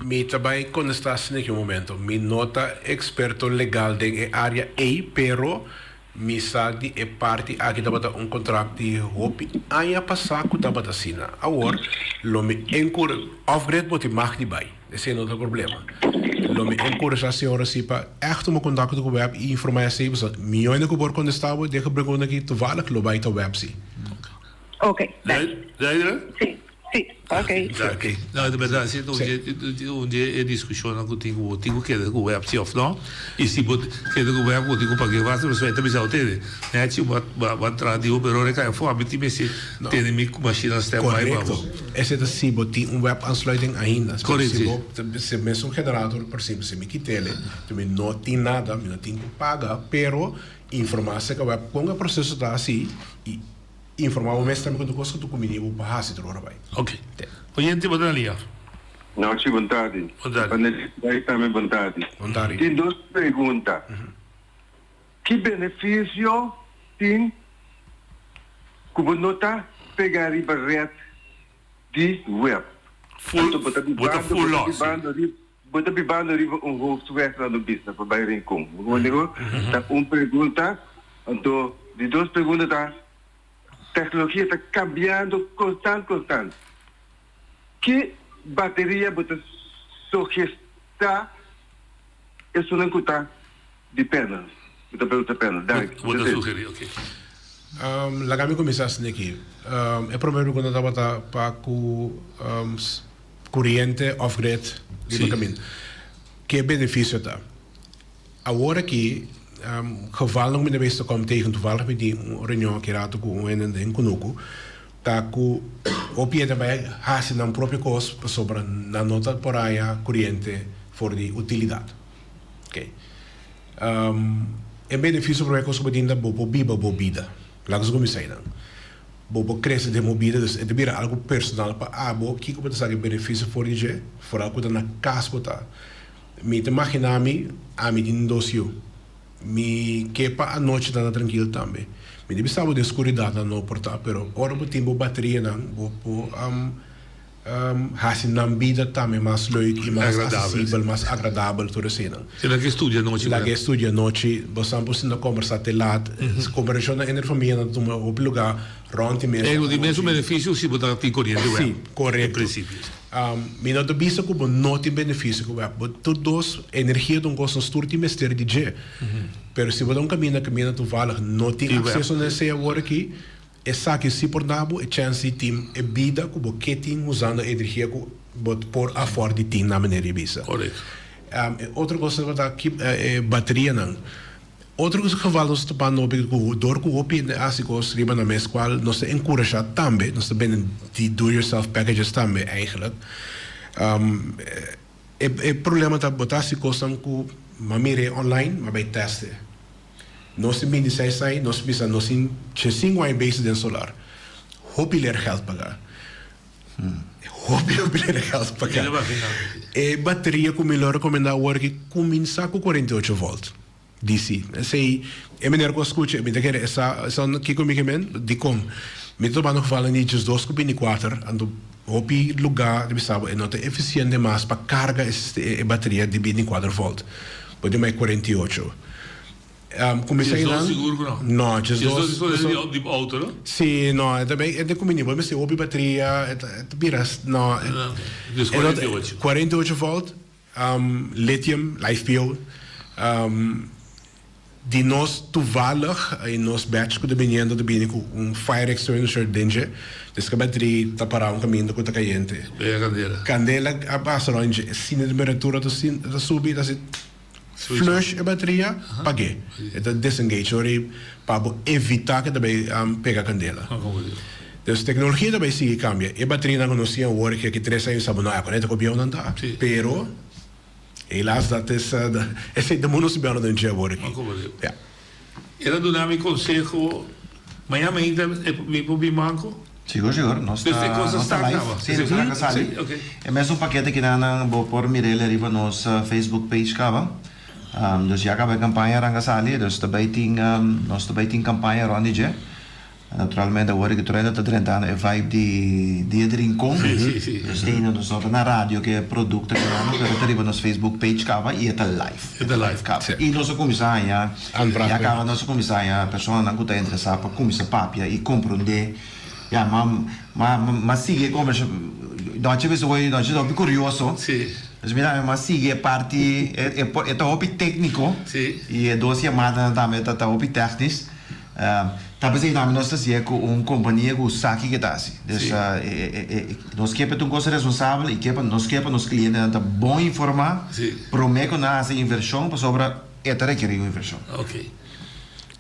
Mi ta bai kontestá asina ki un momento. Mi no ta eksperto legal den e área ei, pero mi sa di e parti aki tabata un kontrakt di hopi aña pasá ku tabata asina. Awor lo mi enkur off-grid bo tin mag di bai. Esei no ta problema. Lo mi enkurashá señora si pa ègt tuma kontakto ku web i informá esei pasobra mi yoende ku por kontestá bo den pregunta aki toevallig lo bai ta web si. Ok, danki. Duidelijk? Si, si, ok. Ok. No, di berdad si ta un di e diskushonnan ku tin ku bo tin ku keda ku web si òf no. I si bo keda ku web bo tin ku paga e gastu pasobra e ta bisa bo tene. Nechi bo a traha di bo pero ora e kai afó ami tin mester tene mi mashina standby pa bo. Korekto. Esei ta si bo tin un web aansluiting ainda. Korekto, Si bo si mesun generator por simpel si mi kit'el mi no tin nada mi no tin ku paga pero informa aserka web kon e proseso ta hasi i informa bo mes tambe kon tur kos ku ta kumini bo pa hasi tur ora bai. Ok. Oyente bo ta na lia. Nochi bon tardi. Bon tardi. Panelista ei tambe bon tardi. Bon tardi. Tin dos pregunta. Ki benefisio tin ku bo no ta pega riba red di web? Full, Anto bo ta bo ta bibando, full bo ta loss. bibando riba, bo ta bibando riba un hoofdweg na no bisa pa bai Rincon. Bo comprende ku? Ta un pregunta. Anto di dos pregunta ta, tecnologia ta cambiando constant constant. Ki bateria bo ta sugesta esunnan ku ta di panels? Mi ta pensa pena. Danki. Bo ta sugeri, ok. Laga mi kuminsá asina aki. E promé pregunta tabata pa ku kuriente off grid riba kaminda. Ke benefisio ta? Awor aki, gevalnan ku mi ta mester kom tegen, toevallig mi tin un reunion aki rato ku un hende den kunuku, ta ku hopi hende bai hasi nan propio kos pasobra nan no ta por haña kuriente for di utilidat. Oké. E benefisio promé kos ku bo tin ta bo por biba bo bida. Laga nos kuminsá einan. Bo por krese den bo bida, dus e ta bira algu personal pa abo, kiko bo ta saka e benefisio for di dje, foral ku ta na kas bo ta. Mi ta imaginá mi, ami tin dos yu. Mi ke pa anochi ta na trankil tambe. Mi ta bisa bo den skuridat nan no por ta, pero ora bo tin bo baterianan bo por hasi nan bida tambe mas leuk i mas asesibel, mas agradabel tur eseinan. Si nan ke studia anochi. Nan ke studia anochi, bo sa por sinta kombersá te lat. Kombersashonnan entre famia nan ta tuma hopi lugá rònt di mesa. E lo tin mesun benefisio si bo ta tin koriente web. Si, korekto. En prinsipio. Mi no ta bisa ku bo no tin benefisio ku web. Bo tur dos energia ta un kos nos tur tin mester di dje. Pero si bo ta un kaminda kaminda toevallig no tin akseso na esei awor aki, Esaki si por da bo e chèns di tin e bida ku bo ke tin usando e energia ku bo por afòrt di tin na manera di bisa. Korekto. E otro kos tabata ki e baterianan. Otro geval nos ta topa nobi ku dor ku hopi hende a hasi kos riba nan mes kual nos ta enkurashá tambe, nos ta bende di do yourself packages tambe eigenlijk. E problema ta bo ta hasi kosnan ku m'a mir'é online m'a bai tèst e. Nos tin 26 aña, nos bisa nos tin 5 aña bezig den solar. Hopi leergeld paga. Hopi hopi leergeld paga. E bateria ku mi lo rekomendá awor aki kuminsá ku 48 volt DC. Esei e meneer ku a skucha mi ta kere e sa sa kiko mi ke men dikon. Mi ta tuma gevalnan di 12 ku 24 anto hopi lugá ta bisa bo e no ta efisiente mas pa karga e bateria di 24 volt. Bo tin mai 48. Kuminsá Djes dos sigur ku no. No, djes dos. Djes dos di di outo, no? Si, no, e ta bai, e ta kuminí. Bo mester hopi bateria, e ta e ta bira, no. Dus 48. 48 volt, lithium, LiFePO. Di nos toevallig, e nos batch ku ta biniendo ta bini ku un fire extinguisher den dje. Dus ku e bateria ta pará un kaminda ku ta kayente. Pega kandela. Kandela a pasa rònt dje. Si e temperatura ta subi, ta hasi. Flush e bateria, pag'é. E ta disengage ora i pa bo evitá ku e ta bai pega kandela. Dus teknologia ta bai sigui kambia. E baterianan ku nos tin awor aki tres aña sa bo no a konekta ku bieunan ta. Pero helaas dat is esei ta mundo sibiano den dje awor aki. Ya. El a duna mi konseho, mañana mainta mi por bin banko? Sigur sigur, nos ta nos ta live. Si, nos ta laga sali. E mesun pakete kinan bo por mir'el riba nos Facebook page kaba. Dus ya kaba e kampaña arranca sali, dus ta bay tin nos ta bay tin kampaña rond di dje. Naturalmente awor ku tur hende ta drentando e vibe di Dia di Rincon. Dus ei nos no ta na radio ku e produkto kinan, pero ta riba nos Facebook page kaba i e ta live. E ta live kaba. I nos a kuminsá haña, ya kaba nos a kuminsá haña personanan ku ta interesá pa kuminsá papia i komprondé. Ya, ma, ma, ma sigui e kombersashon. Nochi a bisa hoy, nochi ta hopi kurioso. Dus mi tambe m'a sigui e parti, e, e, e ta hopi tékniko. I e dos yamadanan tambe ta, ta hopi tèknisch. Ta p'esei tambe nos ta hasié ku un kompania ku sa kiko e ta hasi. Dus nos ke pa ta un kos responsabel i ke pa nos ke pa nos klientenan ta bon informá promé ku nan hasi invershon pasobra e ta rekerí un invershon. Ok.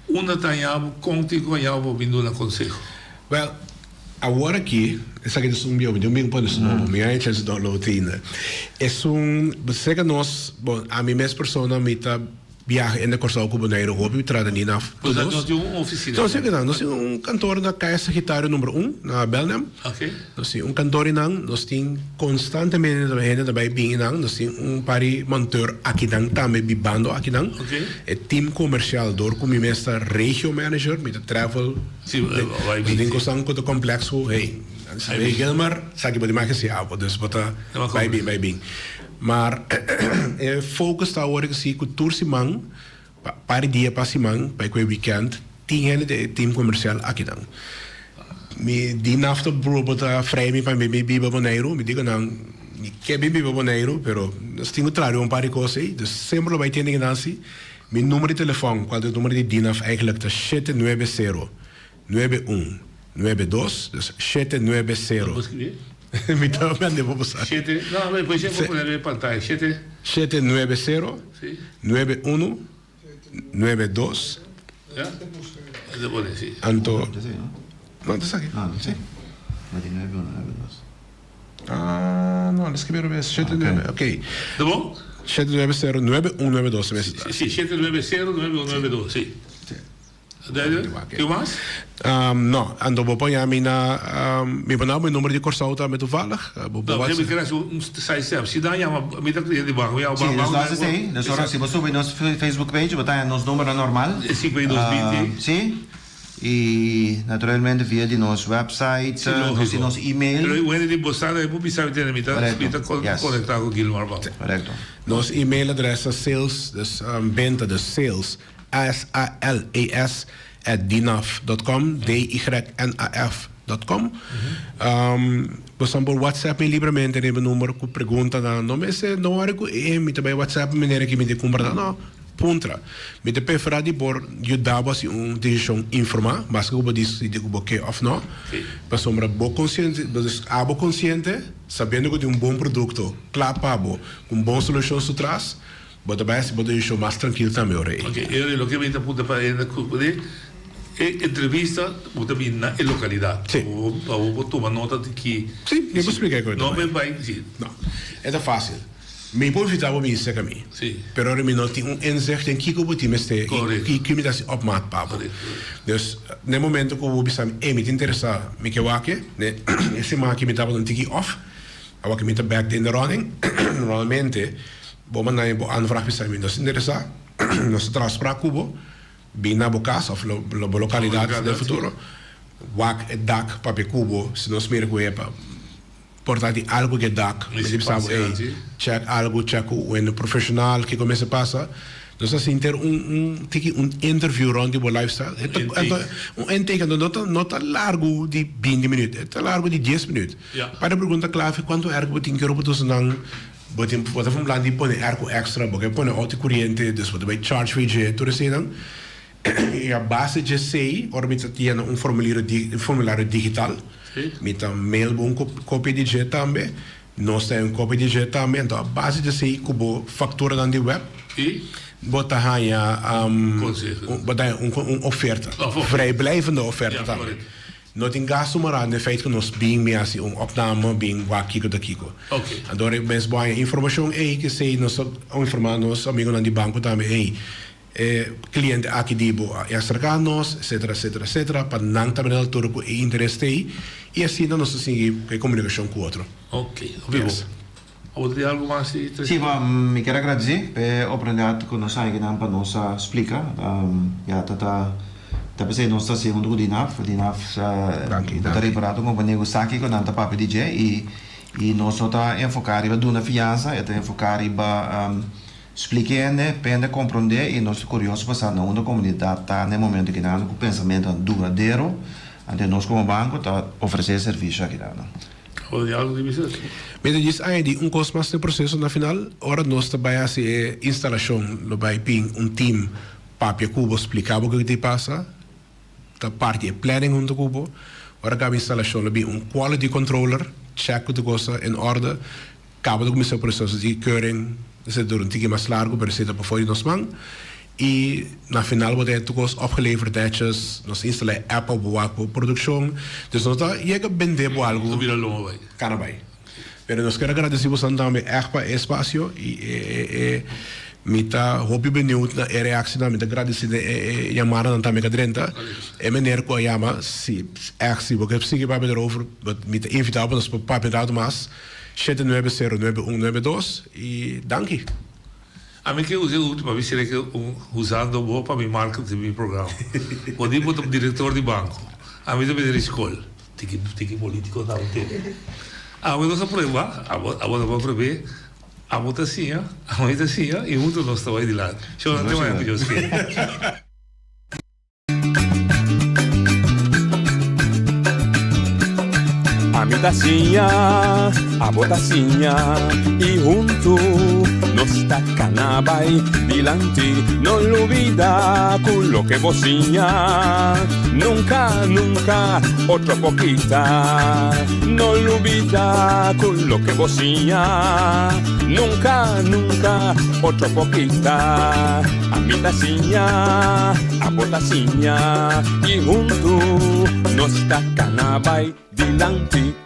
Unda ta haña bo? Kon tin ku haña bo pa bin duna konseho? Wèl, awor aki, esaki ta esun bieu, mi tin un bin pone su nobo, mi a hecha su download ainda. Esun, serka nos, bon, ami mes persona mi ta. Biaha ende Kòrsou ku Boneiru hopi mi trata ni na tur dos. Nos tin un ofisina. No, siempre nan. Nos tin un kantor na Kaya Sagitario number un na Belnem. Nos tin un kantor einan. Nos tin konstantemente hende ta bai bin einan. Nos tin un par di monteur akinan tambe bibando akinan. E team komersial dor ku mi mes ta regio manager mi ta travel. Nos tin kosnan ku ta kompleks ku hey Gilmar esaki bo tin mas ke si abo dus bo ta bai bin bai bin. Maar e focus ta awor si cu tur siman, par di dia pa siman, pa cu e weekend, tin hende den e team comercial akinan. Mi di nafta broer bo ta vrij mi pa mi bin biba Boneiru, mi di cu nan, mi ke bin biba Boneiru, pero nos tin cu traha riba un par di cos ey, dus semper lo bay tende kinan si. Mi numero di telefòn, kual ta e numero di Dinaf eigenlijk ta 790 9192, dus 790. Bo skibí? Mi ta manda pa bo sa. Shete, no, mi por bo pone riba e pantaya. Shete. 790 9192. Ya? E ta pone, si. Anto, no ta esaki? No, si. 9192. Ah, no, el a skibí robes. Shete nuebe, ok. Ta bon? 790 9192 mester ta. Si, 790 9192, si. Duidelijk? Tin mas? No, anto bo por yami na, mi por na bo e number di Kòrsou tambe toevallig. Bo por No, WhatsApp. mi kere hasi un side step. Si nan yama, mi ta cliente di banko, mi yama Sí, banko. dus nos esei. Dus ora si bo subi nos Facebook page, bo ta haña nos numbernan normal. E 5220. Sí. I naturalmente via di nos website, Sí, nos lógico. tin nos email. Pero e wende di bo sa, bo bisa mi tene, mi ta, Correcto. mi ta con, Yes. conecta cu Gilmar Bouw. Correcto. Nos email adres ta sales, dus benta, dus sales, S-A-L-E-S, at dynaf dot com, D-Y-N-A-F dot com. Bo san por WhatsApp mi libremente riba e number cu preguntanan. No mester, no worry cu e mi ta bay WhatsApp manera ki mi tin cumpra nan, no. Puntra. Mi ta prefera di por yuda bo hasi un desishon informá, maske ku bo disidi ku bo ke òf no. Pasobra bo konsiente, dus abo konsiente, sabiendo ku tin un bon produkto kla pa bo, ku un bon solushon su tras, bo ta bai hasi bo desishon mas trankil tambe ora ei. Oke, e loke mi ta puntra pa e e entrevista bo ta bini na e lokalidat. Sí. Pa bo por tuma nota di ki. Sí, mi por splika e koe No tambe. mi bai, sí. No, e ta fásil. Mi por invitá bo bin serka mi. Sí. Pero ora mi no tin un inzicht den kiko bo tin mester i ki mi ta hasi op maat pa bo. Dus na e momento ku bo bisa mi, ey mi ta interesá, mi ke wak e, e siman aki mi tabata un tiki off, awor ku mi ta bek den de running, normalmente bo manda mi bo aanvraag bisa mi nos ta interesá, nos ta traha afspraak ku bo, bin na bo kas of bo lokalidat den futuro, wak e dak papia ku bo, si nos mira ku e pa. Por ta di algu ke dak, mi di bisa bo, ey, check algu, check ku un hende profeshonal, kiko mester pasa. Nos a sinti un un tiki un interview rond di bo lifestyle. E ta un intake, anto no ta no ta largu di binti minuut, e ta largu di dies minuut. Pa e pregunta clave, kuantu airco bo tin, kero bo ta usa nan, bo tin bo ta for un plan di pone airco extra, bo ke pone auto curiente, dus bo ta bai charge for dje, tur eseinan. I a base dje esei, ora mi ta yena un formulario digital, mi ta mail bo un kopia di dje tambe, nos ta haña un kopia di dje tambe, anto a base di esei ku bo fakturanan di web, bo ta haña bo ta haña un oferta, vrijblijvende oferta tambe. No tin gastu mará den feit ku nos bin mi hasi un opname, bin wak kiko ta kiko. Anto ora mes bo haña informashon ei, kesei nos ta informá nos amigonan di banko tambe, ei, E cliente aki di bo a acerca nos, etcetera, etcetera, etcetera, pa nan ta bini altura cu e interes ta ey y asina nos ta sigui e comunicacion cu otro. Ok, hopi bo. Abo ta di algo mas di tres? Sí, bo, mi kier a gradici pa e oportunidad cu nos a haña kinan pa nos a splica. Ya ta ta ta p'esey nos ta haci hunto cu Dinaf. Dinaf ta ripara ta un compania cu sa kico nan ta papia di dje y y nos no ta enfoca riba duna fiansa, e ta enfoca riba Splika hende, pa hende komprondé i nos ta kurioso pa sa na unda komunidat ta na e momento aki nan ku pensamentonan duradero, anto nos komo banko ta ofresé e servisio aki nan. Bo tin algu di bisa? Mi ta djis añadí un kos mas den proseso na final, ora nos ta bai hasi e instalashon lo bai bin un tim papia ku bo splika bo kiko ta pasa, ta parti e planning hunto ku bo, ora kaba instalashon lo bin un quality controller check ku tur kos ta in orde. Caba ta cuminsa e proceso di keuring, esei ta dura un tiki mas largo, pero esei ta pafó di nos man. Y na final bo ta haya tur cos opgeleverd netjes, nos ta instala e app pa bo wak bo produccion. Dus nos ta yega bende bo algo. Ta bira longo bay. Cana bay. Pero nos kier a gradeci bosan tambe echt pa e espacio y e mi ta hopi benieuwd na e reaccionan, mi ta gradeci den e yamadanan tambe cu a drenta. E meneer cu a yama, si echt si bo ke sigui papia erover, mi ta invita bo pa nos por papia un rato mas. 7909192 y danki. Ami ke usa e ultimo, ami sera ke un usando bo pa mi marketing mi programa. Bo di bo ta director di banco, ami ta bini di skol. Tiki tiki politico ta un tene. Ami nos a prueba, abo abo ta por pruebe, abo ta siña, ami ta siña y hunto nos ta bay dilanti. Shon, te mañana cu Dios kere. Ami ta siña, abo ta siña, i huntu Nos ta kana bai dilanti. No lubida ku loke bo siña nunka, nunka otro por kita. No lubida ku loke bo siña nunka, nunka otro por kita. Ami ta siña, abo ta siña i huntu nos ta kana bai dilanti.